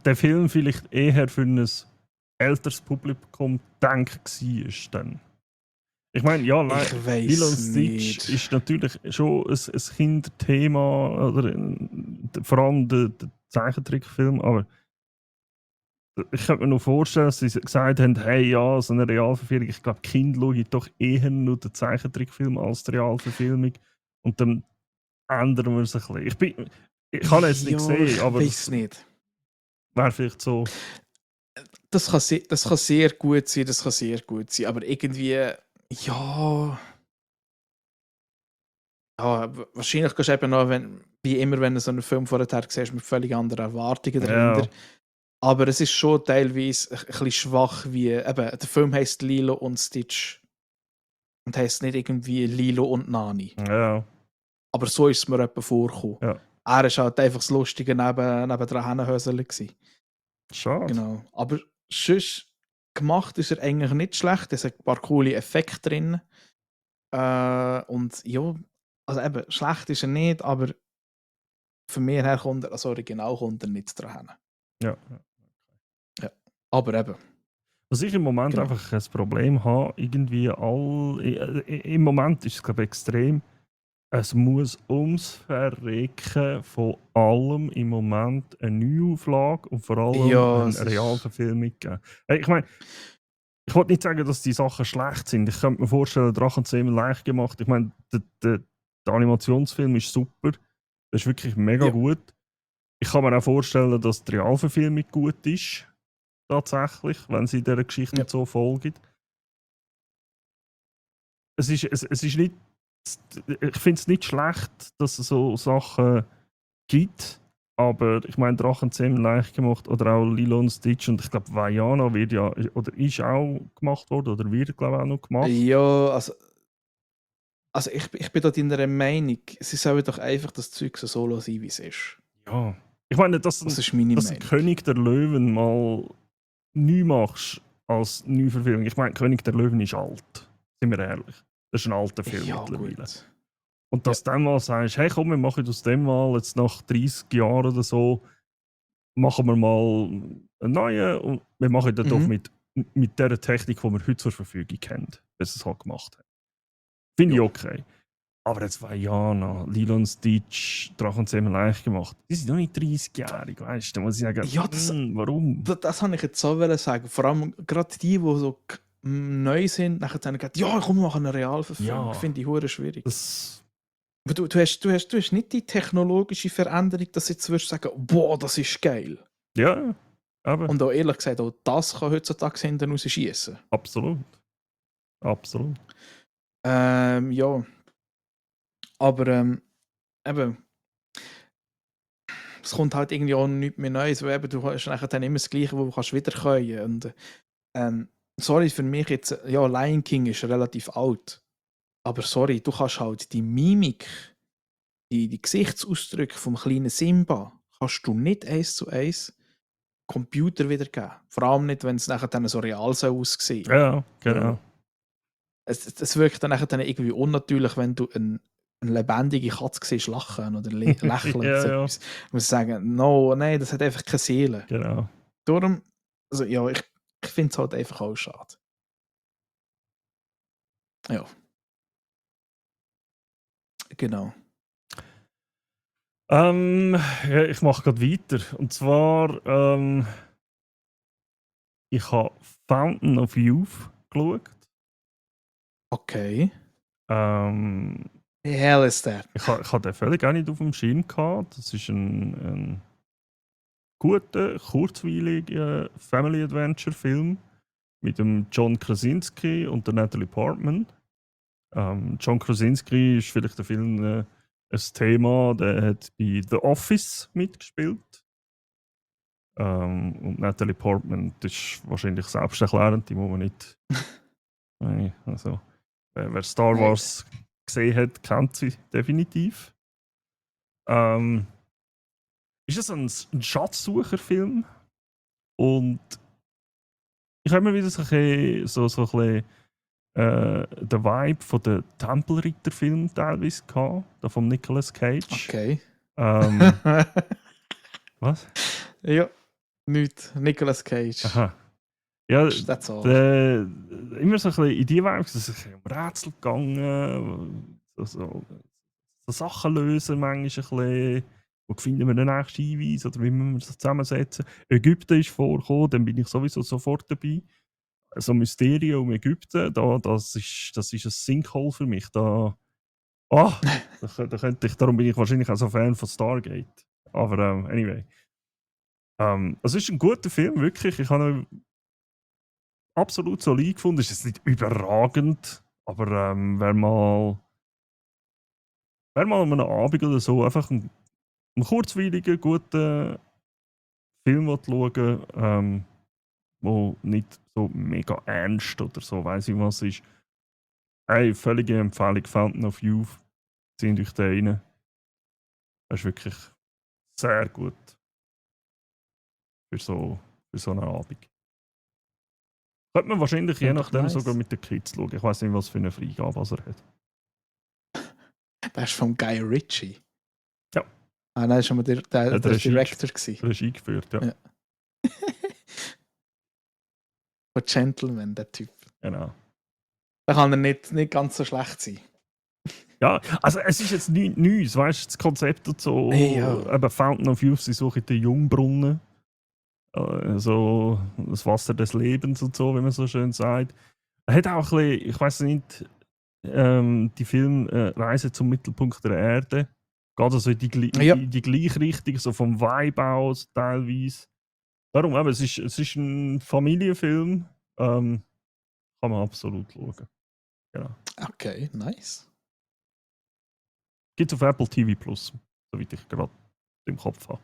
der Film vielleicht eher für ein älteres Publikum gedacht war dann? Ich meine, ja, Ich Lilo und weiß Stitch nicht. ist natürlich schon ein Kinderthema, oder vor allem der Zeichentrickfilm, aber ich könnte mir noch vorstellen, dass sie gesagt haben, hey, ja, so eine Realverfilmung, ich glaube, Kinder schauen doch eher nur den Zeichentrickfilm als die Realverfilmung und dann ändern wir es ein bisschen. Ich kann es nicht sehen, aber ich das weiß nicht. wäre vielleicht so. Das kann sehr gut sein, das kann sehr gut sein, aber irgendwie, ja, wahrscheinlich gehst du eben noch, wie immer, wenn du so einen Film vorher siehst, mit völlig anderen Erwartungen dahinter. Ja. Aber es ist schon teilweise ein bisschen schwach, wie, eben, der Film heisst Lilo und Stitch und heisst nicht irgendwie Lilo und Nani. Ja. Aber so ist es mir etwa vorgekommen. Ja. Er war halt einfach das Lustige nebendran Hänenhösel gewesen. Schade. Genau. Aber sonst gemacht ist er eigentlich nicht schlecht. Es hat ein paar coole Effekte drin. Und ja, also eben, schlecht ist er nicht, aber für mich her kommt er, als Original kommt er nicht dran. Ja. Ja. Aber eben, Was ich im Moment genau. einfach ein Problem habe, irgendwie im Moment ist es glaube ich extrem, es muss ums Verrecken von allem im Moment eine Neuauflage und vor allem Ja, eine es ist. Realverfilmung geben. Hey, ich meine, ich wollte nicht sagen, dass die Sachen schlecht sind. Ich könnte mir vorstellen, Drachenzähmen leicht gemacht. Ich meine, der Animationsfilm ist super. Das ist wirklich mega Ja, gut. Ich kann mir auch vorstellen, dass die Realverfilmung gut ist. Tatsächlich, wenn sie dieser Geschichte ja. so folgen. Es ist nicht. Ich finde es nicht schlecht, dass es so Sachen gibt. Aber ich meine, Drachenzähmen leicht gemacht oder auch Lilo und Stitch und ich glaube, Vaiana wird ja oder ist auch gemacht worden oder wird, glaube ich, auch noch gemacht. Ja, also ich bin da deiner Meinung, sie sollen doch einfach das Zeug so lassen, wie es ist. Ja. Ich meine, Das ist meine dass ein Meinung. König der Löwen mal neu machst als Neuverfilmung. Ich meine, König der Löwen ist alt. Sind wir ehrlich. Das ist ein alter Film Ja, mittlerweile. gut. Und Ja. dass du dann mal sagst, hey komm, wir machen aus dem mal, jetzt nach 30 Jahren oder so, machen wir mal einen neuen und wir machen das doch Mhm. mit der Technik, die wir heute zur Verfügung haben, bis es halt gemacht haben. Finde ich Ja. okay. Aber jetzt Vaiana, Lilo und Stitch, Drachenzähmen leicht gemacht. Die sind noch nicht 30-jährig, weißt du? Da muss ich sagen, Ja, warum? das habe ich jetzt so wollen sagen. Vor allem gerade die so neu sind, nachher sagen, ja, komm, wir machen eine Realverfilmung. Ja, Finde ich hure schwierig. das. Aber du hast nicht die technologische Veränderung, dass du jetzt würdest sagen, boah, das ist geil. Ja, aber Und auch ehrlich gesagt, auch das kann heutzutage hinten raus schiessen. absolut. Absolut. Ja, aber eben, es kommt halt irgendwie auch nichts mehr Neues, weil eben, du hast nachher dann immer das Gleiche, wo du kannst wieder können. Und sorry, für mich jetzt, ja, Lion King ist relativ alt. Aber sorry, du kannst halt die Mimik, die Gesichtsausdrücke vom kleinen Simba, kannst du nicht eins zu eins Computer wiedergeben. Vor allem nicht, wenn es nachher dann so real so aussieht. Ja, Weil genau. es wirkt dann nachher dann irgendwie unnatürlich, wenn du eine lebendige Katze siehst lachen oder lächeln oder Ja, so ja, etwas. Du musst sagen, no, nein, das hat einfach keine Seele. genau. Darum, also ja, ich finde es halt einfach auch schade. Ja, genau. Ja, ich mache gerade weiter. Und zwar, ich habe Fountain of Youth geschaut. Okay. Ähm, The hell is that? ich ha den völlig auch nicht auf dem Schirm gehabt. Das ist ein guter, kurzweiliger Family Adventure Film mit dem John Krasinski und der Natalie Portman. John Krasinski ist vielleicht der Film ein Thema, der hat bei The Office mitgespielt. Und Natalie Portman, das ist wahrscheinlich selbsterklärend, die muss man nicht. Nein, also, wer Star Nein. Wars gesehen hat, kennt sie definitiv. Ähm, ist es ein Schatzsucherfilm und ich habe immer wieder so ein bisschen den Vibe von den Tempelritter-Film teilweise gehabt, da von Nicolas Cage. Okay. Ähm, was? Ja, nichts. Nicolas Cage. Aha. Ja, That's all. immer so ein bisschen in die Vibe, es ist ein bisschen um Rätsel gegangen, so Sachen lösen manchmal ein bisschen. Wo finden wir den nächsten Hinweis oder wie müssen wir das zusammensetzen? Ägypten ist vorgekommen, dann bin ich sowieso sofort dabei. So ein Mysterium um Ägypten, das ist ein Sinkhole für mich. Da könnte ich, darum bin ich wahrscheinlich auch so Fan von Stargate. Aber anyway. Es ist ein guter Film, wirklich. Ich habe ihn absolut solid gefunden. Es ist jetzt nicht überragend, aber wer mal an einem Abend oder so einfach einen kurzweiligen, guten Film schauen, wo nicht so mega ernst oder so, weiss ich was ist. Hey, völlige Empfehlung, Fountain of Youth. Zieht euch den rein. Das ist wirklich sehr gut für so einen Abend. Könnte man wahrscheinlich je Klingt doch nachdem sogar nice. mit den Kids schauen. Ich weiß nicht, was für eine Freigabe was er hat. Der ist vom Guy Ritchie. Ja, Ah, nein, das war der hat Director. Gewesen. Regie geführt, ja. Ja. Von Gentleman, der Typ. Genau. Da kann er nicht ganz so schlecht sein. Ja, also es ist jetzt nichts Neues, weißt du, das Konzept und so. Hey, ja. Eben Fountain of Youth, sie suchen den Jungbrunnen. So das Wasser des Lebens und so, wie man so schön sagt. Er hat auch ein bisschen, ich weiß nicht, die Film Reise zum Mittelpunkt der Erde. Geht also in die gleiche Richtung, so vom Vibe aus teilweise. Darum, aber es ist ein Familienfilm. Kann man absolut schauen. Genau. Okay, nice. Gibt es auf Apple TV Plus, soweit ich gerade im Kopf habe.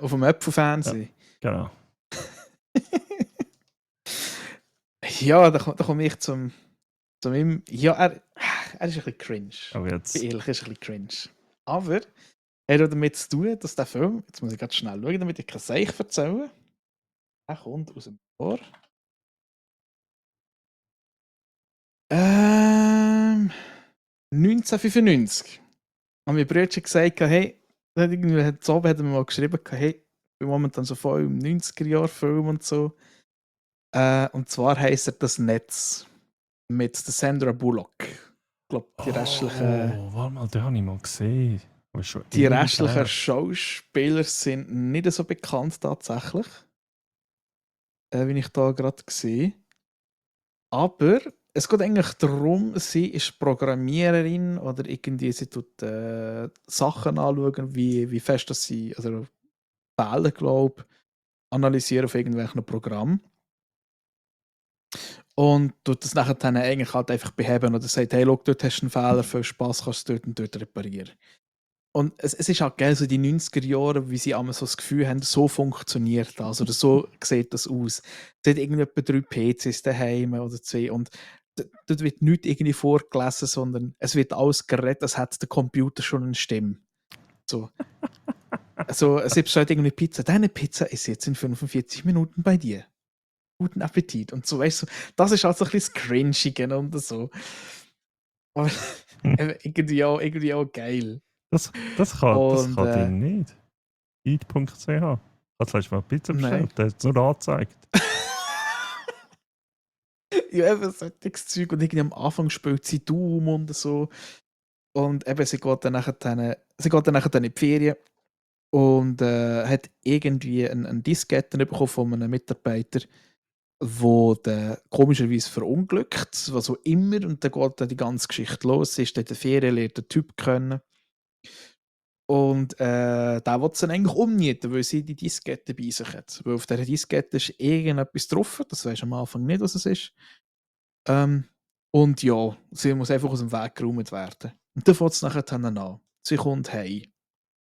Auf dem Apple-Fernsehen. Genau. Ja, da komme ich zum ihm. Ja, er ist ein bisschen cringe. Aber Ich jetzt. bin ehrlich, er ist ein bisschen cringe. Aber er hat damit zu tun, dass der Film, jetzt muss ich ganz schnell schauen, damit ich kein Seich erzähle. Er kommt aus dem Jahr. 1995. Und mein Bruder hat gesagt, hey, hat er mir mal geschrieben, hey, ich bin momentan so voll im 90er-Jahr-Film und so. Und zwar heisst er Das Netz mit der Sandra Bullock. Ich glaube, die restlichen, warte mal, den habe ich mal gesehen. Aber schon die ewig restlichen her. Schauspieler sind nicht so bekannt tatsächlich. Wie ich da gerade sehe. Aber es geht eigentlich darum, sie ist Programmiererin oder irgendwie sie tut Sachen anschauen, wie fest dass sie, also Fehler, glaube analysieren auf irgendwelchen Programmen. Und tut das nachher dann eigentlich halt einfach beheben oder sagt, hey, look, dort hast du einen Fehler, viel Spaß, kannst du dort und dort reparieren. Und es ist halt geil, so die 90er Jahre, wie sie einmal so das Gefühl haben, so funktioniert das oder so sieht das aus. Sie hat irgendwie etwa 3 PCs daheim oder 2 und dort wird nichts irgendwie vorgelesen, sondern es wird alles geredet, als hätte der Computer schon eine Stimme. So. Also, selbst halt irgendwie Pizza. Deine Pizza ist jetzt in 45 Minuten bei dir. Guten Appetit. Und so, weißt du, das ist halt so ein bisschen das Cringige und so. Aber irgendwie auch geil. Das kann Und, Ding nicht. Eat.ch. Hast du mal Pizza bestellt? nein. Der hat es nur angezeigt. Ja, eben solches Zeug. Und irgendwie am Anfang spielt sie Doom und so. Und eben, sie geht dann nachher in die Ferien und hat irgendwie einen Disketten bekommen von einem Mitarbeiter, wo der komischerweise verunglückt, was auch immer. Und dann geht dann die ganze Geschichte los. Sie ist dort in der Ferien, lernt den Typ kennen. Und der will sie dann eigentlich umnieten, weil sie die Diskette bei sich hat. Weil auf dieser Diskette ist irgendetwas drauf. Das weisst du am Anfang nicht, was es ist. Und ja, sie muss einfach aus dem Weg geräumt werden. Und dann fängt es nachher dann an. Sie kommt heim.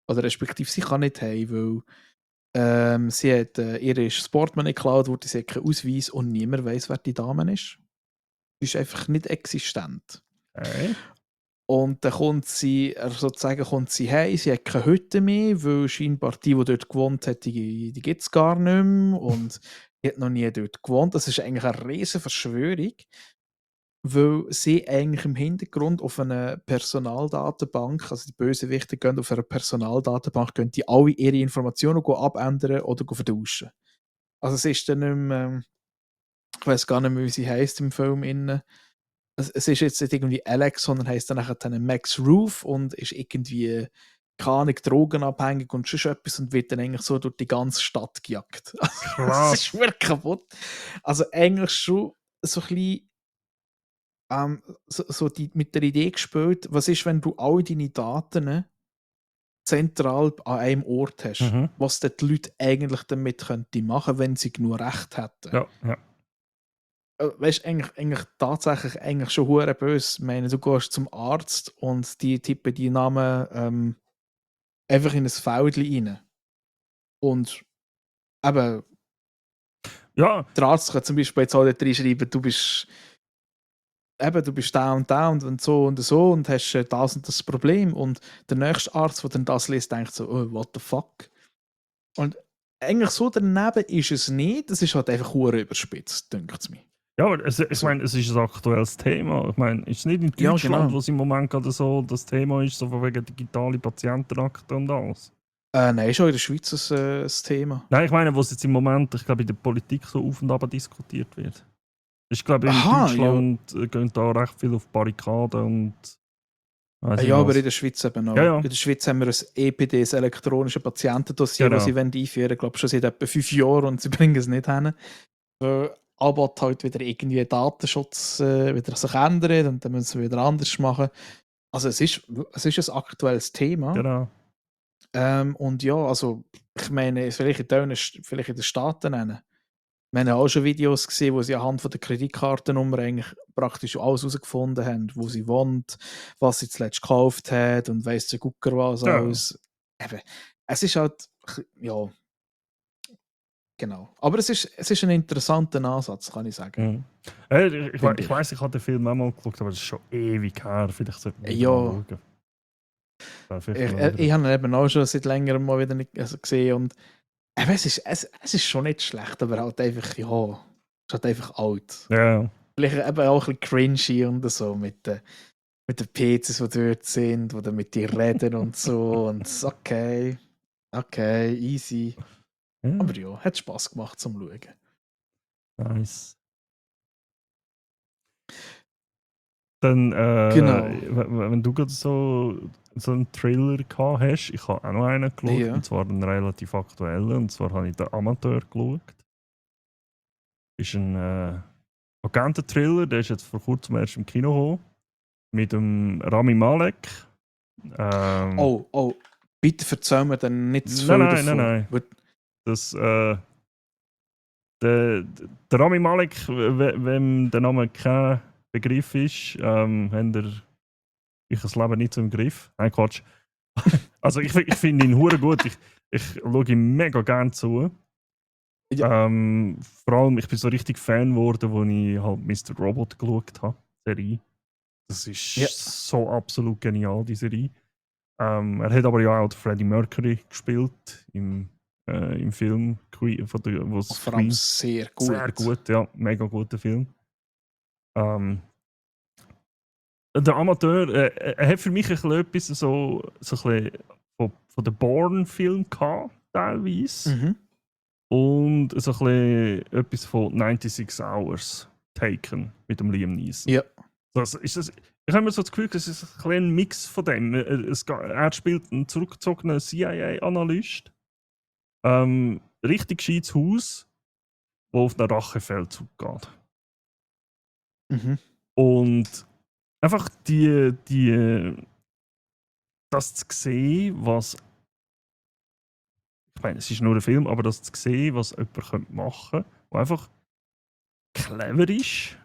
Oder respektive sie kann nicht heim, weil sie hat ihre Sportmoney geklaut, wurde sie hat keinen Ausweis und niemand weiß, wer die Dame ist. Sie ist einfach nicht existent. Okay. Und dann kommt sie heim, sie hat keine Hütte mehr, weil scheinbar die dort gewohnt hat, die gibt es gar nicht mehr und die hat noch nie dort gewohnt. Das ist eigentlich eine riesige Verschwörung, weil sie eigentlich im Hintergrund auf einer Personaldatenbank, also die Bösewichte gehen auf einer Personaldatenbank, gehen die alle ihre Informationen abändern oder vertauschen. Also es ist dann nicht mehr, ich weiß gar nicht mehr, wie sie heisst im Film innen. Es ist jetzt nicht irgendwie Alex, sondern heisst dann nachher dann Max Roof und ist irgendwie, keine Ahnung, drogenabhängig und schon etwas und wird dann eigentlich so durch die ganze Stadt gejagt. Das ist wirklich kaputt. Also eigentlich schon so ein bisschen mit der Idee gespielt, was ist, wenn du all deine Daten zentral an einem Ort hast, was die Leute eigentlich damit könnten machen, wenn sie genug Recht hätten. Ja, ja. Weißt du, eigentlich tatsächlich eigentlich schon hure böse. Ich meine, du gehst zum Arzt und die tippen die Namen einfach in ein Feldchen rein. Und eben, Ja, der Arzt kann zum Beispiel jetzt auch dort reinschreiben, du bist da und so und hast das und das Problem. Und der nächste Arzt, der dann das liest, denkt so, oh, what the fuck? Und eigentlich so daneben ist es nicht, es ist halt einfach hure überspitzt, denkt es mir. ja, aber ich meine, es ist ein aktuelles Thema. Ich meine, ist es nicht in Ja, Deutschland, genau. wo es im Moment gerade so das Thema ist, so von wegen digitale Patientenakte und alles? Nein, ist auch in der Schweiz das Thema. Nein, ich meine, wo es jetzt im Moment, ich glaube, in der Politik so auf und ab diskutiert wird. Ich glaube, in Aha, Deutschland gehen da recht viel auf Barrikaden und weiss ich ja, aber was. in der Schweiz eben auch. Ja, In der Schweiz haben wir ein EPD, das elektronische Patientendossier, das genau. sie einführen wollen, glaube schon seit etwa 5 Jahren und sie bringen es nicht hin. Aber halt wieder irgendwie Datenschutz wieder sich ändert und dann müssen wir wieder anders machen. Also es ist ein aktuelles Thema. Genau. Und ja, also ich meine, vielleicht in den Staaten nennen. Wir haben auch schon Videos gesehen, wo sie anhand von der Kreditkartennummer eigentlich praktisch alles herausgefunden haben, wo sie wohnt, was sie zuletzt gekauft hat und weiss der Gucker was Ja. alles. Eben, es ist halt, ja, genau. Aber es ist ein interessanter Ansatz, kann ich sagen. Mhm. Ich Finde ich. weiss, ich habe den Film auch mal geschaut, aber das ist schon ewig her. Vielleicht sollte man wieder Ja, mal schauen. Ja, vielleicht mal wieder. ich habe ihn eben auch schon seit längerem mal wieder nicht gesehen und eben, es ist schon nicht schlecht, aber halt einfach, ja, es ist halt einfach alt. Ja, Vielleicht eben auch ein bisschen cringy und so mit den PCs, die dort sind, die dann mit dir reden und so. Und es ist okay, easy. ja. Aber ja, hat Spass gemacht zum Schauen. Nice. Dann, Genau. wenn du gerade so einen Thriller gehabt hast, ich habe auch noch einen geschaut, Ja. und zwar einen relativ aktuellen, und zwar habe ich den Amateur geschaut. Ist ein agenten Thriller, der ist jetzt vor kurzem erst im Kino gekommen, mit dem Rami Malek. Oh, bitte erzähl mir dann nicht zu Nein, viel nein, davon. nein. Weil- Das, der Rami Malek, wem der Name kein Begriff ist, haben ich das Leben nicht so im Griff. Nein, Quatsch. Also ich finde ihn hure gut. Ich schaue ihm mega gerne zu. Vor allem, ich bin so richtig Fan geworden, als ich halt Mr. Robot geschaut habe, Serie. Das ist Ja. so absolut genial, die Serie. Er hat aber ja auch Freddie Mercury gespielt im Film, von der, wo es Vor allem Queen. sehr gut. Sehr gut, ja. Mega guter Film. Der Amateur, er hat für mich ein bisschen etwas so ein bisschen von den Bourne-Film gehabt, teilweise. Mhm. Und so ein bisschen etwas von 96 Hours Taken mit dem Liam Neeson. Ja. Ich habe mir so das Gefühl, es ist ein kleiner Mix von dem. Er spielt einen zurückgezogenen CIA-Analyst. Richtig gescheites Haus, das auf einen Rachefeldzug geht. Mhm. Und einfach das zu sehen, was. Ich meine, es ist nur ein Film, aber das zu sehen, was jemand machen könnte, der einfach clever ist.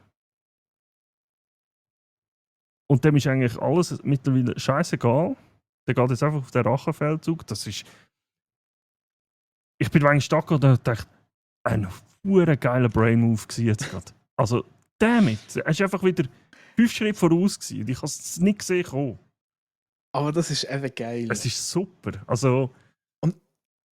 Und dem ist eigentlich alles mittlerweile scheißegal. Der geht jetzt einfach auf den Rachefeldzug. Das ist. Ich bin eigentlich stark und dachte, ein verdammter geiler Brain-Move jetzt gerade. Also, damit. Er ist einfach wieder 5 Schritte voraus gewesen. Ich habe es nicht gesehen kommen. Aber das ist eben geil. Es ist super. Also. Und-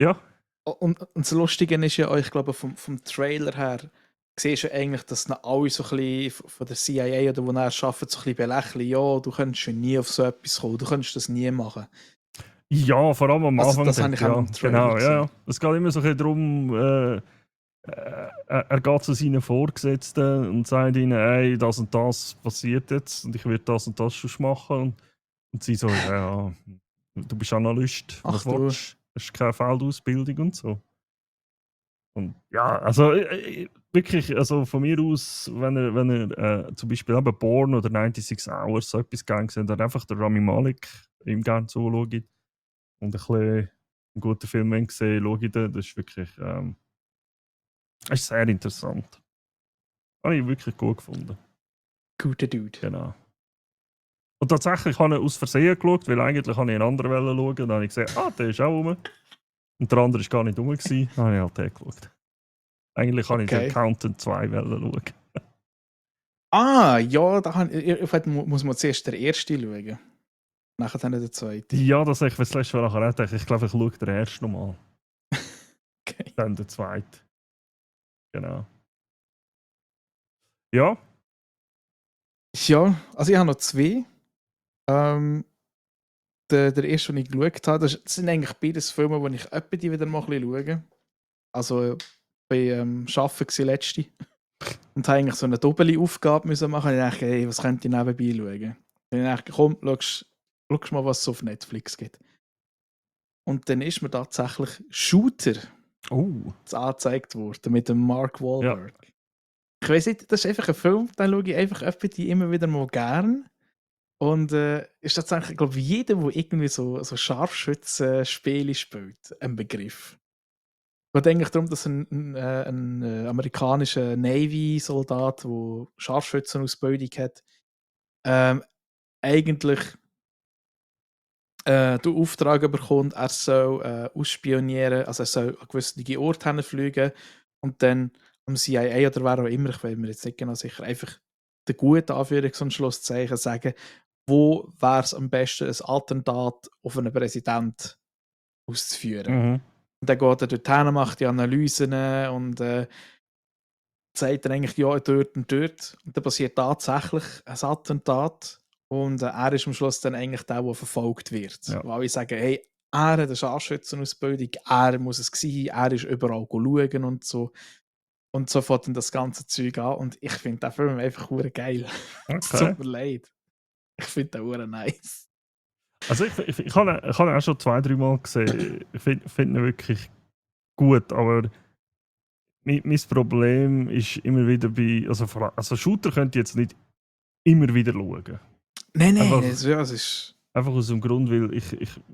ja. Und das Lustige ist ja, ich glaube, vom Trailer her, siehst du eigentlich, dass dann alle so ein bisschen von der CIA oder wo er arbeitet, so ein bisschen belächeln. Ja, du könntest schon nie auf so etwas kommen, du könntest das nie machen. Ja, vor allem am Anfang. Das habe ich auch im Trailer genau, gesehen. ja. Es geht immer so ein bisschen darum, er geht zu seinen Vorgesetzten und sagt ihnen, hey, das und das passiert jetzt und ich werde das und das schon machen. Und sie so, ja, du bist Analyst, was Ach du. willst du? Das ist keine Feldausbildung und so. Und ja, also wirklich, also von mir aus, wenn er zum Beispiel eben Bourne oder 96 Hours so etwas gerne gesehen hat, einfach der Rami Malek ihm gerne zuschaut und ein bisschen einen guten Film gesehen, schaue ich den, das ist wirklich das ist sehr interessant. Habe ich wirklich gut gefunden. Guter Dude. Genau. Und tatsächlich habe ich aus Versehen geschaut, weil eigentlich habe ich einen anderen schauen. Dann habe ich gesehen, der ist auch rum. Und der andere war gar nicht rum. Dann habe ich halt den geschaut. Eigentlich kann ich den Accountant 2 schauen. Ja, vielleicht muss man zuerst den ersten schauen. Nachher dann den zweiten. Ja, das habe ich das letzte Mal nachher auch gedacht. Ich glaube, ich schaue den ersten nochmal. Okay. Dann den zweiten. Genau. Ja. Ja, also ich habe noch zwei. Der erste, den ich geschaut habe, das sind eigentlich beides Filme, die ich die wieder mal ein bisschen schaue. Also bei Arbeiten war letzte. Und habe eigentlich so eine doppelte Aufgabe müssen machen. Ich dachte, ey, was könnte ich nebenbei schauen? Und ich dachte, komm, schau mal, was es auf Netflix gibt. Und dann ist mir tatsächlich Shooter angezeigt worden mit dem Mark Wahlberg. Ja. Ich weiß nicht, das ist einfach ein Film, den schaue ich einfach öfter die immer wieder mal gern. Und ist tatsächlich, ich glaube, jeder, der irgendwie so Scharfschützen-Spiele spielt, ein Begriff. Es geht eigentlich darum, dass ein amerikanischer Navy-Soldat, der Scharfschützenausbildung hat, eigentlich den Auftrag bekommt, er soll ausspionieren, also er soll an gewisse Orte hinfliegen und dann am CIA oder wer auch immer, ich bin mir jetzt nicht genau sicher, einfach den guten Anführungs- und Schlusszeichen sagen, wo wäre es am besten, ein Attentat auf einen Präsident auszuführen. Mhm. Und dann geht er dorthin, macht die Analysen und sagt dann eigentlich, ja, dort und dort. Und dann passiert tatsächlich ein Attentat. Und er ist am Schluss dann eigentlich der verfolgt wird. Ja. Weil ich sage, hey, er hat eine Scharfschützenausbildung, er muss es sein, er ist überall schauen und so. Und so fängt dann das ganze Zeug an. Und ich finde den Film einfach geil. Es tut mir leid. Ich finde den nice. Also ich habe ihn auch schon 2-3 Mal gesehen. Ich finde ihn wirklich gut, aber mein Problem ist immer wieder bei... Also Shooter könnt ihr jetzt nicht immer wieder schauen. Nein, Einfach, es ist... Einfach aus dem Grund, weil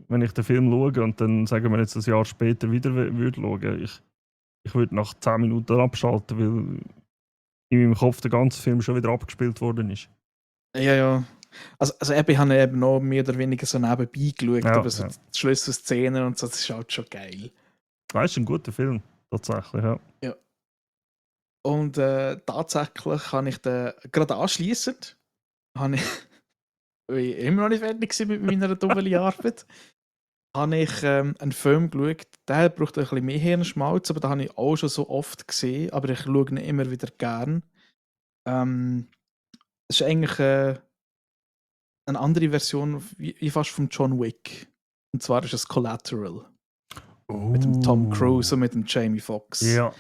wenn ich den Film schaue und dann sagen wir jetzt ein Jahr später wieder würde schauen, ich würde nach 10 Minuten abschalten, weil in meinem Kopf der ganze Film schon wieder abgespielt worden ist. Ja. Also ich habe eben noch mehr oder weniger so nebenbei geschaut, Ja, aber so die Schlüsselszenen und so, das ist halt schon geil. Das ist ein guter Film, tatsächlich, ja. Ja. Und tatsächlich habe ich den, gerade anschliessend, weil ich immer noch nicht fertig war mit meiner doppelten Arbeit, habe ich einen Film geschaut, der braucht ein bisschen mehr Hirnschmalz, aber den habe ich auch schon so oft gesehen, aber ich schaue ihn immer wieder gern. Es ist eigentlich eine andere Version, wie fast von John Wick. Und zwar ist es Collateral. Mit dem Tom Cruise und mit dem Jamie Foxx. Ja.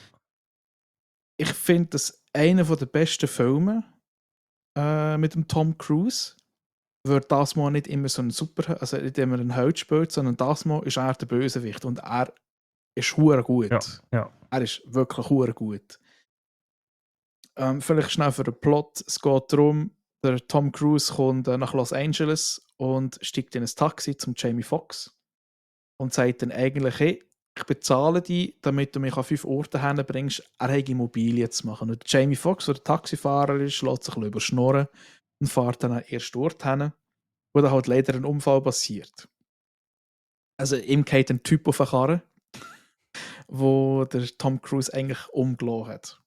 Ich finde das einer der besten Filme mit dem Tom Cruise. Wird das mal nicht immer so ein also nicht immer ein Held spielt, sondern das mal ist er der Bösewicht und er ist hure gut. Ja. Er ist wirklich hure gut. Vielleicht schnell für den Plot. Es geht darum, der Tom Cruise kommt nach Los Angeles und steigt in ein Taxi zum Jamie Foxx und sagt dann eigentlich, hey, ich bezahle dich, damit du mich an 5 Orte hinbringst, er hat Immobilien zu machen. Und Jamie Foxx, der Taxifahrer ist, lässt sich überschnorren und fährt dann an den ersten Ort hin, wo dann halt leider ein Unfall passiert. Also ihm geht ein Typ auf eine Karre, wo der Tom Cruise eigentlich umgelassen hat.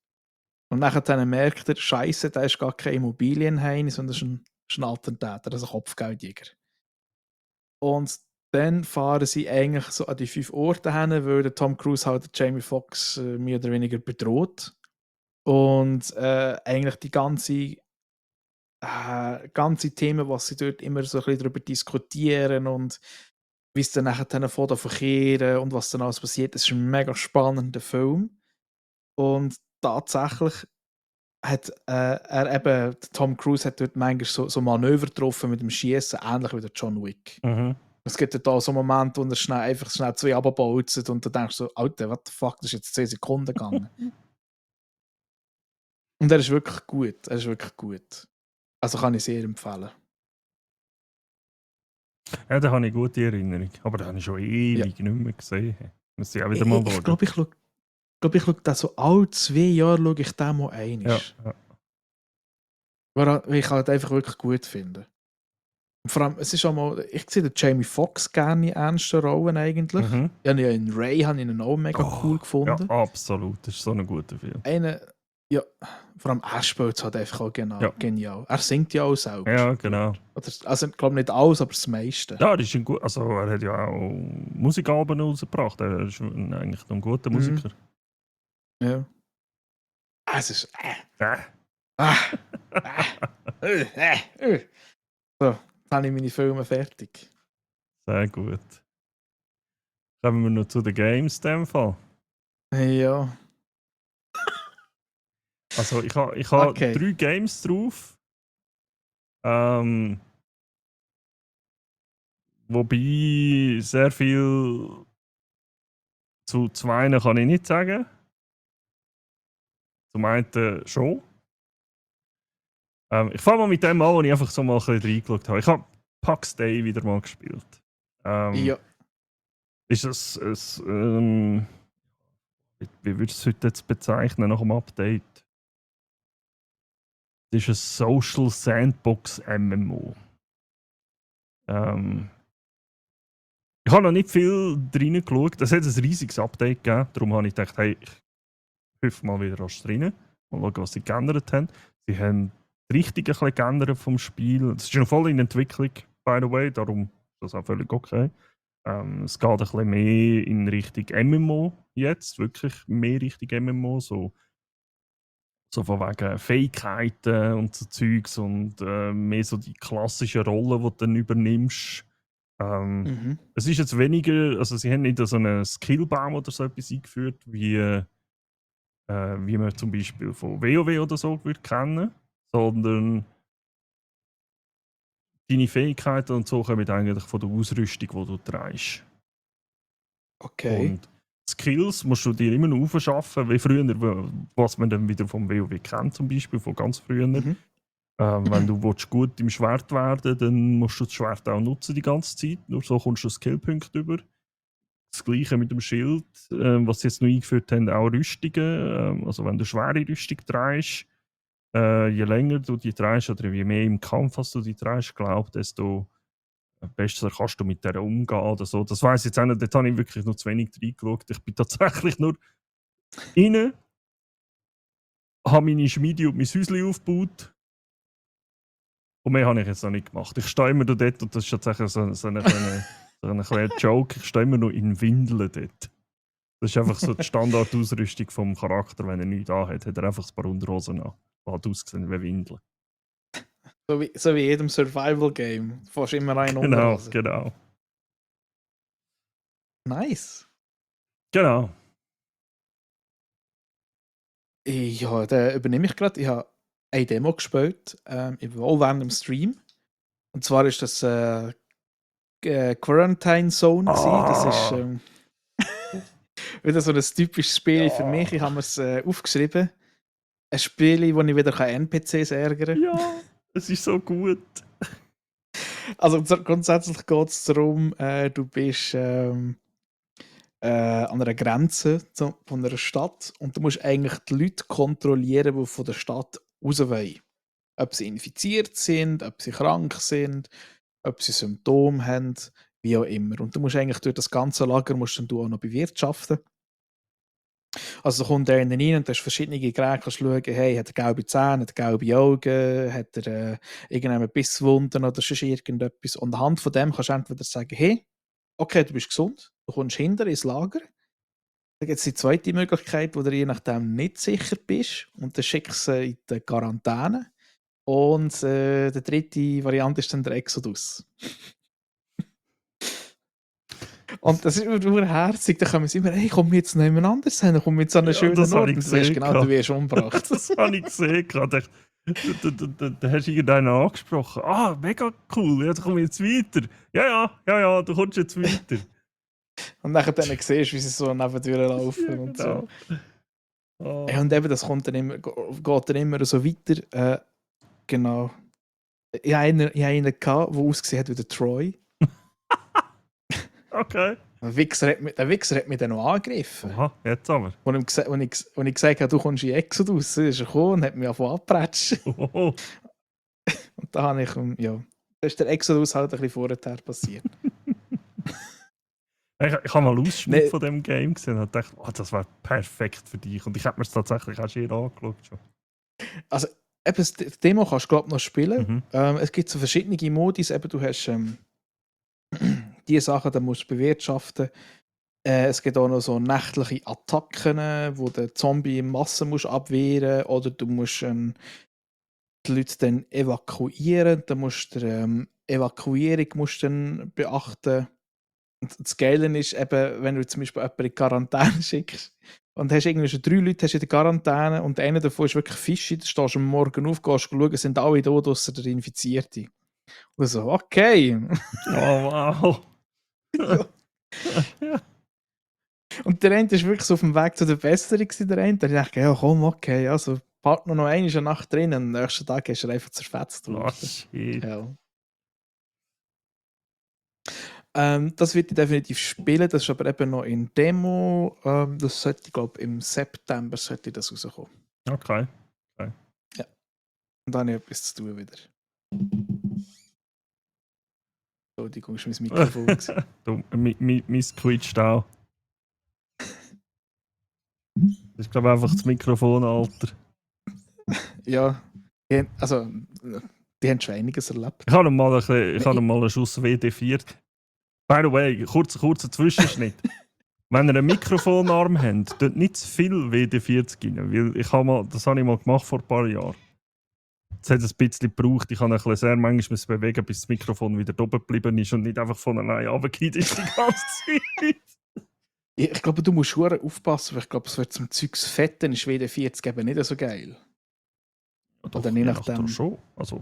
Und nachher merkt er, Scheiße, da ist gar kein Immobilienheim, sondern das ist ein Attentäter, also ein Kopfgeldjäger. Und dann fahren sie eigentlich so an die 5 Orte hin, weil der Tom Cruise halt Jamie Foxx mehr oder weniger bedroht. Und eigentlich die ganze Themen, was sie dort immer so ein bisschen darüber diskutieren und wie es dann nachher von der verkehren und was dann alles passiert, das ist ein mega spannender Film. Und tatsächlich hat er eben, Tom Cruise hat dort manchmal so Manöver getroffen mit dem Schießen, ähnlich wie der John Wick. Mhm. Es gibt ja da so Momente, wo er einfach schnell 2 runterbolzt und dann denkst du so, Alter, what the fuck, das ist jetzt 10 Sekunden gegangen. Und er ist wirklich gut. Also kann ich sehr empfehlen. Ja, da habe ich gute Erinnerung. Aber da habe ich schon ewig nicht mehr gesehen. Muss ich auch wieder mal schauen. Ich glaube, ich schaue das so alle 2 Jahre schaue ich den mal einmal. Ja. Weil ich halt einfach wirklich gut finde. Und vor allem, es ist auch mal, ich sehe den Jamie Foxx gerne in ernsten Rollen eigentlich. Mhm. Ja, in Ray habe ich ihn auch mega cool gefunden. Ja, absolut. Das ist so ein guter Film. Ja, vor allem er spielt es halt einfach auch genial. Er singt ja auch selber. Ja, genau. Also ich glaube nicht alles, aber das meiste. Ja, das ist ein gut. Also er hat ja auch Musikalben rausgebracht. Er ist eigentlich ein guter Musiker. Ja. Es ist. So, jetzt habe ich meine Filme fertig. Sehr gut. Kommen wir noch zu den Games in dem Fall. Ja. Also ich ha Okay. 3 Games drauf. Ähm, wobei sehr viel zu 2 kann ich nicht sagen. Zum einen schon. Ich fange mal mit dem an, wo ich einfach so mal ein bisschen reingeschaut habe. Ich habe Pax Day wieder mal gespielt. Ja. Ist das wie würdest du es heute jetzt bezeichnen nach dem Update? Das ist ein Social Sandbox MMO. Ich habe noch nicht viel drin geschaut. Es hat ein riesiges Update gegeben. Darum habe ich gedacht, hey, ich hüpfe mal wieder rasch rein. Mal schauen, was sie geändert haben. Sie haben die Richtung ein bisschen geändert vom Spiel. Es ist noch voll in Entwicklung, by the way. Darum ist das auch völlig okay. Es geht ein bisschen mehr in Richtung MMO jetzt. Wirklich mehr Richtung MMO. So von wegen Fähigkeiten und so Zeugs und mehr so die klassischen Rollen, die du dann übernimmst. Mhm. Es ist jetzt weniger, also sie haben nicht so einen Skillbaum oder so etwas eingeführt, wie man zum Beispiel von WoW oder so würde kennen, sondern deine Fähigkeiten und so kommen eigentlich von der Ausrüstung, die du trägst. Okay. Und Skills musst du dir immer noch aufschaffen, wie früher, was man dann wieder vom WoW kennt, zum Beispiel von ganz früher. Mhm. Wenn du willst, gut im Schwert werden, dann musst du das Schwert auch nutzen die ganze Zeit. Nur so kommst du Skillpunkte über. Das Gleiche mit dem Schild, was sie jetzt noch eingeführt haben, auch Rüstungen. Also wenn du schwere Rüstung trägst, je länger du die trägst oder je mehr im Kampf hast du die trägst, desto besser kannst du mit der umgehen oder so. Das weiss ich jetzt auch nicht, dort habe ich wirklich noch zu wenig reingeschaut. Ich bin tatsächlich nur rein, habe meine Schmiede und mein Häuschen aufgebaut und mehr habe ich jetzt noch nicht gemacht. Ich stehe immer noch dort und das ist tatsächlich so ein kleiner Joke, ich stehe immer noch in Windeln dort. Das ist einfach so die Standardausrüstung vom Charakter, wenn er nichts anhat, hat er einfach ein paar Unterhosen an. Hat ausgesehen wie Windeln. So wie jedem Survival-Game. Du fährst immer eine Genau, Unterhose. genau. Nice. Genau. Ja, den übernehme ich gerade. Ich habe eine Demo gespielt, auch während dem Stream. Und zwar ist das Quarantine Zone gewesen. Das ist wieder so ein typisches Spiel für mich. Ich habe mir es aufgeschrieben. Ein Spiel, wo ich wieder NPCs ärgern kann. Ja, es ist so gut. Also grundsätzlich geht es darum, du bist an einer Grenze von einer Stadt und du musst eigentlich die Leute kontrollieren, die von der Stadt raus wollen. Ob sie infiziert sind, ob sie krank sind, ob sie Symptome haben, wie auch immer. Und du musst eigentlich durch das ganze Lager musst dann du auch noch bewirtschaften. Also da kommt einer rein und du hast verschiedene Geräte, kannst schauen, hey, hat er gelbe Zähne, hat er gelbe Augen, hat er irgendeine Bisswunden oder sonst irgendetwas. Und anhand von dem kannst du entweder sagen, hey, okay, du bist gesund, du kommst hinter ins Lager. Dann gibt es die zweite Möglichkeit, wo du je nachdem nicht sicher bist und dann schickst du sie in die Quarantäne. Und die dritte Variante ist dann der Exodus. Und das ist immer herzig. Da kommen sie immer, hey, komm jetzt noch jemand anders hin, komm jetzt an einen Ja, schönen das Ort. habe ich Und du weißt gesehen. genau, du wirst umgebracht. Das habe ich gesehen. Da hast du irgendeinen angesprochen. Ah, mega cool. Ja, da komme ich jetzt weiter. Ja, du kommst jetzt weiter. Und nachher dann siehst du, wie sie so nebendurch laufen Ja, und so. genau. Oh. Ja, und eben, das kommt dann immer, geht dann immer so weiter. Genau. Ich hatte einen, der ausgesehen hat wie der Troy. Okay. Der Wichser hat mich dann noch angegriffen. Aha, jetzt aber. Und ich gesagt habe, du kommst in Exodus, ist er gekommen und hat mich angefangen abzuprätschen. Oh. Und da habe ich, ja, da ist der Exodus halt ein bisschen vorher passiert. Ich habe mal Ausschnitt Nee. von dem Game gesehen und dachte, oh, das wäre perfekt für dich. Und ich habe mir es tatsächlich auch schon angeschaut. Schon. Also, eben, das Demo kannst du, glaube ich, noch spielen. Mhm. Es gibt so verschiedene Modis. Eben, du hast die Sachen, die musst du bewirtschaften. Es gibt auch noch so nächtliche Attacken, wo der Zombie in Massen musst abwehren oder du musst die Leute dann evakuieren. Dann musst du Evakuierung musst dann beachten. Und das Geile ist eben, wenn du zum Beispiel jemanden in Quarantäne schickst, Und hast irgendwie schon 3 Leute hast in der Quarantäne und einer davon ist wirklich Fischi. Da stehst du am Morgen auf, gehst schauen, sind alle da, ausser der Infizierte. Und so, okay. Oh, wow. Ja. Ja. Und der eine war wirklich so auf dem Weg zu der Besserung. Der eine. Da dachte ich, ja komm, okay, also Partner noch eine Nacht drin und am nächsten Tag ist er einfach zerfetzt Oh, worden. shit. Ja. Das wird ich definitiv spielen, das ist aber eben noch in Demo. Das sollte, ich glaube, im September sollte das rauskommen. Okay. Ja. Und dann habe ich etwas zu tun wieder. Entschuldigung, ist mein Mikrofon. gewesen. Du, mein quietscht auch. Das ist, glaube ich, einfach das Mikrofonalter. Ja, also, die haben schon einiges erlebt. Ich habe noch mal einen Schuss WD-4. By the way, kurzer Zwischenschnitt. Wenn ihr einen Mikrofonarm habt, tut nicht zu viel WD-40 rein. Weil das habe ich mal gemacht vor ein paar Jahren. Es hat ein bisschen gebraucht. Ich habe ein bisschen sehr manchmal bewegen, bis das Mikrofon wieder oben geblieben ist und nicht einfach von alleine runtergefallen ist die ganze Zeit. Ich glaube, du musst schon aufpassen, weil ich glaube, es wird zum Zeugs fett, dann ist WD-40 eben nicht so geil. Ja, doch, Oder je nachdem. schon. Also,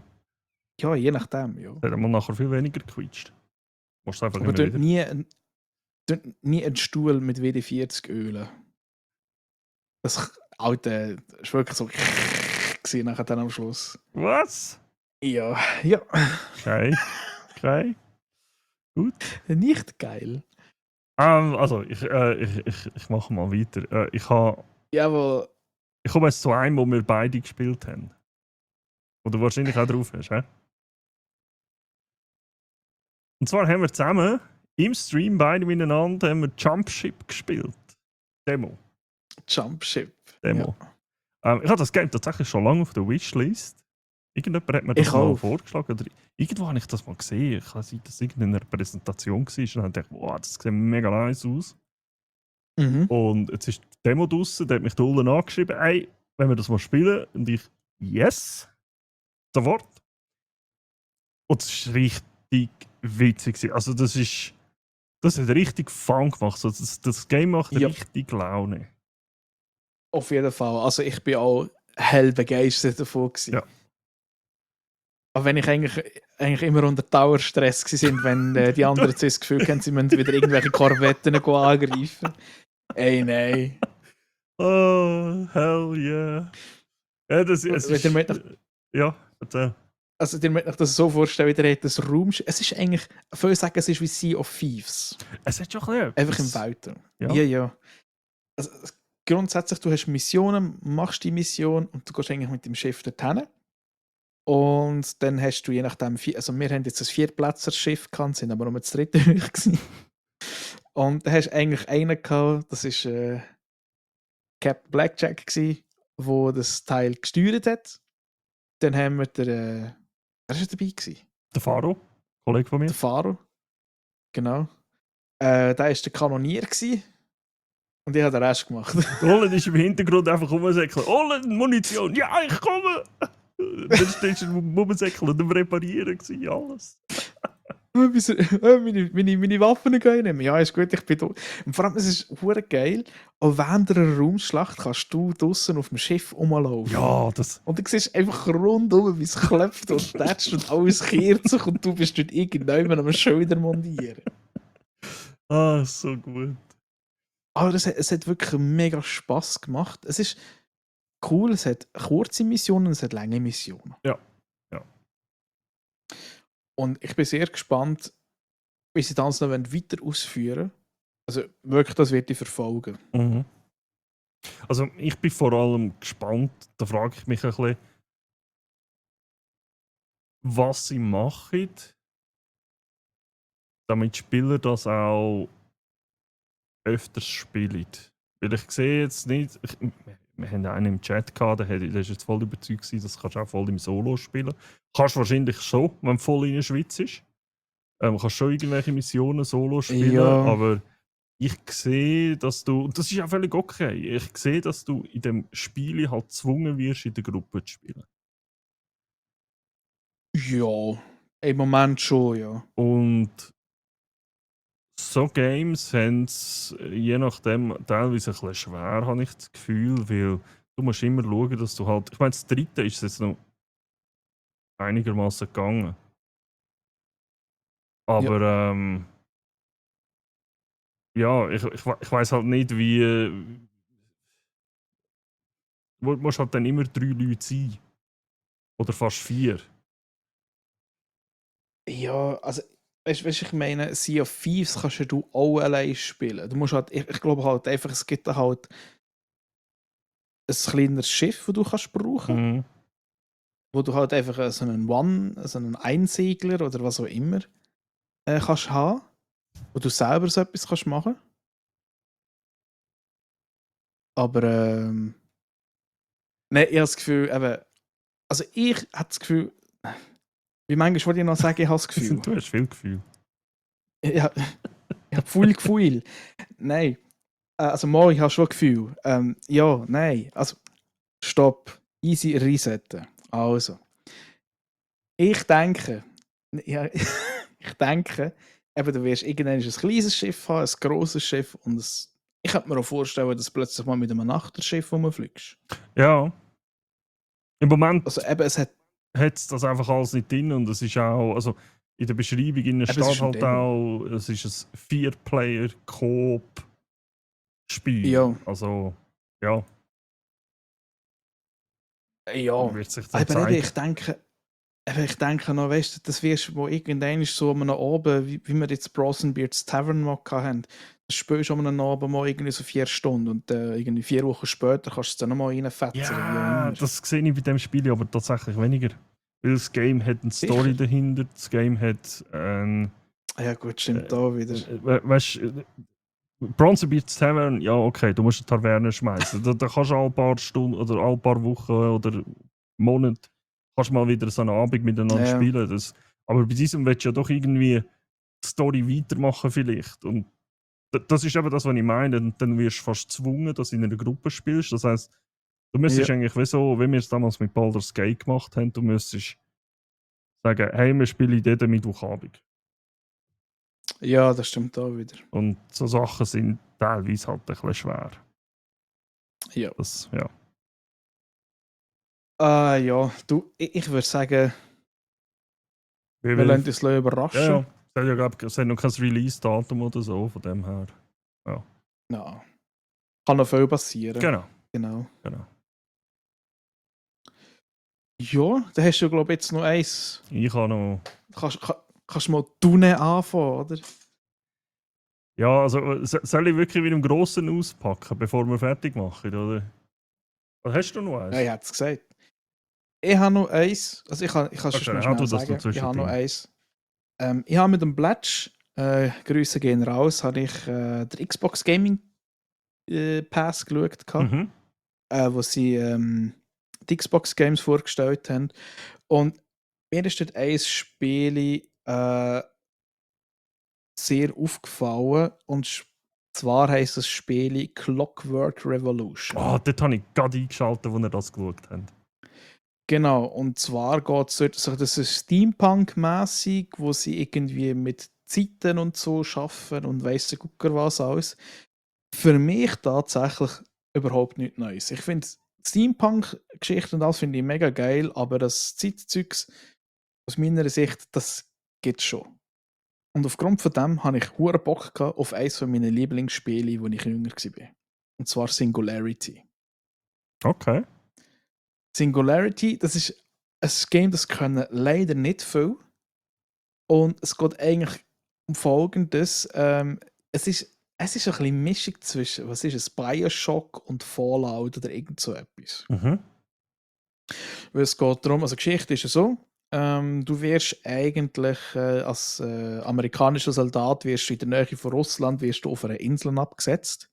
Ja, je nachdem, ja. hat man nachher viel weniger gequetscht. Musst du einfach Aber immer dort wieder. nie einen Stuhl mit WD-40 ölen. Das alte ist wirklich so gewesen, nachher dann am Schluss. Was? Ja. Okay. Gut. Nicht geil. Also, ich mache mal weiter. Ich komme Jawohl. jetzt zu einem, wo wir beide gespielt haben. Wo du wahrscheinlich auch drauf hast, hä? Und zwar haben wir zusammen im Stream beide miteinander Jump Ship gespielt. Demo. Jump Ship. Demo. Ja. Ich habe das Game tatsächlich schon lange auf der Wishlist. Irgendjemand hat mir das Ich mal auch. vorgeschlagen. Oder irgendwo habe ich das mal gesehen. Ich weiß nicht, dass es irgendeine Präsentation war. Und dann dachte ich, wow, das sieht mega nice aus. Mhm. Und jetzt ist die Demo draussen, da hat mich der Ulle angeschrieben, ey, wenn wir das mal spielen. Und ich, yes, sofort. Und es ist richtig witzig. Also das hat richtig Fun gemacht. So, das Game macht Ja. richtig Laune. Auf jeden Fall. Also ich bin auch hell begeistert davon gewesen. Ja. Auch wenn ich eigentlich immer unter Dauerstress war, wenn die anderen zwei das Gefühl haben, sie müssen wieder irgendwelche Korvetten angreifen. Ey, nein. Oh, hell yeah. Ja, ja, erzähl. Also, ihr müsst euch das so vorstellen, ihr habt das Raumschiff. Es ist eigentlich, viele sagen, es ist wie Sea of Thieves. Es hat schon ein bisschen Einfach im etwas. Weltraum. Ja. Ja. Also, grundsätzlich, du hast Missionen, machst die Mission und du gehst eigentlich mit dem Schiff dorthin. Und dann hast du je nachdem, also wir haben jetzt ein 4-Plätzer-Schiff gehabt, sind aber nur das dritte gewesen. Und da hast du eigentlich einen gehabt, das war Captain Blackjack gewesen, der das Teil gesteuert hat. Dann haben wir wer war dabei gewesen? Der Faro, Kollege von mir. Der Faro. Genau. Da war der Kanonier gewesen. Und ich habe den Rest gemacht. Ollen ist im Hintergrund einfach rumsäckeln. Ollen, Munition, ja, ich komme! Dann steht ein Mummensäckel und am Reparieren gewesen, alles. meine Waffen gehen nehmen. Ja, ist gut, ich bin da. Und vor allem, es ist hure geil. Auch während einer Raumschlacht kannst du draußen auf dem Schiff rumlaufen. Ja, das. Und du siehst einfach rundum, wie es klopft und tätscht und alles kehrt sich und du bist dort irgendjemand am Schilder montieren. Ah, so gut. Aber es hat wirklich mega Spass gemacht. Es ist cool, es hat kurze Missionen und es hat lange Missionen. Ja. Und ich bin sehr gespannt, wie sie das noch weiter ausführen wollen. Also wirklich, das wird ich verfolgen. Mhm. Also ich bin vor allem gespannt, da frage ich mich ein bisschen, was sie machen, damit die Spieler das auch öfters spielen. Weil ich sehe jetzt nicht, wir haben einen im Chat gehabt, der ist jetzt voll überzeugt gewesen, das kannst du auch voll im Solo spielen. Kannst wahrscheinlich schon, wenn du voll in der Schweiz ist. Kannst schon irgendwelche Missionen Solo spielen, Ja. aber ich sehe, dass du, und das ist auch völlig okay, ich sehe, dass du in dem Spiel halt gezwungen wirst, in der Gruppe zu spielen. Ja, im Moment schon, ja. Und so Games haben es je nachdem teilweise ein bisschen schwer, habe ich das Gefühl, weil du musst immer schauen, dass du halt. Ich meine, das dritte ist jetzt noch einigermaßen gegangen. Ja. Aber ja, ich weiß halt nicht, wie. Du musst halt dann immer 3 Leute sein. Oder fast 4. Ja, also, weißt du, ich meine, Sea of Thieves kannst ja du auch allein spielen. Du musst halt, ich glaube halt einfach, es gibt da halt ein kleineres Schiff, das du kannst brauchen, Mhm. wo du halt einfach so einen Einsegler oder was auch immer kannst haben, wo du selber so etwas kannst machen. Aber nein, ich habe das Gefühl, eben, also ich habe das Gefühl, wie manchmal wollte ich noch sagen, ich habe das Gefühl. Du hast viel Gefühl. Ich habe viel Gefühl. Nein, also mal, ich habe schon Gefühl. Ja, nein, also stopp, easy resetten. Also, ich denke, ja, ich denke, eben, du wirst irgendwann ein kleines Schiff haben, ein grosses Schiff und ich könnte mir auch vorstellen, dass du plötzlich mal mit einem Nachterschiff rumfliegst. Ja. Im Also Moment eben, es hat, hat es das einfach alles nicht drin und es ist auch. Also in der Beschreibung in der eben, es steht ist ein halt Demo. auch, es ist ein 4-Player-Coop-Spiel. Ja, Also, ja, ja. wird sich dann Aber eben, zeigen. ich denke noch, weißt du, das wirst du, wo irgendwann ist so am Abend, wie wir jetzt Brossenbeards Tavern mal hatten, das spielst du am Abend mal irgendwie so 4 Stunden und irgendwie 4 Wochen später kannst du es dann nochmal reinfetzen oder wie auch Ja, immer. das sehe ich bei dem Spiel aber tatsächlich weniger. Weil das Game hat eine Story Sicher? dahinter, das Game hat Ja gut, stimmt da wieder. weißt du, Bronze Beach Tavern, ja okay, du musst eine Taverne schmeißen. Da kannst du alle paar Stunden oder alle paar Wochen oder Monate kannst du mal wieder so einen Abend miteinander Ja, spielen. Aber bei diesem willst du ja doch irgendwie die Story weitermachen vielleicht. Und das ist eben das, was ich meine. Dann wirst du fast gezwungen, dass du in einer Gruppe spielst. Das heisst, du ja, müsstest eigentlich, wie so, wie wir es damals mit Baldur's Gate gemacht haben, du müsstest sagen, hey, wir spielen jeden Mittwochabend. ja, das stimmt da wieder. Und so Sachen sind teilweise halt ein bisschen schwer. Ja. Das, ja. Ja, du, ich würde sagen, Wie wir will, lassen uns ja, überraschen. ja. Es hat ja, glaub, es hat noch kein Release-Datum oder so, von dem her. Ja. Ja, kann noch viel passieren. Genau, Genau. genau. Ja, dann hast du, glaube ich, jetzt noch eins. Ich habe noch. Kannst mal Tunen anfangen, oder? Ja, also soll ich wirklich mit dem Grossen auspacken, bevor wir fertig machen, oder? Oder hast du noch Ja, eins? ich hätte es gesagt. Ich habe noch eins. Also ich kann es Okay, noch hau schnell du das noch sagen. Ich habe noch zwischendrin. eins. Ich habe mit dem Pledge, Grüße gehen raus, habe ich den Xbox Gaming Pass geschaut, Mhm. wo sie die Xbox Games vorgestellt haben. Und mir ist dort ein Spiel sehr aufgefallen. Und zwar heisst das Spiel Clockwork Revolution. Oh, dort habe ich gerade eingeschaltet, als ihr das geschaut habt. Genau, und zwar geht es dort, so, das ist Steampunk-mäßig, wo sie irgendwie mit Zeiten und so arbeiten und weiss der Gucker was alles. Für mich tatsächlich überhaupt nichts Neues. Ich finde Steampunk-Geschichten und alles finde ich mega geil, aber das Zeitzeugs aus meiner Sicht, das gibt schon. Und aufgrund von dem habe ich hure Bock gehabt auf eines meiner Lieblingsspiele, wo ich jünger war. Und zwar Singularity. Okay. Singularity, das ist ein Game, das können leider nicht viel. Und es geht eigentlich um Folgendes. Es ist ein bisschen Mischung zwischen, was ist es, Bioshock und Fallout oder irgend so etwas. Mhm. Weil es geht darum, also die Geschichte ist ja so, du wirst eigentlich als amerikanischer Soldat wirst du in der Nähe von Russland wirst du auf einer Insel abgesetzt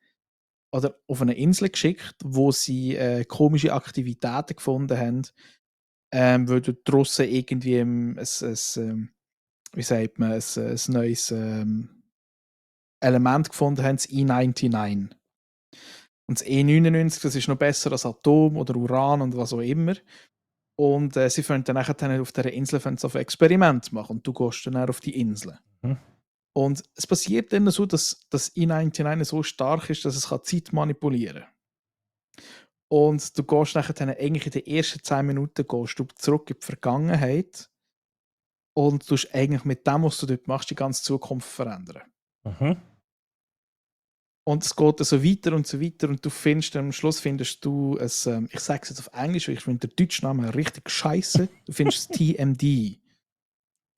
oder auf eine Insel geschickt, wo sie komische Aktivitäten gefunden haben, weil dort draussen irgendwie wie sagt man, ein neues Element gefunden haben, das E99. Und das E99, das ist noch besser als Atom oder Uran und was auch immer. Und sie fangen dann nachher auf dieser Insel so ein Experiment machen und du gehst dann auf die Insel. Mhm. Und es passiert dann so, dass das E99 so stark ist, dass es Zeit manipulieren kann. Und du gehst nachher dann eigentlich in den ersten 10 Minuten gehst du zurück in die Vergangenheit und tust eigentlich mit dem, was du dort machst, die ganze Zukunft verändern. Mhm. Und es geht so weiter und so weiter und du findest am Schluss findest du es, ich sage es jetzt auf Englisch, weil ich finde der deutsche Name richtig scheiße. Du findest das TMD,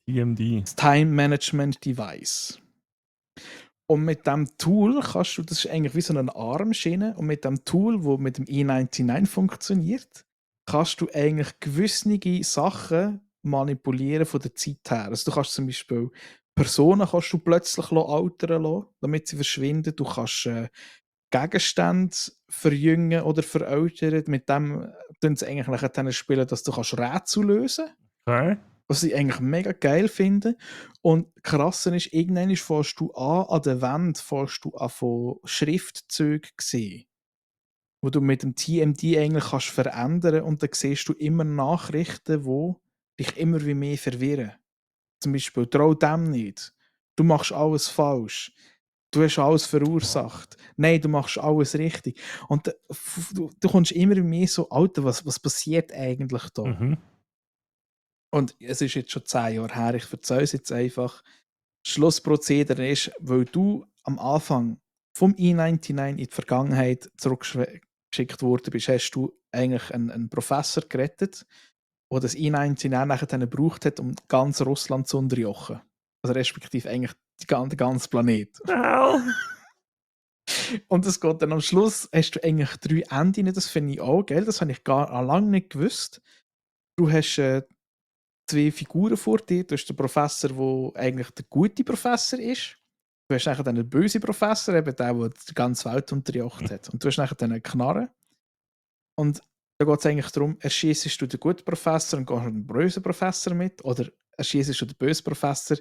TMD. das Time Management Device. Und mit dem Tool kannst du, das ist eigentlich wie so eine Armschiene, und mit dem Tool, wo mit dem E99 funktioniert, kannst du eigentlich gewisse Sachen manipulieren von der Zeit her. Also du kannst zum Beispiel Personen kannst du plötzlich altern lassen, damit sie verschwinden. Du kannst Gegenstände verjüngen oder verältern. Mit dem tun sie eigentlich nachher dann spielen, dass du kannst Rätsel lösen kannst. Okay. Was ich eigentlich mega geil finde. Und krasser ist, irgendwann fährst du an der Wand fährst du an von Schriftzügen sehen, wo du mit dem TMD eigentlich kannst verändern, und dann siehst du immer Nachrichten, die dich immer wie mehr verwirren. Zum Beispiel, trau dem nicht. Du machst alles falsch. Du hast alles verursacht. Nein, du machst alles richtig. Und du kommst immer mehr so, Alter, was passiert eigentlich da? Mhm. Und es ist jetzt schon 10 Jahre her, ich erzähle es jetzt einfach. Das Schlussprozedere ist, weil du am Anfang vom E99 in die Vergangenheit zurückgeschickt worden bist, hast du eigentlich einen Professor gerettet, der das E99 nachher dann gebraucht hat, um ganz Russland zu unterjochen. Also respektive eigentlich den ganzen Planet. Hell. Und es geht dann am Schluss, hast du eigentlich 3 Enden, das finde ich auch geil, das habe ich gar lange nicht gewusst. Du hast 2 Figuren vor dir. Du hast den Professor, der eigentlich der gute Professor ist. Du hast nachher den bösen Professor, eben der die ganze Welt unterjocht hat. Und du hast nachher den Knarren. Und da geht es eigentlich darum, erschießt du den guten Professor und gehst den bösen Professor mit, oder erschießt du den bösen Professor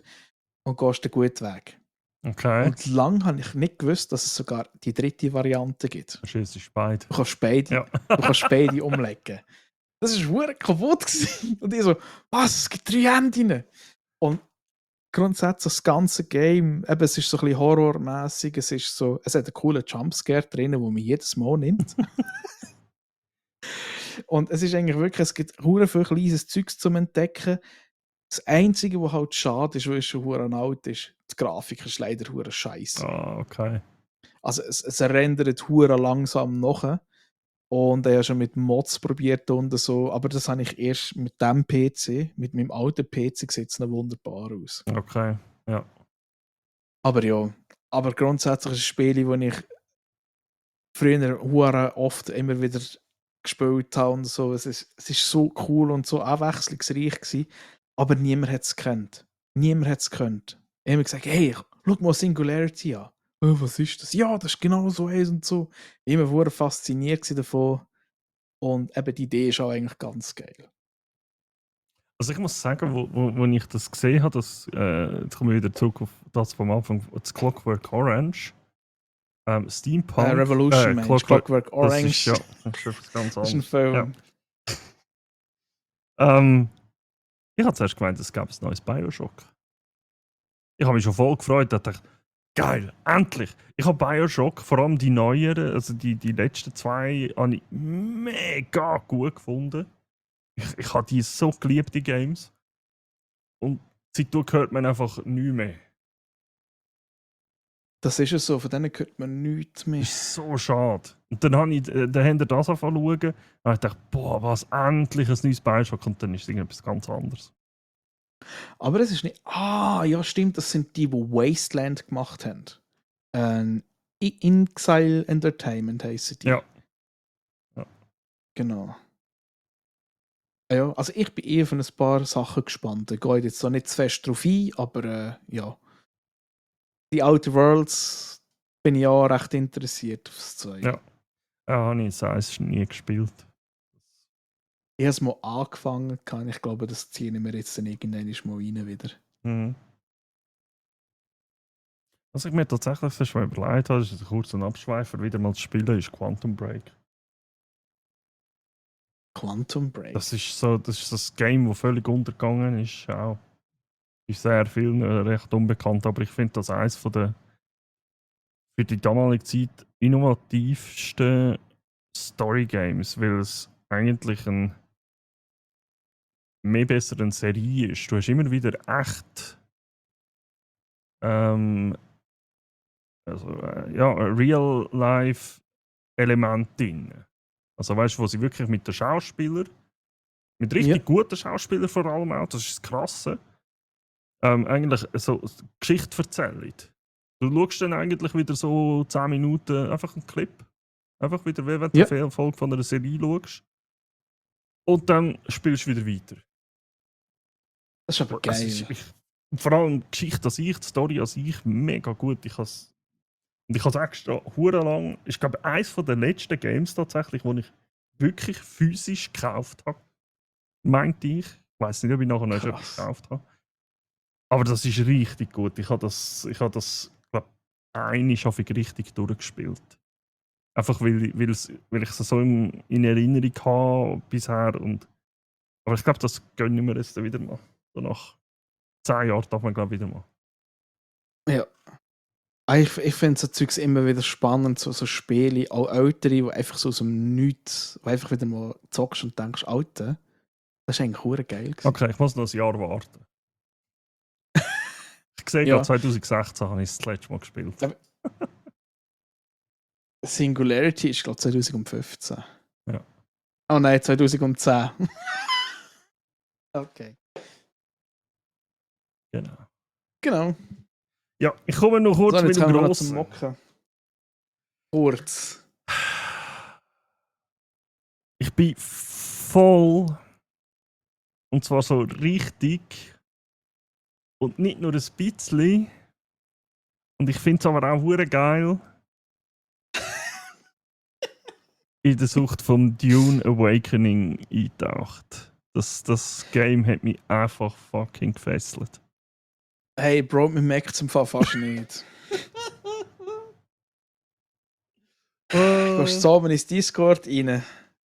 und gehst den guten Weg. Okay. Und lange habe ich nicht gewusst, dass es sogar die dritte Variante gibt. Das ist beide. Du kannst beide, Ja. du kannst beide umlegen. Das war verdammt kaputt gewesen. Und ich so, was? Es gibt 3 Enden. Und grundsätzlich das ganze Game, eben, es ist so ein bisschen horrormäßig, es hat einen coolen Jumpscare drin, der mich jedes Mal nimmt. Und es ist eigentlich wirklich, es gibt hure viel kleines Zeugs zum Entdecken. Das Einzige, was halt schade ist, weil es schon hure alt ist, die Grafik ist leider hure scheiße. Ah, okay. Also es rendert hure langsam nach. Und ich habe schon mit Mods probiert und so, aber das habe ich erst mit dem PC, mit meinem alten PC, sieht es noch wunderbar aus. Okay. Ja. Aber ja, aber grundsätzlich ist es ein Spiel, das ich früher hure oft immer wieder gespielt habe und so. Es ist so cool und so abwechslungsreich gewesen, aber niemand hat es gekannt. Niemand hat es gekannt. Ich habe gesagt, hey, schau mal Singularity an. Oh, was ist das? Ja, das ist genau so eins und so. Ich war immer fasziniert davon. Und eben die Idee ist auch eigentlich ganz geil. Also ich muss sagen, wo ich das gesehen habe, jetzt kommen wir wieder zurück auf das vom Anfang, das Clockwork Orange. Steampunk. Revolution, Mensch, Clockwork Orange. Das ist, ja, das ist etwas ganz Das ist ein anderes. Film. Ja. Ich habe zuerst gemeint, es gäbe ein neues Bioshock. Ich habe mich schon voll gefreut, da dachte ich, geil, endlich! Ich habe Bioshock, vor allem die neueren, also die letzten 2, habe ich mega gut gefunden. Ich habe die so geliebt, die Games. Und seitdem hört man einfach nichts mehr. Das ist es so, von denen hört man nichts mehr. Das ist so schade. Und dann habe ich das angefangen zu schauen. Und ich dachte, boah, was, endlich ein neues Bioshock. Und dann ist es irgendetwas ganz anderes. Aber es ist nicht. Ah, ja, stimmt, das sind die Wasteland gemacht haben. Inxile Entertainment heissen die. Ja. Genau. Ja, also ich bin eher von ein paar Sachen gespannt. Ich gehe jetzt so nicht zu fest drauf ein, aber ja. Die Outer Worlds bin ich auch recht interessiert aufs Zeug. Ja. Ja, habe ich das nie gespielt. Ich habe es mal angefangen, ich glaube, das ziehen wir jetzt dann irgendwann mal rein wieder. Mhm. Was ich mir tatsächlich schon überlegt habe, ist ein kurzer Abschweifer, wieder mal zu spielen, ist Quantum Break. Quantum Break? Das ist das Game, das völlig untergegangen ist. Auch. ist sehr vielen recht unbekannt, aber ich finde das eines von der für die damalige Zeit innovativsten Story-Games, weil es eigentlich mehr besser eine Serie ist. Du hast immer wieder echt Real-Life-Element drin. Also weißt du, wo sie wirklich mit den Schauspielern, mit richtig guten Schauspielern vor allem auch, das ist das Krasse, eigentlich so Geschichte erzählen. Du schaust dann eigentlich wieder so 10 Minuten einfach einen Clip. Einfach wieder, wie wenn du eine Folge von einer Serie schaust. Und dann spielst du wieder weiter. Das ist aber geil. Vor allem die Geschichte an sich, die Story an sich, mega gut. Ich habe es extra hure lang. Ich glaube, eines der letzten Games tatsächlich, wo ich wirklich physisch gekauft habe. Meinte ich. Ich weiß nicht, ob ich nachher noch etwas gekauft habe. Aber das ist richtig gut. Ich habe das glaube ich, richtig durchgespielt. Einfach weil ich es so in Erinnerung habe bisher. Aber ich glaube, das gönnen wir jetzt wieder mal. So nach 10 Jahren darf man, glaube ich, wieder mal. Ja. Ich finde so Zeugs immer wieder spannend, so Spiele, auch ältere, die einfach so aus dem Nichts, wo einfach wieder mal zockst und denkst, Alter, das ist eigentlich hure geil gewesen. Okay, ich muss noch ein Jahr warten. Ich sehe gerade, 2016 habe ich das letzte Mal gespielt. Singularity ist, glaube ich, 2015. Ja. Oh nein, 2010. Okay. Genau. Ja, ich komme noch kurz mit dem Grossen. Mocken. Kurz. Ich bin voll. Und zwar so richtig. Und nicht nur ein bisschen. Und ich finde es aber auch hure geil. In der Sucht vom Dune Awakening eingetaucht. Das Game hat mich einfach fucking gefesselt. Hey, Bro, mir merkt es im Fall fast nicht. Du gehst so oben ins Discord rein.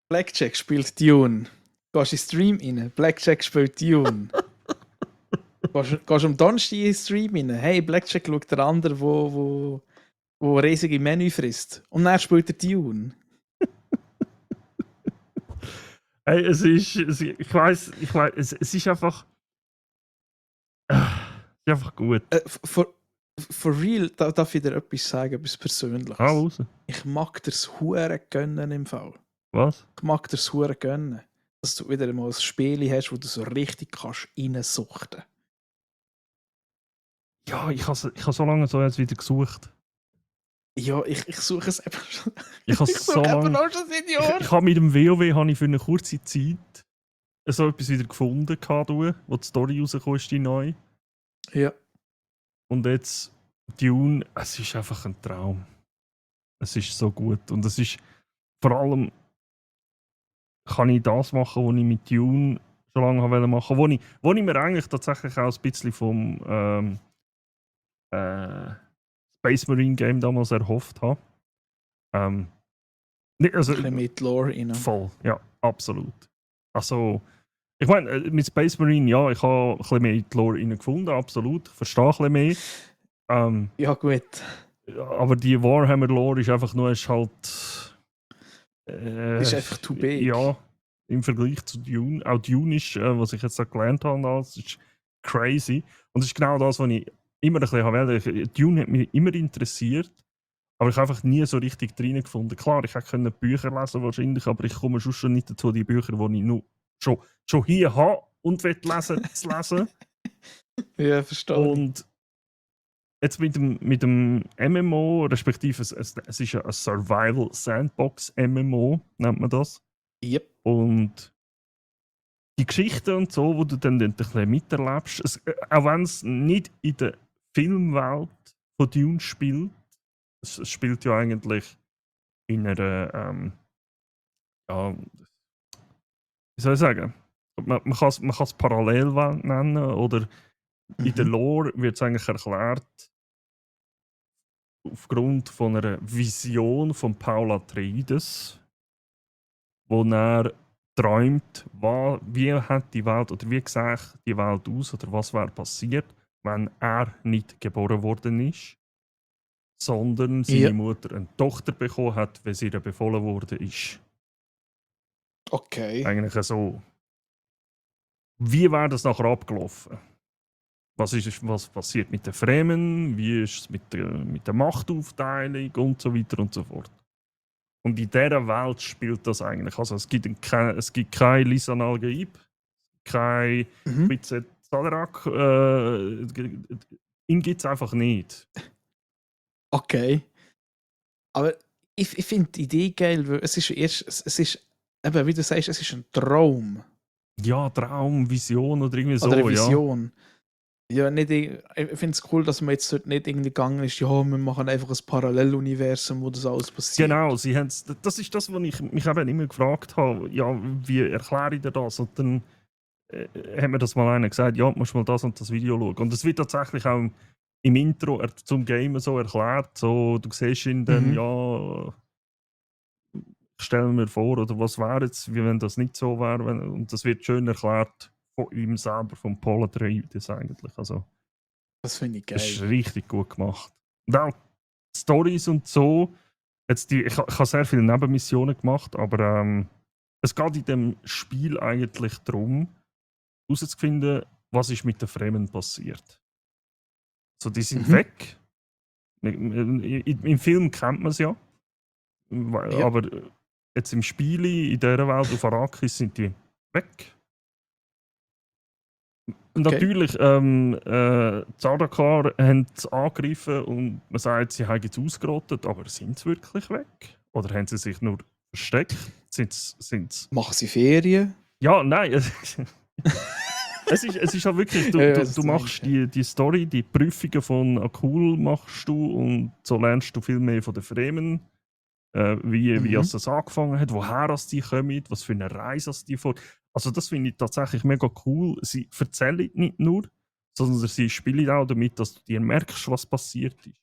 Blackjack spielt Dune. Gehst in Stream rein. Blackjack spielt Dune. Gehst am Donnerstag in den Stream rein. Hey, Blackjack schaut der andere, wo riesige Menü frisst. Und dann spielt er Dune. Hey, es ist einfach. Es ist einfach gut. For real, darf ich dir etwas sagen, etwas Persönliches. Raus. Ich mag dir's hure gönnen im Fall. Was? Ich mag dir's hure gönnen. Dass du wieder mal ein Spiel hast, wo du so richtig kannst reinsuchten. Ja, ich habe so lange so jetzt wieder gesucht. Ja, ich suche es eben schon. Ich habe so lange. Ich habe mit dem WoW für eine kurze Zeit so etwas wieder gefunden, wo die Story rausgekommen ist, die neu. Ja. Und jetzt Dune, es ist einfach ein Traum. Es ist so gut. Und es ist vor allem, kann ich das machen, was ich mit Dune schon lange machen wollte. Wo ich mir eigentlich tatsächlich auch ein bisschen vom Space Marine Game damals erhofft habe. Also, ein bisschen mit Lore rein. Voll, ja, absolut. Also, ich meine, mit Space Marine, ja, ich habe ein bisschen mehr in die Lore gefunden, absolut. Ich verstehe ein bisschen mehr. Ja, gut. Aber die Warhammer Lore ist einfach nur, ist einfach too big. Ja, im Vergleich zu Dune. Auch Dune ist, was ich jetzt da gelernt habe, ist crazy. Und das ist genau das, was ich immer ein bisschen habe. Dune hat mich immer interessiert, aber ich habe einfach nie so richtig drin gefunden. Klar, ich hätte Bücher lesen wahrscheinlich, aber ich komme schon nicht dazu, die Bücher, die ich nur schon hier habe und lesen, zu lesen. Ja, verstehe. Und jetzt mit dem MMO, respektive es ist ja ein Survival Sandbox MMO, nennt man das. Yep. Und die Geschichten und so, wo du dann ein bisschen miterlebst, auch wenn es nicht in der Filmwelt von Dune spielt, es spielt ja eigentlich in einer, wie soll ich sagen, man kann es Parallelwelt nennen, oder in der Lore wird es eigentlich erklärt, aufgrund von einer Vision von Paul Atreides, wo er träumt, wie hat die Welt oder wie sähe die Welt aus oder was wäre passiert, wenn er nicht geboren worden ist, sondern Ja, seine Mutter eine Tochter bekommen hat, wenn sie ihr befohlen worden ist. okay. Eigentlich so. Wie wäre das nachher abgelaufen? Was passiert mit den Fremen? Wie ist es mit der Machtaufteilung und so weiter und so fort? Und in dieser Welt spielt das eigentlich. Also es gibt kein Lisan al-Gaib, kein Mhm. Quetzalcoatl Zaderak. Ihn gibt es einfach nicht. Okay. Aber ich finde die Idee geil, weil es ist, eben, wie du sagst, es ist ein Traum Ja, Traum, Vision oder irgendwie oder so, eine ja. Vision. Ja, nicht, ich finde es cool, dass man jetzt dort nicht irgendwie gegangen ist, ja, wir machen einfach ein Paralleluniversum, wo das alles passiert. Genau, das ist das, was ich mich eben immer gefragt habe. Ja, wie erkläre ich dir das? Und dann hat mir das mal einer gesagt, ja, du musst mal das und das Video schauen. Und es wird tatsächlich auch im Intro zum Gamen so erklärt. So, du siehst ihn dann, Mhm. ja, ich stelle mir vor, oder was wäre jetzt, wie wenn das nicht so wäre. Und das wird schön erklärt von ihm selber, von Paul Atreides eigentlich. Also, Das finde ich das ist geil. richtig gut gemacht. Und auch die Storys und so. Ich habe sehr viele Nebenmissionen gemacht, aber es geht in dem Spiel eigentlich darum, herauszufinden, was ist mit den Fremen passiert. So, die sind Mhm. weg. Im Film kennt man es ja. Ja, Aber jetzt im Spiel, in dieser Welt auf Arrakis, sind die weg. okay. Natürlich, Zardakar haben sie angegriffen und man sagt, sie haben es ausgerottet, aber sind sie wirklich weg? Oder haben sie sich nur versteckt? Sind's Machen sie Ferien? Ja, nein. Es ist halt wirklich, Ja, ich weiss, was du du meinst. machst die Story, die Prüfungen von Akul machst du und so lernst du viel mehr von den Fremen, wie Mhm. es angefangen hat, woher es die kommen, was für eine Reise es die vor. Also das finde ich tatsächlich mega cool. Sie erzählen nicht nur, sondern sie spielen auch damit, dass du dir merkst, was passiert ist.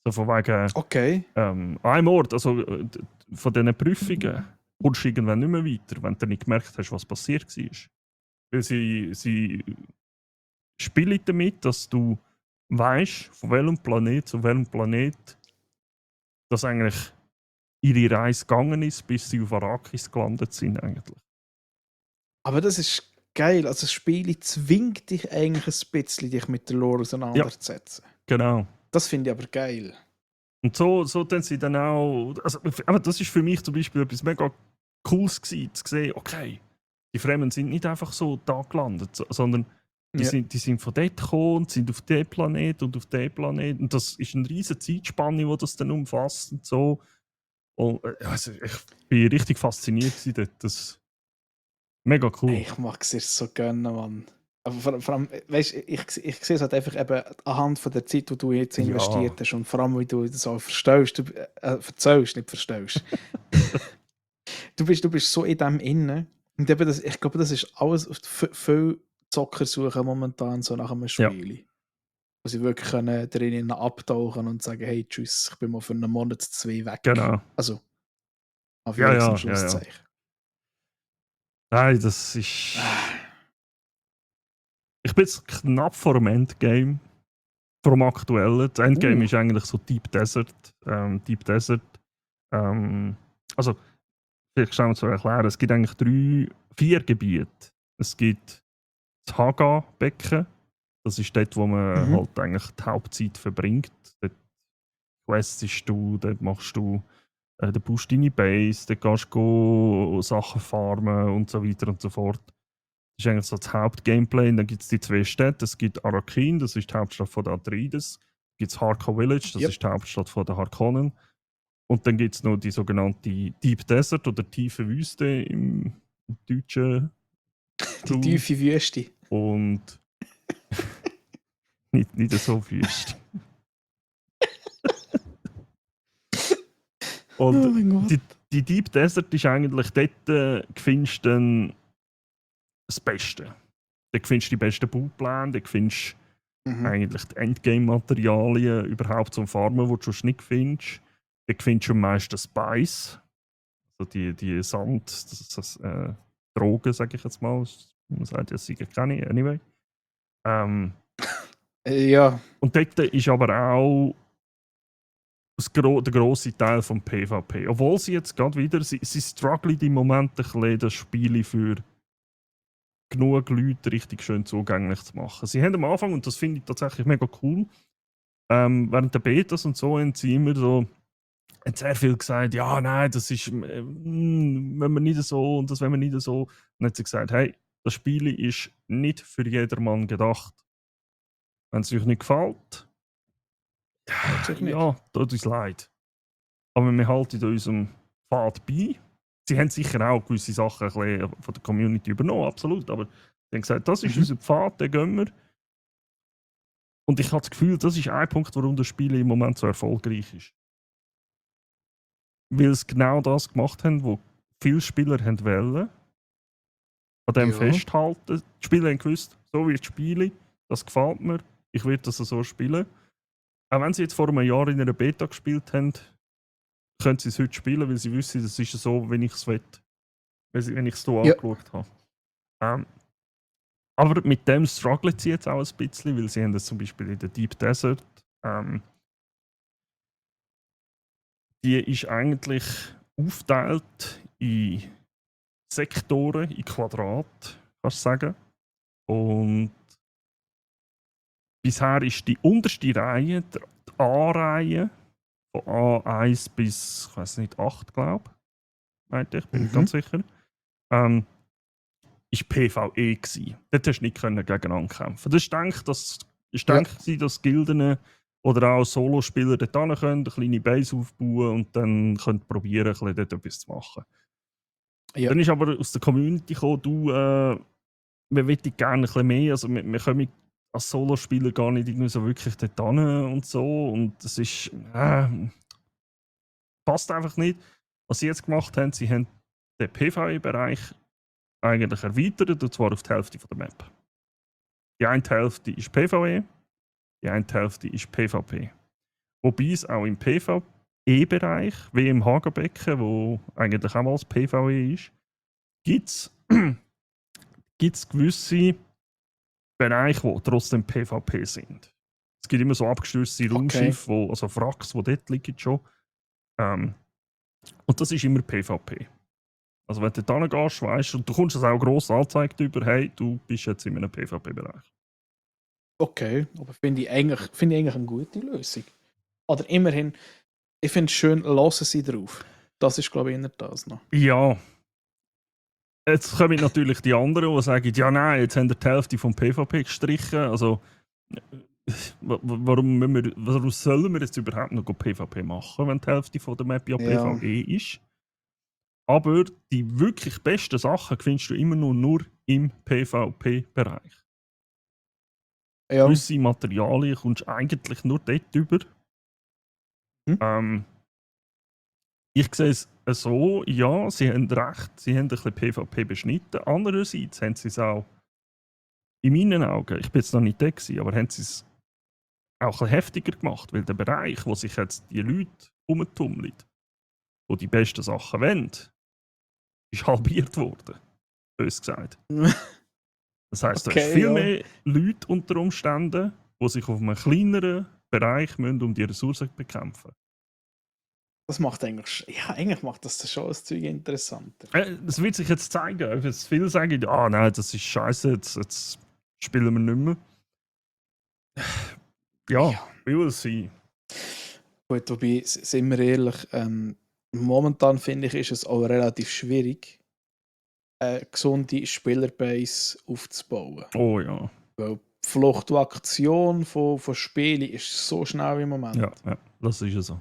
So von wegen Okay. einem Ort, also von diesen Prüfungen kommst du irgendwann nicht mehr weiter, wenn du nicht gemerkt hast, was passiert war. Weil sie spielen damit, dass du weißt, von welchem Planet zu welchem Planet das eigentlich ihre Reise gegangen ist, bis sie auf Arrakis gelandet sind eigentlich. Aber das ist geil. Also das Spiel zwingt dich eigentlich ein bisschen, dich mit der Lore Ja, auseinanderzusetzen. genau. Das finde ich aber geil. Und so tun sie dann auch. Also, aber das ist für mich zum Beispiel etwas mega Cooles gewesen, zu sehen, okay, die Fremen sind nicht einfach so da gelandet, sondern Ja. die sind von dort gekommen und sind auf den Planet und auf den Planet. Und das ist eine riesige Zeitspanne, die das dann umfasst und so. Und, also, ich bin richtig fasziniert gewesen dort. Das mega Ey, cool. ich mag es dir so gönnen, Mann. Aber vor allem, weißt, ich sehe es halt einfach eben anhand von der Zeit, die du jetzt Ja. investiert hast und vor allem, wie du das auch verstehst, verzählst, nicht verstehst. Du bist so in dem Innen. Und eben ich glaube, das ist alles, viel Zocker suchen momentan so nach einem Ja, Spiel. Wo sie wirklich können drinnen abtauchen und sagen, hey, tschüss, ich bin mal für einen Monat, 2 weg. genau. Also, Ja, Anführungs- und ja, ja, ja. Schlusszeichen. Nein, das ist. Ah. Ich bin jetzt knapp vor dem Endgame. Vor dem aktuellen. Das Endgame ist eigentlich so Deep Desert. Deep Desert. Also, vielleicht schnell zu erklären. Es gibt eigentlich 4 Gebiete. Es gibt das Haga-Becken. Das ist dort, wo man Mhm. halt eigentlich die Hauptzeit verbringt. Dort questest du, dort machst du, dort baust du deine Base, dort kannst du Sachen farmen und so weiter und so fort. Das ist eigentlich so das Hauptgameplay. Und dann gibt es die 2 Städte. Es gibt Arrakeen, das ist die Hauptstadt von der Atreides. Dann gibt es Harkonnen Village, das Yep. ist die Hauptstadt von der Harkonnen. Und dann gibt es noch die sogenannte Deep Desert oder tiefe Wüste im deutschen Die Raum. tiefe Wüste. Und nicht so Wüste. Oh Und mein Gott. die Deep Desert ist eigentlich dort, findest du dann das Beste. Dort findest du die besten Baupläne, dort findest du Mhm. eigentlich die Endgame-Materialien überhaupt zum Farmen, die du sonst nicht findest. Dort findest du am meisten Spice. so die Drogen, sage ich jetzt mal. Man sagt ja, es sind keine, anyway. Ja, Und dort ist aber auch der grosse Teil vom PvP. Obwohl sie jetzt gerade wieder, sie strugglen im Moment ein bisschen, das Spiel für genug Leute richtig schön zugänglich zu machen. Sie haben am Anfang, und das finde ich tatsächlich mega cool, während der Betas und so haben sie immer so hat sehr viel gesagt, ja, nein, das ist, wenn wir nicht so und das wenn wir nicht so. Und dann hat sie gesagt, hey, das Spiel ist nicht für jedermann gedacht. Wenn es euch nicht gefällt, natürlich nicht. ja, tut uns leid. Aber wir halten unserem Pfad bei. Sie haben sicher auch gewisse Sachen ein bisschen von der Community übernommen, absolut. Aber sie haben gesagt, das ist unser Pfad, den gehen wir. Und ich habe das Gefühl, das ist ein Punkt, warum das Spiel im Moment so erfolgreich ist. Weil sie genau das gemacht haben, was viele Spieler wollen. An dem Ja. festhalten. Die Spieler haben gewusst, so wird es spielen, das gefällt mir, ich werde das so spielen. Auch wenn sie jetzt vor einem Jahr in einer Beta gespielt haben, können sie es heute spielen, weil sie wissen, das ist so, wenn ich es will. Wenn ich es so Ja. angeschaut habe. Aber mit dem strugglen sie jetzt auch ein bisschen, weil sie haben das zum Beispiel in der Deep Desert. Die ist eigentlich aufgeteilt in Sektoren, in Quadrat, kannst du sagen. Und bisher ist die unterste Reihe, die A-Reihe, von A1 bis, ich weiß nicht, 8, glaube ich, bin ich ganz sicher, ist PvE gsi. Dort hast du nicht gegeneinander kämpfen. Das denke ich, dass Gilden oder auch Solospieler dort hin können, eine kleine Base aufbauen und dann können probieren, dort etwas zu machen. Ja. Dann ist aber aus der Community gekommen, wir möchten gerne ein bisschen mehr, also wir können als Solospieler gar nicht irgendwie so wirklich dort hin und so und das ist passt einfach nicht. Was sie jetzt gemacht haben, sie haben den PvE-Bereich eigentlich erweitert, und zwar auf die Hälfte der Map. Die eine Hälfte ist PvE, die eine Hälfte ist PvP. Wobei es auch im PvE-Bereich, wie im Hagenbecken, wo eigentlich auch mal das PvE ist, gibt es gewisse Bereiche, die trotzdem PvP sind. Es gibt immer so abgestürzte Raumschiffe, also Wracks, die dort liegen schon. Und das ist immer PvP. Also wenn du dort hingehst, weißt und du kommst es auch gross angezeigt über, hey, du bist jetzt in einem PvP-Bereich. Okay, aber finde ich eigentlich eine gute Lösung. Oder immerhin, ich finde es schön, lassen sie drauf. Das ist, glaube ich, eher das noch. Ja. Jetzt kommen natürlich die anderen, die sagen, ja nein, jetzt haben wir die Hälfte vom PvP gestrichen. Also warum sollen wir jetzt überhaupt noch PvP machen, wenn die Hälfte von der Map ja PvE ist? Aber die wirklich besten Sachen findest du immer nur im PvP-Bereich. Ja. Gewisse Materialien kommst du eigentlich nur dort über. Ich sehe es so, ja, sie haben recht, sie haben ein bisschen PvP beschnitten. Andererseits haben sie es auch, in meinen Augen, ich bin jetzt noch nicht da gewesen, aber haben sie es auch ein bisschen heftiger gemacht, weil der Bereich, wo sich jetzt die Leute umtummeln, die die besten Sachen wollen, ist halbiert worden. Bös gesagt. Das heisst, du hast viel mehr Leute unter Umständen, die sich auf einem kleineren Bereich um die Ressourcen bekämpfen. Das macht eigentlich macht das schon das Zeug interessanter. Das wird sich jetzt zeigen. Wenn jetzt viele sagen, nein, das ist scheiße, jetzt spielen wir nicht mehr. Ja, wie will es sein? Gut, wobei, sind wir ehrlich, momentan finde ich, ist es auch relativ schwierig, eine gesunde Spielerbase aufzubauen. Oh ja. Weil die Fluktuation von Spielen ist so schnell im Moment. Ja, das ist ja so.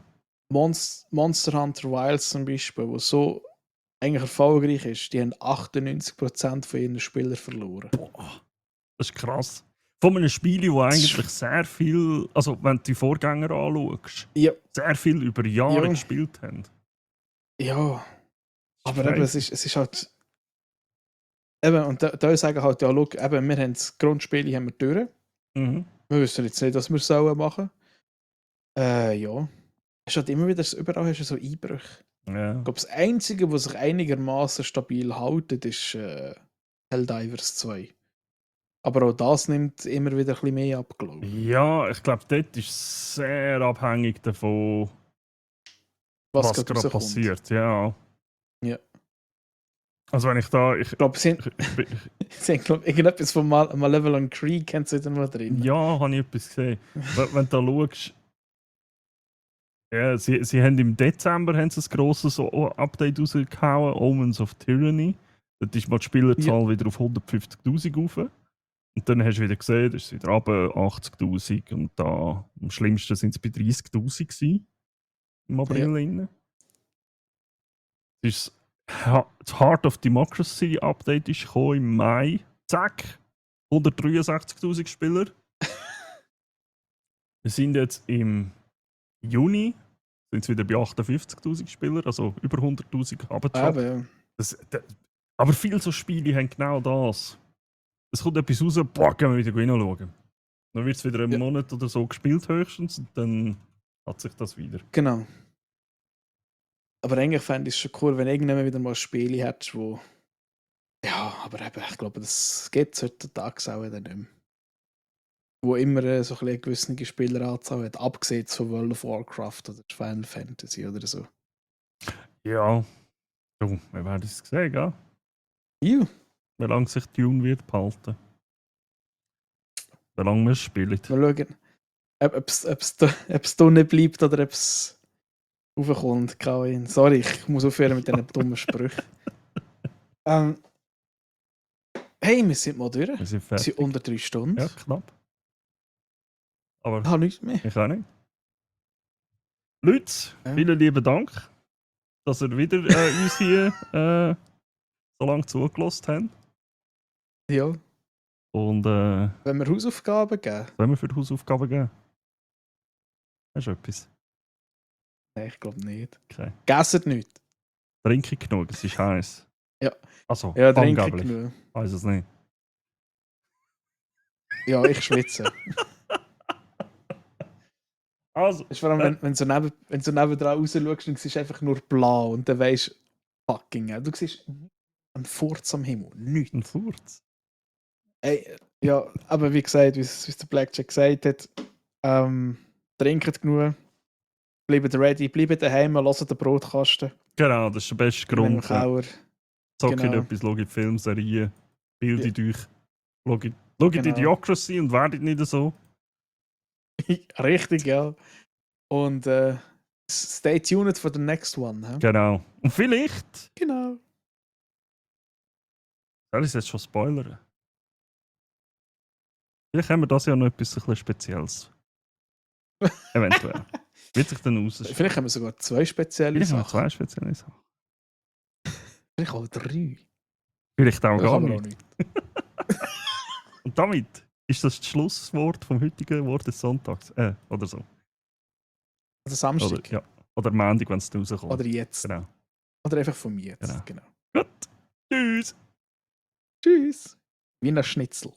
Monster Hunter Wilds zum Beispiel, wo so eigentlich erfolgreich ist, die haben 98% von ihren Spielern verloren. Boah, das ist krass. Von einem Spiel, wo eigentlich sehr viel, also wenn du die Vorgänger anschaust, sehr viel über Jahre gespielt haben. Ja, aber eben, es ist halt. Eben, und da sagen halt, ja, schau, eben, wir haben das Grundspiel haben wir durch. Wir wissen jetzt nicht, was wir machen sollen. Ja. Es ist halt immer wieder, überall hast du so Einbrüche. Ja. Ich glaube, das Einzige, was sich einigermaßen stabil hält, ist Helldivers 2. Aber auch das nimmt immer wieder ein bisschen mehr ab, glaube ich. Ja, ich glaube, dort ist es sehr abhängig davon, Was was gerade gerade rauskommt. passiert. Ja. Ja. Also wenn ich da... Ich glaube, sie haben glaub, irgendetwas von Malevolent Creek haben sie wieder mal drin. ja, habe ich etwas gesehen. Wenn du da schaust... Ja, sie haben im Dezember haben sie ein grosses Update rausgehauen, Omens of Tyranny. Dort ist mal die Spielerzahl wieder auf 150'000 rauf. Und dann hast du wieder gesehen, das ist wieder runter, 80'000. Und da, am schlimmsten sind es bei 30'000 gewesen, im April. Ja. Das Heart of Democracy Update ist gekommen im Mai. Zack, 163'000 Spieler. Wir sind jetzt im Juni, sind es wieder bei 58'000 Spieler, also über 100'000 runtergejumpt. Ja. Aber viele so Spiele haben genau das. Es kommt etwas raus, boah, gehen wir wieder reinschauen. Dann wird es wieder einen Monat oder so gespielt höchstens und dann hat sich das wieder. Genau. Aber eigentlich fände ich es schon cool, wenn irgendjemand wieder mal Spiele hättest, wo... Ja, aber eben, ich glaube, das geht es heutzutage auch wieder nicht mehr. Wo immer so ein bisschen eine gewisse Spieleranzahl hat, abgesehen von World of Warcraft oder Final Fantasy oder so. Ja, so, wir werden es sehen, gell? Ja. Wie lange sich Dune wird behalten. Wie lange wir es spielen. Mal schauen, ob es da nicht bleibt oder ob es raufkommt. Sorry, ich muss aufhören mit diesen dummen Sprüchen. Hey, wir sind mal durch. Wir sind Wir fertig. sind unter 3 Stunden. Ja, knapp. Aber Ich habe nichts mehr. ich auch nicht. Leute, vielen lieben Dank, dass ihr wieder uns hier so lange zugelassen habt. Ja. Und wenn wir Hausaufgaben geben? Sollen wir für die Hausaufgaben geben? Hast du etwas? Nein, ich glaube nicht. Okay. Gessen nicht. Trinke ich genug, es ist heiß. Ja. Also, Ja, trinke ich angeblich. genug. Weiß es nicht. Ja, ich schwitze. Also, Das ist vor allem, wenn du nebendran raus schaust, und siehst einfach nur blau und dann weisst fucking hell. Du siehst einen Furz am Himmel. Nichts. ein Furz. Ey, ja, aber wie gesagt, wie es der Blackjack gesagt hat, trinkt genug, bleibt ready, bleibt daheim, hört den Brotkasten. Genau, das ist der beste Grund. Zockt etwas, schaut Filme, Serien, bildet euch. Schaut Idiocracy und werdet nicht so. Richtig, ja. Und stay tuned for the next one. He? Genau. Und vielleicht... Genau. Soll ich es jetzt schon spoilern? Vielleicht haben wir das ja noch etwas ein bisschen Spezielles. Eventuell. Wird sich dann rausstellen. Vielleicht haben wir sogar 2 spezielle Sachen. Vielleicht haben wir 2 spezielle Sachen. Vielleicht auch 3. Vielleicht auch gar nicht. Und damit ist das Schlusswort vom heutigen Wort des Sonntags. Oder so. Also Samstag. Oder Montag, wenn es rauskommt. Oder jetzt. Genau. Oder einfach von mir jetzt. Genau. Gut. Tschüss. Tschüss. Wie ein Schnitzel.